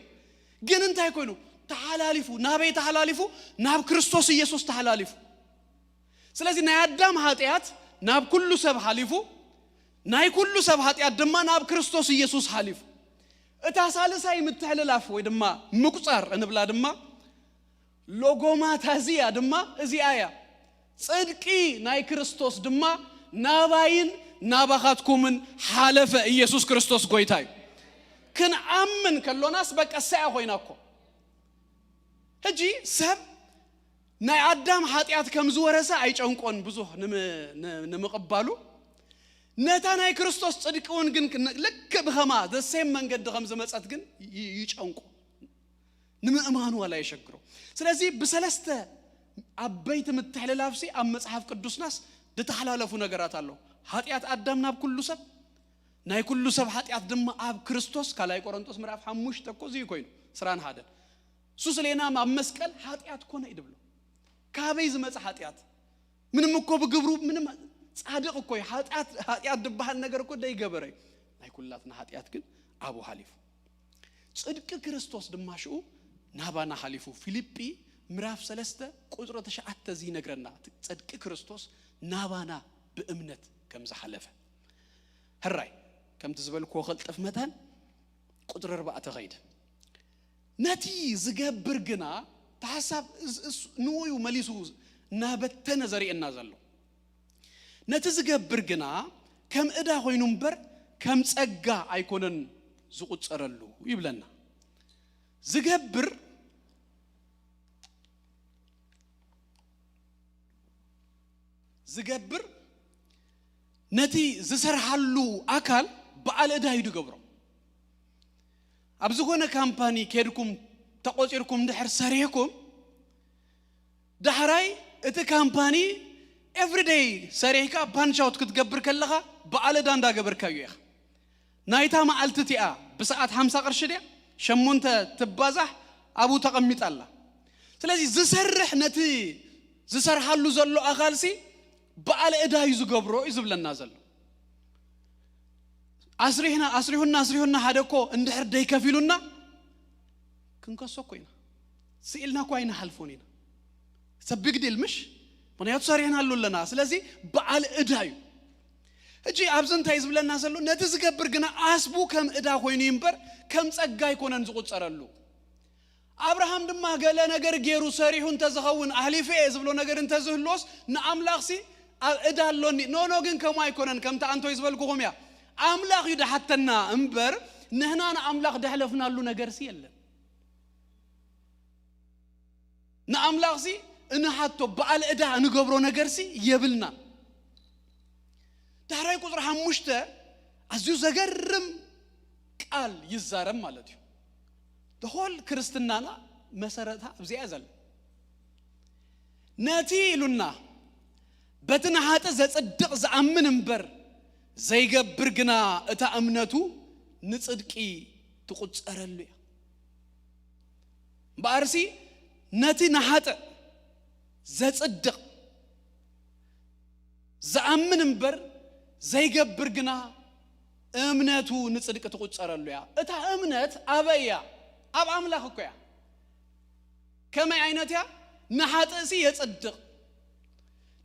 ግን እንታይ ኮይኑ? ተሓላሊፉ። ናበይ ተሓላሊፉ? ናብ ክርስቶስ ኢየሱስ ተሓላሊፉ። ስለዚ ናይ ኣዳም ሓጢኣት ናብ ኩሉ ሰብ ሓሊፉ፣ ናይ ኩሉ ሰብ ሓጢኣት ድማ ናብ ክርስቶስ ኢየሱስ ሓሊፉ። እታ ሳልሳይ ምትሕልላፍ ወይ ድማ ምቁጻር እንብላ ድማ ሎጎማታዚያ ድማ እዚኣ እያ። ጽድቂ ናይ ክርስቶስ ድማ ናባይን ናባኻትኩምን ሓለፈ። ኢየሱስ ክርስቶስ ጎይታ እዩ። ክንኣምን ከሎናስ በቃ እሳያ ኮይና እኮ። ሕጂ ሰብ ናይ ኣዳም ሓጢኣት ከም ዝወረሰ ኣይጨንቆን ብዙሕ ንም-፣ ን-፣ ንምቕባሉ። ነታ ናይ ክርስቶስ ጽድቂ እውን ግን ክን-፣ ልክዕ ብኸማ ዘሴም መንገዲ ከም ዝመጸት ግን ይ-፣ ይጨንቆ። ንምእማኑ ዋላ የሸግሮ። ስለዚ ብሰለስተ ዓበይቲ ምትሕልላፍሲ ኣብ መጽሓፍ ቅዱስናስ ዝተሓላለፉ ነገራት ኣሎ። ሓጢኣት ኣዳም ናብ ኩሉ ሰብ፣ ናይ ኩሉ ሰብ ሓጢኣት ድማ ኣብ ክርስቶስ። ካልኣይ ቆሮንቶስ ምዕራፍ ሓሙሽተ እኮ እዚ ኮይኑ፣ ዕስራን ሓደን። እሱ ስሌና ኣብ መስቀል ሓጢኣት ኮነ እዩ ድብሎ። ካበይ ዝመጸ ሓጢኣት? ምንም እኮ ብግብሩ ምንም ጻድቕ እኮ እዩ። ሓጢኣት፣ ሓጢኣት ዝበሃል ነገር እኮ ደይገበረ እዩ። ናይ ኩላትና ሓጢኣት ግን ኣብኡ ሓሊፉ። ጽድቂ ክርስቶስ ድማ ሽኡ ናባና ሓሊፉ። ፊልጲ ምዕራፍ ሰለስተ ቁጽሪ ትሽዓተ እዚ ይነግረና። ጽድቂ ክርስቶስ ናባና ብእምነት ከም ዝሓለፈ። ሕራይ፣ ከምቲ ዝበልክዎ ከልጥፍ መታን ቁጽሪ ኣርባዕተ ኸይድ። ነቲ ዝገብር ግና፣ እቲ ሓሳብ እስ-፣ እስ-፣ ንኡ እዩ መሊሱ እናበተነ ዘርእየና ዘሎ። ነቲ ዝገብር ግና ከም ዕዳ ኮይኑ እምበር ከም ጸጋ ኣይኮነን ዝቑጸረሉ ይብለና። ዝገብር፣ ዝገብር ነቲ ዝሰርሓሉ ኣካል በዓል ዕዳ እዩ ዝገብሮ። ኣብ ዝኾነ ካምፓኒ ኬድኩም ተቖጺርኩም እንድሕር ሰሪሕኩም፣ ዳሕራይ እቲ ካምፓኒ ኤቭሪደይ ሰሪሕካ ፓንች ኣውት ክትገብር ከለኻ በዓል ዕዳ እንዳገበርካዮ ኢኻ። ናይታ መዓልቲ እቲኣ ብሰዓት ሓምሳ ቅርሺ ድያ? ሸሞንተ ትባዛሕ ኣብኡ ተቐሚጣ ኣላ። ስለዚ ዝሰርሕ ነቲ ዝሰርሓሉ ዘሎ ኣኻልሲ በዓል ዕዳ እዩ ዝገብሮ እዩ ዝብለና ዘሎ። ኣስሪሕና፣ ኣስሪሑና፣ ኣስሪሑና ሓደ እኮ እንድሕር ደይከፊሉና ክንከሶ እኮ ኢና። ስኢልና እኮ ኣይንሓልፎን ኢና። ሰብ ቢግ ዲል ምሽ? ምኽንያቱ ሰሪሕናሉ ኣለና። ስለዚ በዓል ዕዳ እዩ። ሕጂ ኣብዚ እንታይ ዝብለና ዘሎ? ነቲ ዝገብር ግና ኣስቡ ከም ዕዳ ኮይኑ እዩ እምበር ከም ጸጋ ኣይኮነን ዝቑጸረሉ። ኣብርሃም ድማ ገለ ነገር ገይሩ ሰሪሑ እንተዝኸውን ኣህሊፈ እየ ዝብሎ ነገር እንተዝህልዎስ ንኣምላኽሲ ኣብ ዕዳ ኣሎኒ። ኖ፣ ኖ፣ ግን ከምኡ ኣይኮነን። ከምቲ ኣንቶይ ዝበልኩኹም እያ። ኣምላኽ እዩ ድሓተና እምበር ንህና ንኣምላኽ ደሕለፍናሉ ነገርሲ የለን። ንኣምላኽሲ እንሓቶ በዓል ዕዳ እንገብሮ ነገርሲ የብልናን። ዳሕራይ ቁጽሪ ሓሙሽተ ኣዝዩ ዘገርም ቃል ይዛረብ ማለት እዩ። The whole ክርስትናና መሰረታ ኣብዚኣ ዘለ። ነቲ ኢሉና በቲ ንሓጢእ ዘጽድቕ ዝኣምን እምበር ዘይገብር ግና እታ እምነቱ ንጽድቂ ትቑጸረሉ እያ። እምበኣርሲ ነቲ ንሓጥእ ዘጽድቕ ዝኣምን እምበር ዘይገብር ግና እምነቱ ንጽድቂ ትቑጸረሉ እያ። እታ እምነት ኣበይ እያ? ኣብ ኣምላኽ እኮ እያ። ከመይ ዓይነት እያ? ንሓጥእሲ የጽድቕ።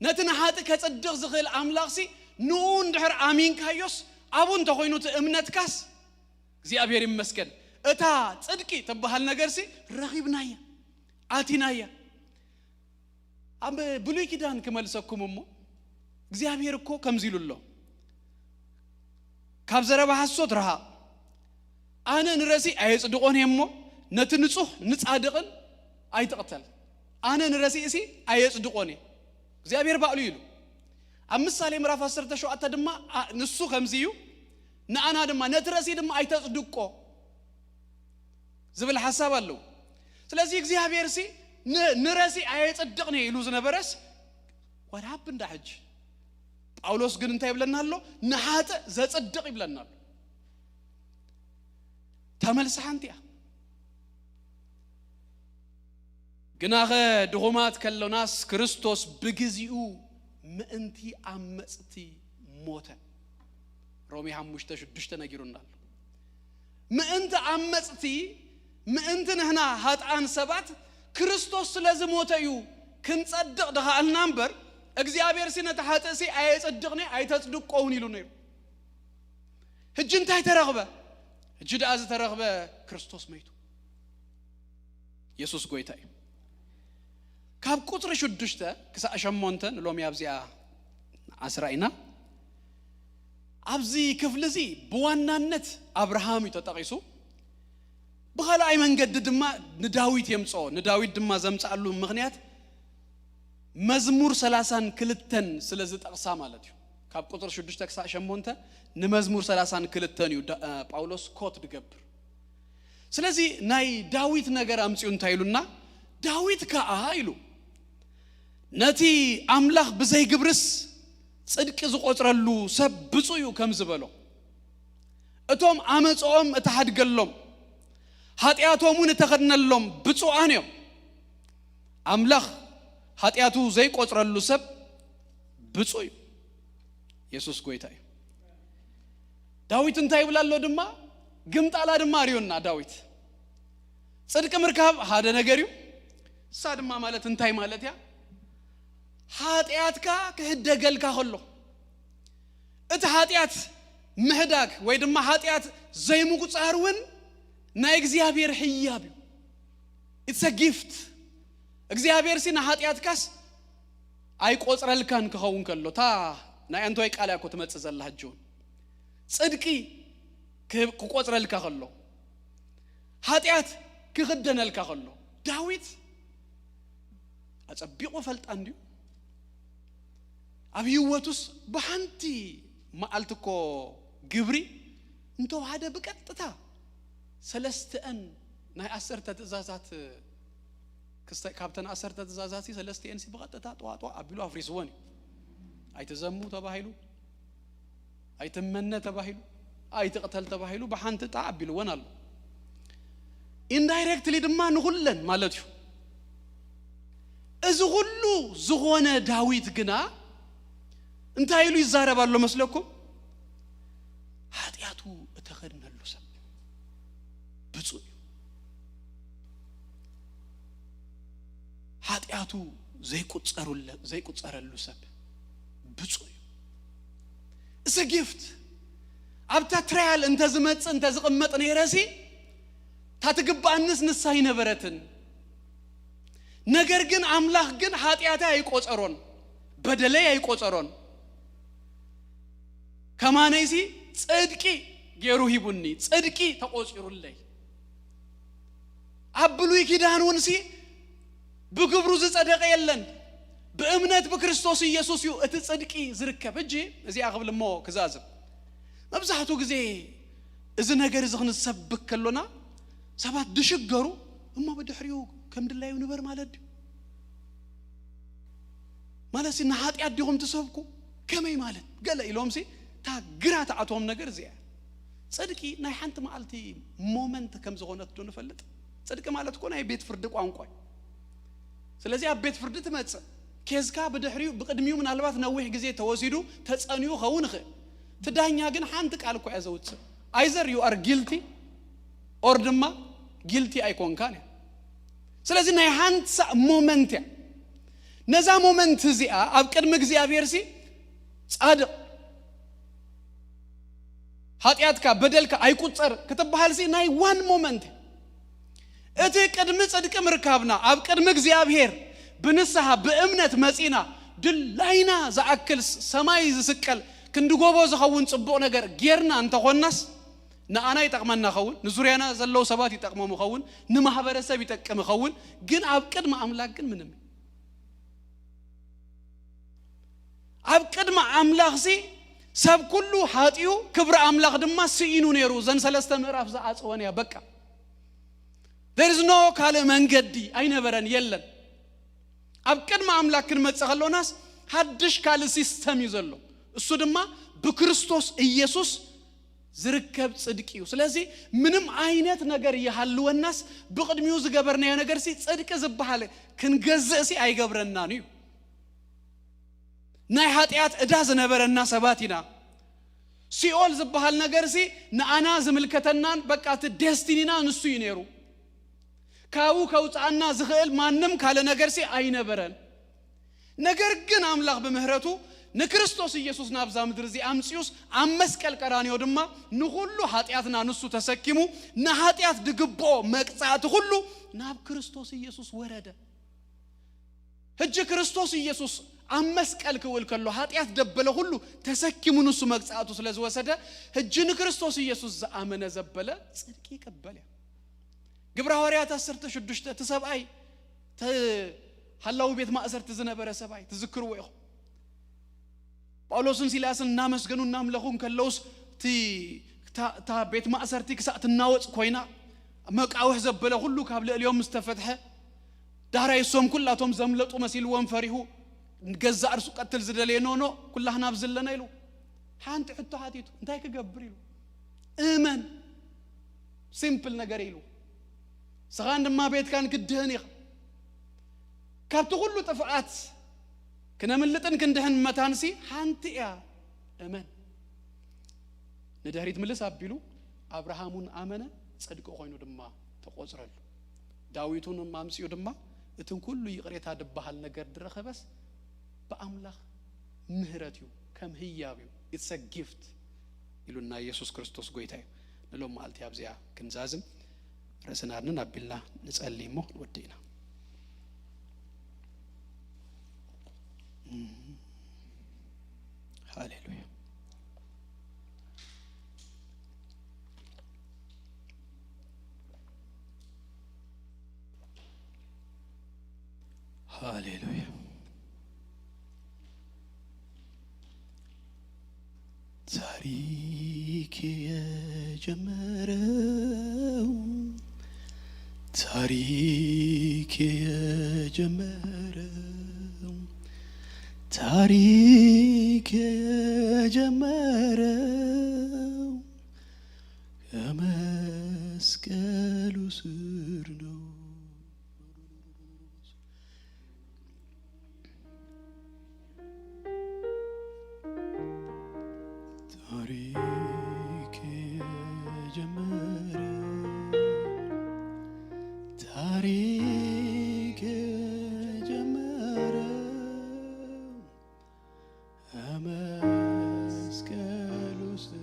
ነቲ ንሓጥእ ከጽድቕ ዝኽእል ኣምላኽሲ ንኡ እንድሕር ኣሚንካዮስ፣ ኣብኡ እንተኾይኑ እቲ እምነትካስ እግዚኣብሔር ይመስገን። እታ ጽድቂ ትበሃል ነገርሲ ረኺብናያ፣ ኣቲናያ። ኣብ ብሉይ ኪዳን ክመልሰኩም እሞ እግዚኣብሔር እኮ ከምዚ ኢሉ ኣሎ፣ ካብ ዘረባ ሓሶት ረሃቕ። ኣነ ንርእሲ ኣየጽድቆን እየ እሞ ነቲ ንጹህ ንጻድቕን ኣይትቕተል፣ ኣነ ንረሲእሲ ኣየጽድቆን እየ፣ እግዚኣብሔር ባዕሉ ኢሉ። ኣብ ምሳሌ ምዕራፍ ዓሰርተ ሸውዓተ ድማ፣ ኣ-፣ ንሱ ከምዚ እዩ፣ ንኣና ድማ ነቲ ረሲ ድማ ኣይተጽድቆ ዝብል ሓሳብ ኣለዉ። ስለዚ እግዚኣብሔር ሲ ን-፣ ንረሲ ኣየጽድቕን እየ ኢሉ ዝነበረስ፣ what happened ሕጂ? ጳውሎስ ግን እንታይ ይብለና ኣሎ? ንሓጥእ ዘጽድቕ ይብለና ኣሎ። ተመልሲ ሓንቲ እያ። ግናኸ ድኹማት ከሎናስ ክርስቶስ ብግዚኡ ምእንቲ ዓመጽቲ ሞተ። ሮሜ ሓሙሽተ ሽዱሽተ ነጊሩና ኣሎ። ምእንቲ ዓመጽቲ፣ ምእንቲ ንሕና ሃጥኣን ሰባት ክርስቶስ ስለ ዝሞተ እዩ ክንጸድቕ ድኸኣልና እምበር፣ እግዚኣብሔር ሲ ነቲ ሓጥእ ሲ ኣየጸድቕን ኣይተጽድቆውን ኢሉ ነይሩ። ሕጂ እንታይ ተረኽበ? ሕጂ ደኣ ዝተረኽበ ክርስቶስ መይቱ። የሱስ ጎይታ እዩ። ካብ ቁጽሪ ሽዱሽተ ክሳዕ ሸሞንተ ንሎሚ ኣብዚኣ ዓስራ ኢና። ኣብዚ ክፍሊ እዚ ብዋናነት ኣብርሃም እዩ ተጠቒሱ። ብኻልኣይ መንገዲ ድማ ንዳዊት የምጽኦ። ንዳዊት ድማ ዘምጽኣሉ ምኽንያት መዝሙር ሰላሳን ክልተን ስለ ዝጠቕሳ ማለት እዩ። ካብ ቁጽሪ ሽዱሽተ ክሳዕ ሸሞንተ ንመዝሙር ሰላሳን ክልተን እዩ ዳ-፣ እ፣ ጳውሎስ ኮት ድገብር። ስለዚ ናይ ዳዊት ነገር ኣምጺኡ እንታይ ኢሉና? ዳዊት ከኣ ኢሉ፣ "ነቲ ኣምላኽ ብዘይ ግብርስ ጽድቂ ዝቖጽረሉ ሰብ ብጹእ እዩ" ከም ዝበሎ፣ እቶም ዓመጽኦም እተሓድገሎም፣ ሓጢኣቶም እውን እተኸድነሎም ብጹኣን እዮም። ኣምላኽ ሓጢኣቱ ዘይቆጽረሉ ሰብ ብጹእ እዩ። የሱስ ጎይታ እዩ። ዳዊት እንታይ ይብል ኣሎ ድማ? ግምጣላ ድማ ኣርእዩና ዳዊት። ጽድቂ ምርካብ ሓደ ነገር እዩ። እሳ ድማ ማለት እንታይ ማለት እያ? ሓጢኣትካ ክሕደገልካ ከሎ፣ እቲ ሓጢኣት ምሕዳግ ወይ ድማ ሓጢኣት ዘይምቁጻር እውን ናይ እግዚኣብሔር ህያብ እዩ። It's a gift። እግዚኣብሔር ሲ ንሓጢኣትካስ ኣይቆጽረልካን ክኸውን ከሎ፣ እታ ናይ ኣንቶይ ቃል እያ እኮ ትመጽእ ዘላ ሕጂ እውን። ጽድቂ ክህብ-፣ ክቆጽረልካ ከሎ፣ ሓጢኣት ክኽደነልካ ከሎ፣ ዳዊት ኣጸቢቑ ፈልጣ እንድዩ። ኣብ ህይወቱስ ብሓንቲ መዓልቲ እኮ ግብሪ እንተወሃደ ብቀጥታ ሰለስተአን ናይ ዓሰርተ ትእዛዛት ክስተ-፣ ካብተን ዓሰርተ ትእዛዛት ሰለስተአን ሲ ብቐጥታ ጠዋጠዋ ኣቢሉ ኣፍሪስወን እዩ። ኣይትዘሙ ተባሂሉ፣ ኣይትመነ ተባሂሉ፣ ኣይትቕተል ተባሂሉ ብሓንቲ ጣዕ ኣቢልወን ኣሎ። ኢንዳይሬክትሊ ድማ ንኹለን ማለት እዩ። እዚ ኩሉ ዝኾነ ዳዊት ግና እንታይ ኢሉ ይዛረብ ኣሎ መስለኩም? ሓጢኣቱ እተኸድነሉ ሰብ ብፁዕ እዩ። ሓጢኣቱ ዘይቁጸሩለ-፣ ዘይቁጸረሉ ሰብ ብፁዕ እዩ። እሰ ጊፍት ኣብታ ትራያል እንተ ዝመጽእ እንተ ዝቕመጥ ነይረሲ፣ እታ ትግብኣንስ ንሳ ኣይነበረትን። ነገር ግን ኣምላኽ ግን ሓጢኣተይ ኣይቆጸሮን፣ በደለይ ኣይቆጸሮን። ከማነይሲ ጽድቂ ገይሩ ሂቡኒ፣ ጽድቂ ተቆጺሩለይ። ኣብ ብሉይ ኪዳን እውን ሲ ብግብሩ ዝጸደቐ የለን፣ ብእምነት ብክርስቶስ ኢየሱስ እዩ እቲ ጽድቂ ዝርከብ። ሕጂ እዚኣ ክብል እሞ ክዛዝም፣ መብዛሕትኡ ግዜ እዚ ነገር እዚ ክንሰብክ ከሎና ሰባት ድሽገሩ፣ እሞ ብድሕሪኡ ከም ድላዩ ንበር ማለት ድዩ? ማለት ሲ ንሓጢኣት ዲኹም ትሰብኩ? ከመይ ማለት? ገለ ኢሎም ሲ እታ ግራ ትኣትዎም ነገር እዚኣ። ጽድቂ ናይ ሓንቲ መዓልቲ ሞመንት ከም ዝኾነት ዶ ንፈልጥ? ጽድቂ ማለት እኮ ናይ ቤት ፍርዲ ቋንቋ እዩ። ስለዚ ኣብ ቤት ፍርዲ ትመጽእ፣ ኬዝካ ብድሕሪኡ፣ ብቅድሚኡ ምናልባት ነዊሕ ግዜ ተወሲዱ ተጸንዩ ኸውን ይኽእል። እቲ ዳኛ ግን ሓንቲ ቃል እኮ እያ ዘውጽእ። Either you are guilty or ድማ ጊልቲ ኣይኮንካን እያ። ስለዚ ናይ ሓንሳእ ሞመንት እያ። ነዛ ሞመንት እዚኣ ኣብ ቅድሚ እግዚኣብሔር ሲ ጻድቕ፣ ሓጢኣትካ በደልካ ኣይቁጸር ክትበሃል ሲ ናይ ዋን ሞመንት እያ። እቲ ቅድሚ ጽድቂ ምርካብና ኣብ ቅድሚ እግዚኣብሔር ብንስሓ ብእምነት መጺና ድላይና ዝኣክል ስ-፣ ሰማይ ዝስቀል ክንዲ ጎቦ ዝኸውን ጽቡቕ ነገር ጌርና እንተኾንናስ ንኣና ይጠቕመና ኸውን፣ ንዙርያና ዘለዉ ሰባት ይጠቕሞም ኸውን፣ ንማህበረሰብ ይጠቅም ኸውን። ግን ኣብ ቅድሚ ኣምላክ ግን ምንም። ኣብ ቅድሚ ኣምላኽሲ ሰብ ኩሉ ሓጢኡ፣ ክብሪ ኣምላኽ ድማ ስኢኑ ነይሩ። ዘን ሰለስተ ምዕራፍ ዝኣጽወን እያ። በቃ there is no ካልእ መንገዲ ኣይነበረን፣ የለን። ኣብ ቅድሚ ኣምላክ ክንመጽእ ከሎናስ ሓድሽ ካልእ ሲስተም እዩ ዘሎ። እሱ ድማ ብክርስቶስ ኢየሱስ ዝርከብ ጽድቂ እዩ። ስለዚ ምንም ዓይነት ነገር ይሃልወናስ ብቕድሚኡ ዝገበርናዮ ነገርሲ ጽድቂ ዝበሃል ክንገዝእሲ ኣይገብረናን እዩ። ናይ ሓጢኣት ዕዳ ዝነበረና ሰባት ኢና። ሲኦል ዝበሃል ነገርሲ ንኣና ዝምልከተናን በቃ እቲ ዴስቲኒና ንሱ እዩ ነይሩ። ካብኡ ከውፅኣና ዝኽእል ማንም ካልእ ነገርሲ ኣይነበረን። ነገር ግን ኣምላኽ ብምህረቱ ንክርስቶስ ኢየሱስ ናብዛ ምድሪ እዚ ኣምፅኡስ ኣብ መስቀል ቀራንዮ ድማ ንኹሉ ሓጢኣትና ንሱ ተሰኪሙ ንሓጢኣት ድግብኦ መቅፃእቲ ኩሉ ናብ ክርስቶስ ኢየሱስ ወረደ። ሕጂ ክርስቶስ ኢየሱስ ኣብ መስቀል ክውል ከሎ ሓጢኣት ደበለ ኩሉ ተሰኪሙ ንሱ መቅፃእቱ ስለ ዝወሰደ ሕጂ ንክርስቶስ ኢየሱስ ዝኣመነ ዘበለ ጽድቂ ይቀበል እያ። ግብረ ሃዋርያት ዓሰርተ ሽዱሽተ እቲ ሰብኣይ ተ- ሓላዊ ቤት ማእሰርቲ ዝነበረ ሰብኣይ ትዝክርዎ ኢኹም። ጳውሎስን ሲላስን እናመስገኑ እናምለኹ እንከለውስ እቲ እታ እታ ቤት ማእሰርቲ ክሳእ ትናወፅ ኮይና መቃውሕ ዘበለ ኩሉ ካብ ልዕሊኦም ምስ ተፈትሐ ዳሕራይ እሶም ኩላቶም ዘምለጡ መሲልዎም ፈሪሁ ገዛእ ርሱ ቀትል ዝደለየ ኖኖ ኩላህና ኣብዚ ኣለና ኢሉ ሓንቲ ሕቶ ሓቲቱ እንታይ ክገብር ኢሉ እመን ሲምፕል ነገር ኢሉ ስኻን ድማ ቤትካን ክድህን ኢኻ ካብቲ ኩሉ ጥፍኣት ክነምልጥን ክንድሕን መታንሲ ሓንቲ እያ እመን ንድሕሪት ምልስ ኣቢሉ ኣብርሃም እውን ኣመነ ጽድቂ ኮይኑ ድማ ተቆጽረሉ ዳዊት እውን ኣምጺኡ ድማ እትን ኩሉ ይቕሬታ ድበሃል ነገር ድረኸበስ ብኣምላኽ ምህረት እዩ ከም ህያብ እዩ it's a gift ኢሉና ኢየሱስ ክርስቶስ ጎይታ እዩ ንሎም መዓልቲ ኣብዚኣ ክንዛዝም ርእስና ኣድንን ኣቢልና ንጸሊ እሞ ክንወዲ ኢና ሃሌሉያ ሃሌሉያ ታሪክ የጀመረው ታሪክ የጀመረው ታሪክ የጀመረው ከመስቀሉ ስር ነው። ታሪክ የጀመረ ታሪክ የጀመረ መስቀሉ ስር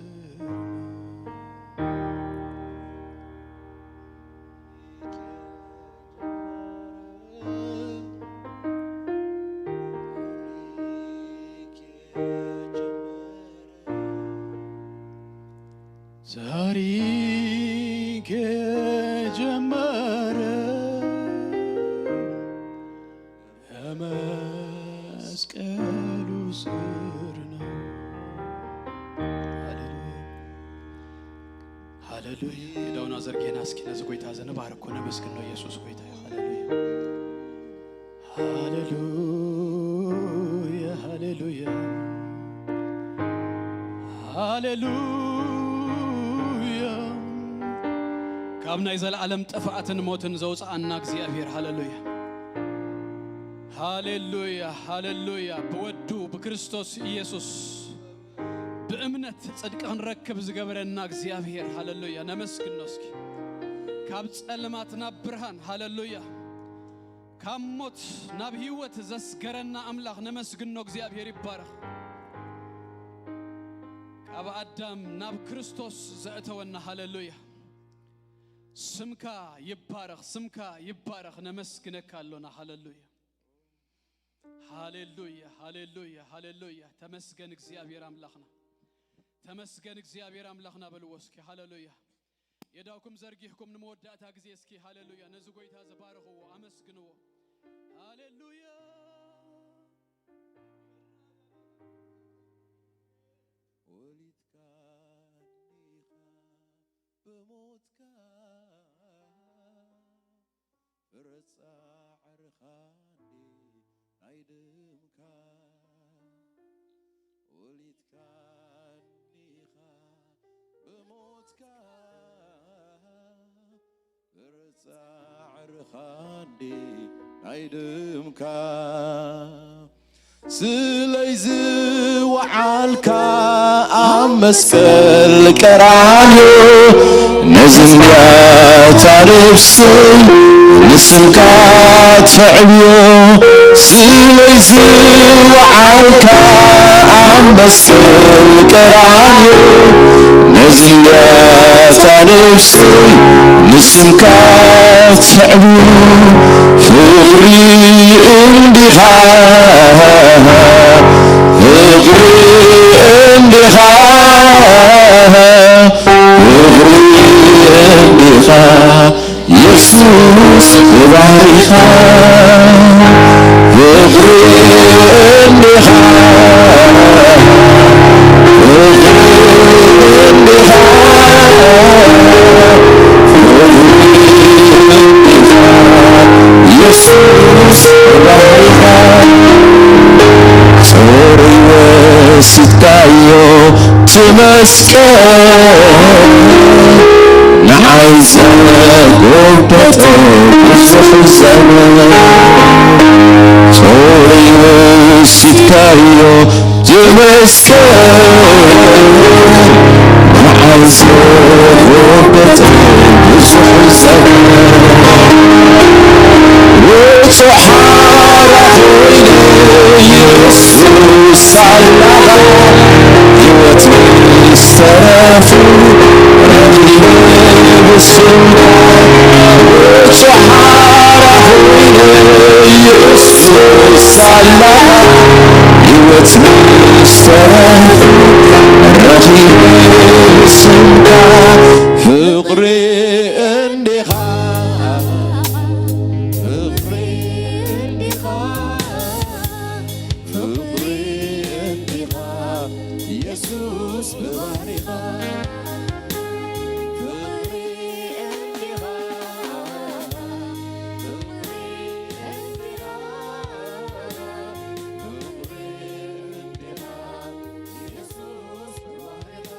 ታሪክ የጀመረ ከመስቀሉ ስር ነው። ሃሌሉያ ሃሌሉያ። የዳውና ዘርጌና እስኪ ነዚ ጎይታ ዘንባርኮ ነመስግን ነው ኢየሱስ ጎይታ። ሃሌሉያ ሃሌሉያ ሃሌሉያ ሃሌሉያ። ካብ ናይ ዘለዓለም ጥፍኣትን ሞትን ዘውፅኣና እግዚኣብሔር ሃሌሉያ ሃሌሉያ ሃሌሉያ። ብወዱ ብክርስቶስ ኢየሱስ ብእምነት ጽድቂ ክንረክብ ዝገበረና እግዚኣብሔር ሃሌሉያ ነመስግኖ እስኪ ካብ ጸልማት ናብ ብርሃን ሃሌሉያ ካብ ሞት ናብ ህይወት ዘስገረና ኣምላኽ ነመስግኖ እግዚኣብሔር ይባረኽ ካብ ኣዳም ናብ ክርስቶስ ዘእተወና ሃሌሉያ ስምካ ይባረኽ ስምካ ይባረኽ ነመስግነካ ኣሎና ሃሌሉያ ሃሌሉያ ሃሌሉያ ሃሌሉያ ተመስገን እግዚኣብሔር ኣምላኽና ተመስገን እግዚኣብሔር ኣምላኽና በልዎ እስኪ። ሃሌሉያ። የዳውኩም ዘርጊሕኩም ንመወዳእታ ግዜ እስኪ ሃሌሉያ። ነዚ ጎይታ ዝባርኽዎ ኣመስግንዎ። ሃሌሉያ። ወሊድካኒ ኢኻ ብሞትካ ፍረ ጻዕርኻ እንዴ ናይ ደምካ ወሊድካኒ ኢኻ ብሞትካ ፍረ ጻዕርኻ እንዴ ናይ ደምካ ስለይ ዝወዓልካ ኣብ መስቀል ቀራንዮ ነዚ እንድያታ ነፍሰይ ንስምካ ተዕብዮ ስለይ ዝወዓልካ ኣብ መስቀል ቀራንዮ ነዚ እንድያታ ነፍሰይ ንስምካ ተዕብዮ ፍቕሪ እንዲኻ ፍቕሪ እንዲኻ ፍቕሪ እንዲኻ የሱስ ብባህሪኻ ፍቕሪ እንዲኻ ፍቕሪ እንዲኻ ፍቕሪ እንዲኻ የሱስ ብባህሪኻ ጾር ወሲድካዮ ትመስገን ንዓይ ዘጎበጠ ብዙሕ ዘመን ጾር ወሲድካዮ ትመስገን ንዓይ ዘጎበጠ ብዙሕ ዘመን ውጹእ ሓራ ኮይነ ኢየሱስ ሳላኻ ህይወት ዝተረፉ ረኺበ ብስምካ ውጹእ ሓራ ኮይነ ኢየሱስ ሳላኻ ህይወት ዝተረፉ ረኺበ ብስምካ ፍቕሪ እንዲኻ ፍቕሪ እንዲኻ ፍቕሪ እንዲኻ የሱስ ብባህሪኻ ፍቕሪ እንዲኻ ፍቕሪ እንዲኻ ፍቕሪ እንዲኻ የሱስ ብባህሪኻ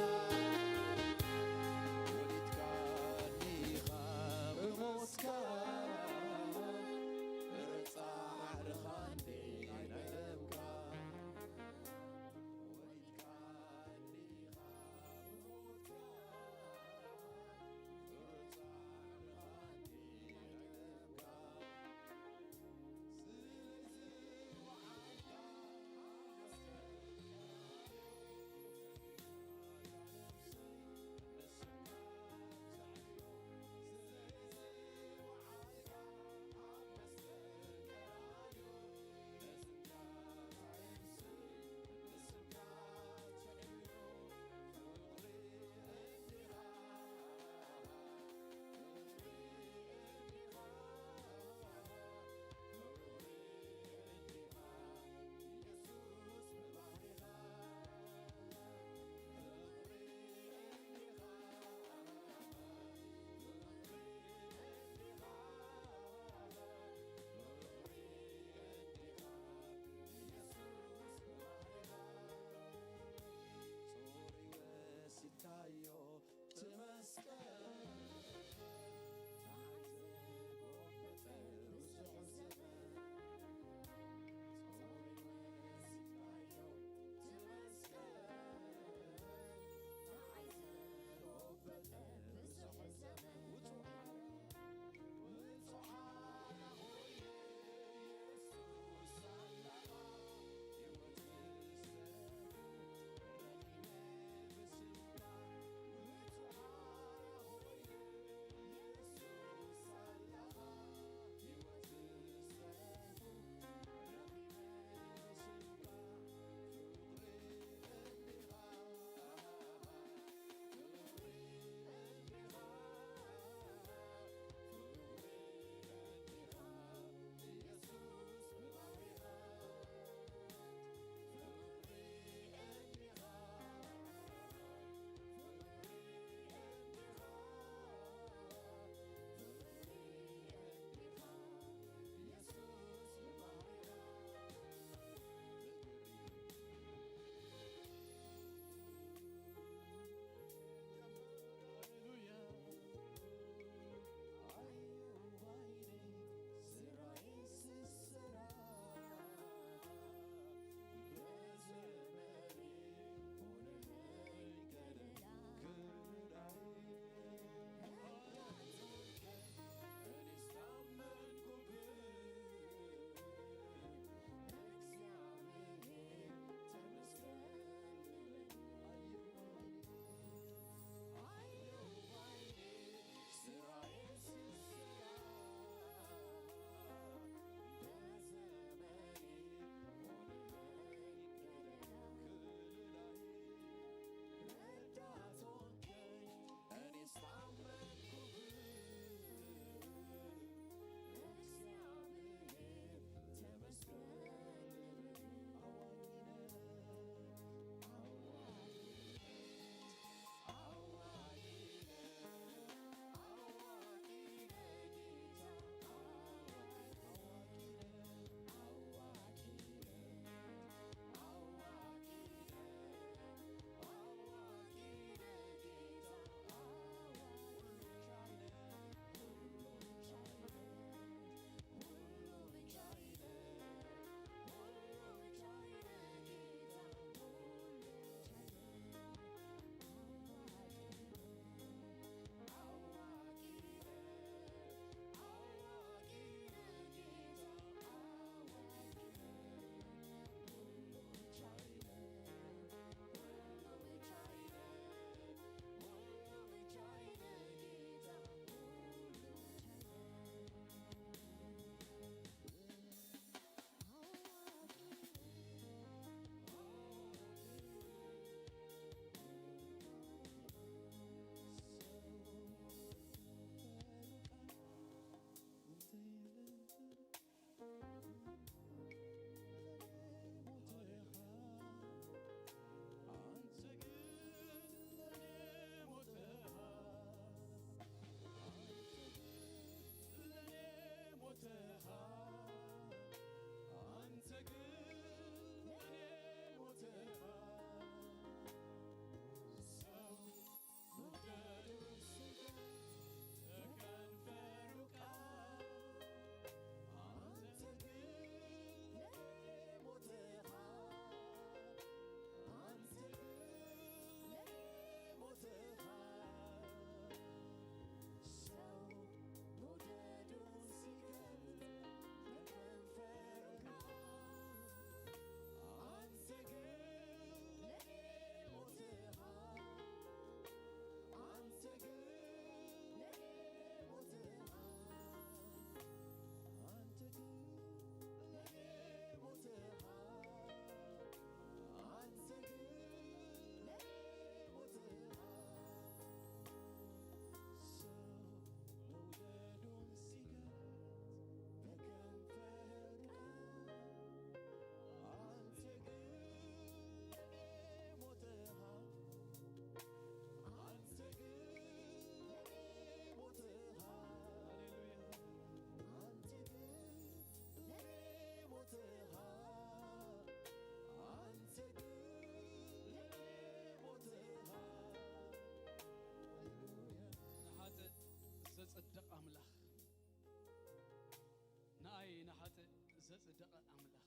ዝወደቐ ኣምላኽ።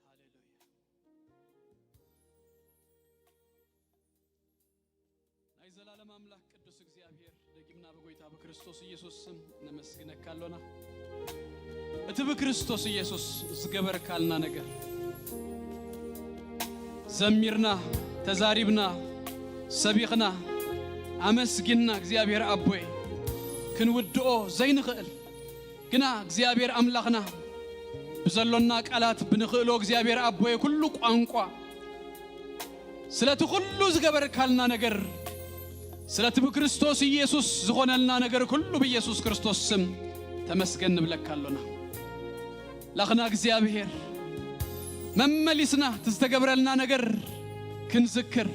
ሃሌሉያ። ናይ ዘላለም ኣምላኽ ቅዱስ እግዚኣብሔር፣ ደጊምና ብጎይታ ብክርስቶስ ኢየሱስ ስም ነመስግነካ ኣሎና። እቲ ብክርስቶስ ኢየሱስ ዝገበርካልና ነገር፣ ዘሚርና፣ ተዛሪብና፣ ሰቢኽና፣ ኣመስጊንና፣ እግዚኣብሔር ኣቦይ፣ ክንውድኦ ዘይንኽእል፣ ግና እግዚኣብሔር ኣምላኽና፣ ብዘሎና ቃላት፣ ብንኽእሎ እግዚኣብሔር ኣቦይ፣ ኩሉ ቋንቋ፣ ስለቲ ኩሉ ዝገበርካልና ነገር፣ ስለቲ ብክርስቶስ ኢየሱስ ዝኾነልና ነገር ኩሉ፣ ብኢየሱስ ክርስቶስ ስም ተመስገን ንብለካ ኣሎና። ላኽና እግዚኣብሔር፣ መመሊስና እቲ ዝተገብረልና ነገር ክንዝክር፣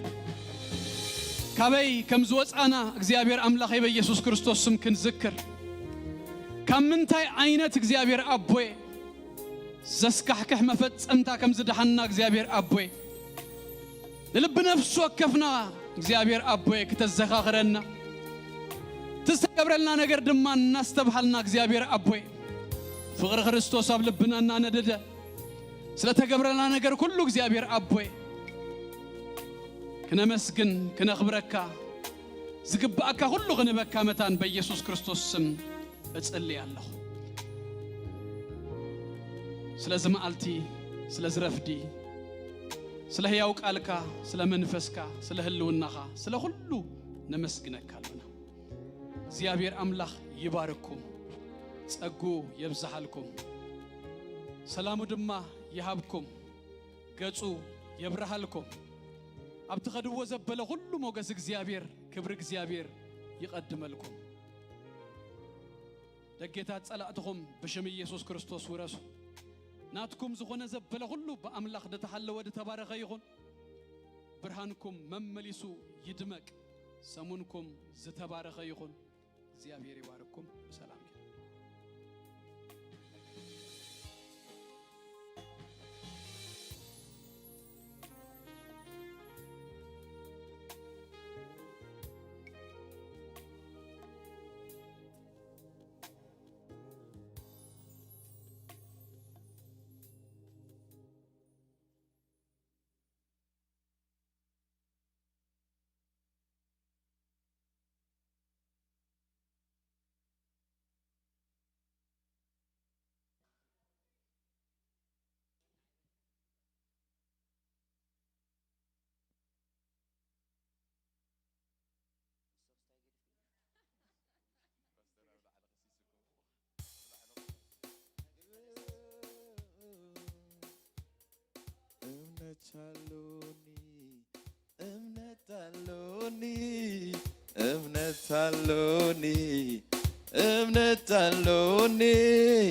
ካበይ ከም ዝወጻና እግዚኣብሔር ኣምላኸይ፣ በኢየሱስ ክርስቶስ ስም ክንዝክር፣ ካብ ምንታይ ዓይነት እግዚኣብሔር ኣቦየ ዘስካሕክሕ መፈጸምታ ከም ዝደሓንና እግዚኣብሔር ኣቦየ፣ ንልቢ ነፍሲ ወከፍና እግዚኣብሔር ኣቦየ ክተዘኻኽረና፣ እቲ ዝተገብረልና ነገር ድማ እናስተብሃልና እግዚኣብሔር ኣቦየ፣ ፍቕሪ ክርስቶስ ኣብ ልብና እናነደደ ስለተገብረልና ነገር ኩሉ እግዚኣብሔር ኣቦየ ክነመስግን ክነኽብረካ ዝግብኣካ ኩሉ ክንበካ መታን በኢየሱስ ክርስቶስ ስም እጽሊ ኣለኹ። ስለዚ መዓልቲ፣ ስለዚ ረፍዲ፣ ስለ ህያው ቃልካ፣ ስለ መንፈስካ፣ ስለ ህልውናኻ፣ ስለ ኩሉ ነመስግነካ ኣሎና። እግዚኣብሔር ኣምላኽ ይባርኩም፣ ጸጉ የብዝሓልኩም፣ ሰላሙ ድማ ይሃብኩም፣ ገጹ የብርሃልኩም። ኣብ ትኸድዎ ዘበለ ኩሉ ሞገስ እግዚኣብሔር፣ ክብሪ እግዚኣብሔር ይቐድመልኩም። ደጌታት ጸላእትኹም ብሽም ኢየሱስ ክርስቶስ ውረሱ። ናትኩም ዝኾነ ዘበለ ኩሉ ብኣምላኽ ዝተሓለወ ዝተባረኸ ይኹን። ብርሃንኩም መመሊሱ ይድመቅ። ሰሙንኩም ዝተባረኸ ይኹን። እግዚኣብሔር ይባርኩም። ብሰላም ኪዱ። እምነት ኣሎኒ፣ እምነት ኣሎኒ፣ እምነት ኣሎኒ፣ እምነት ኣሎኒ።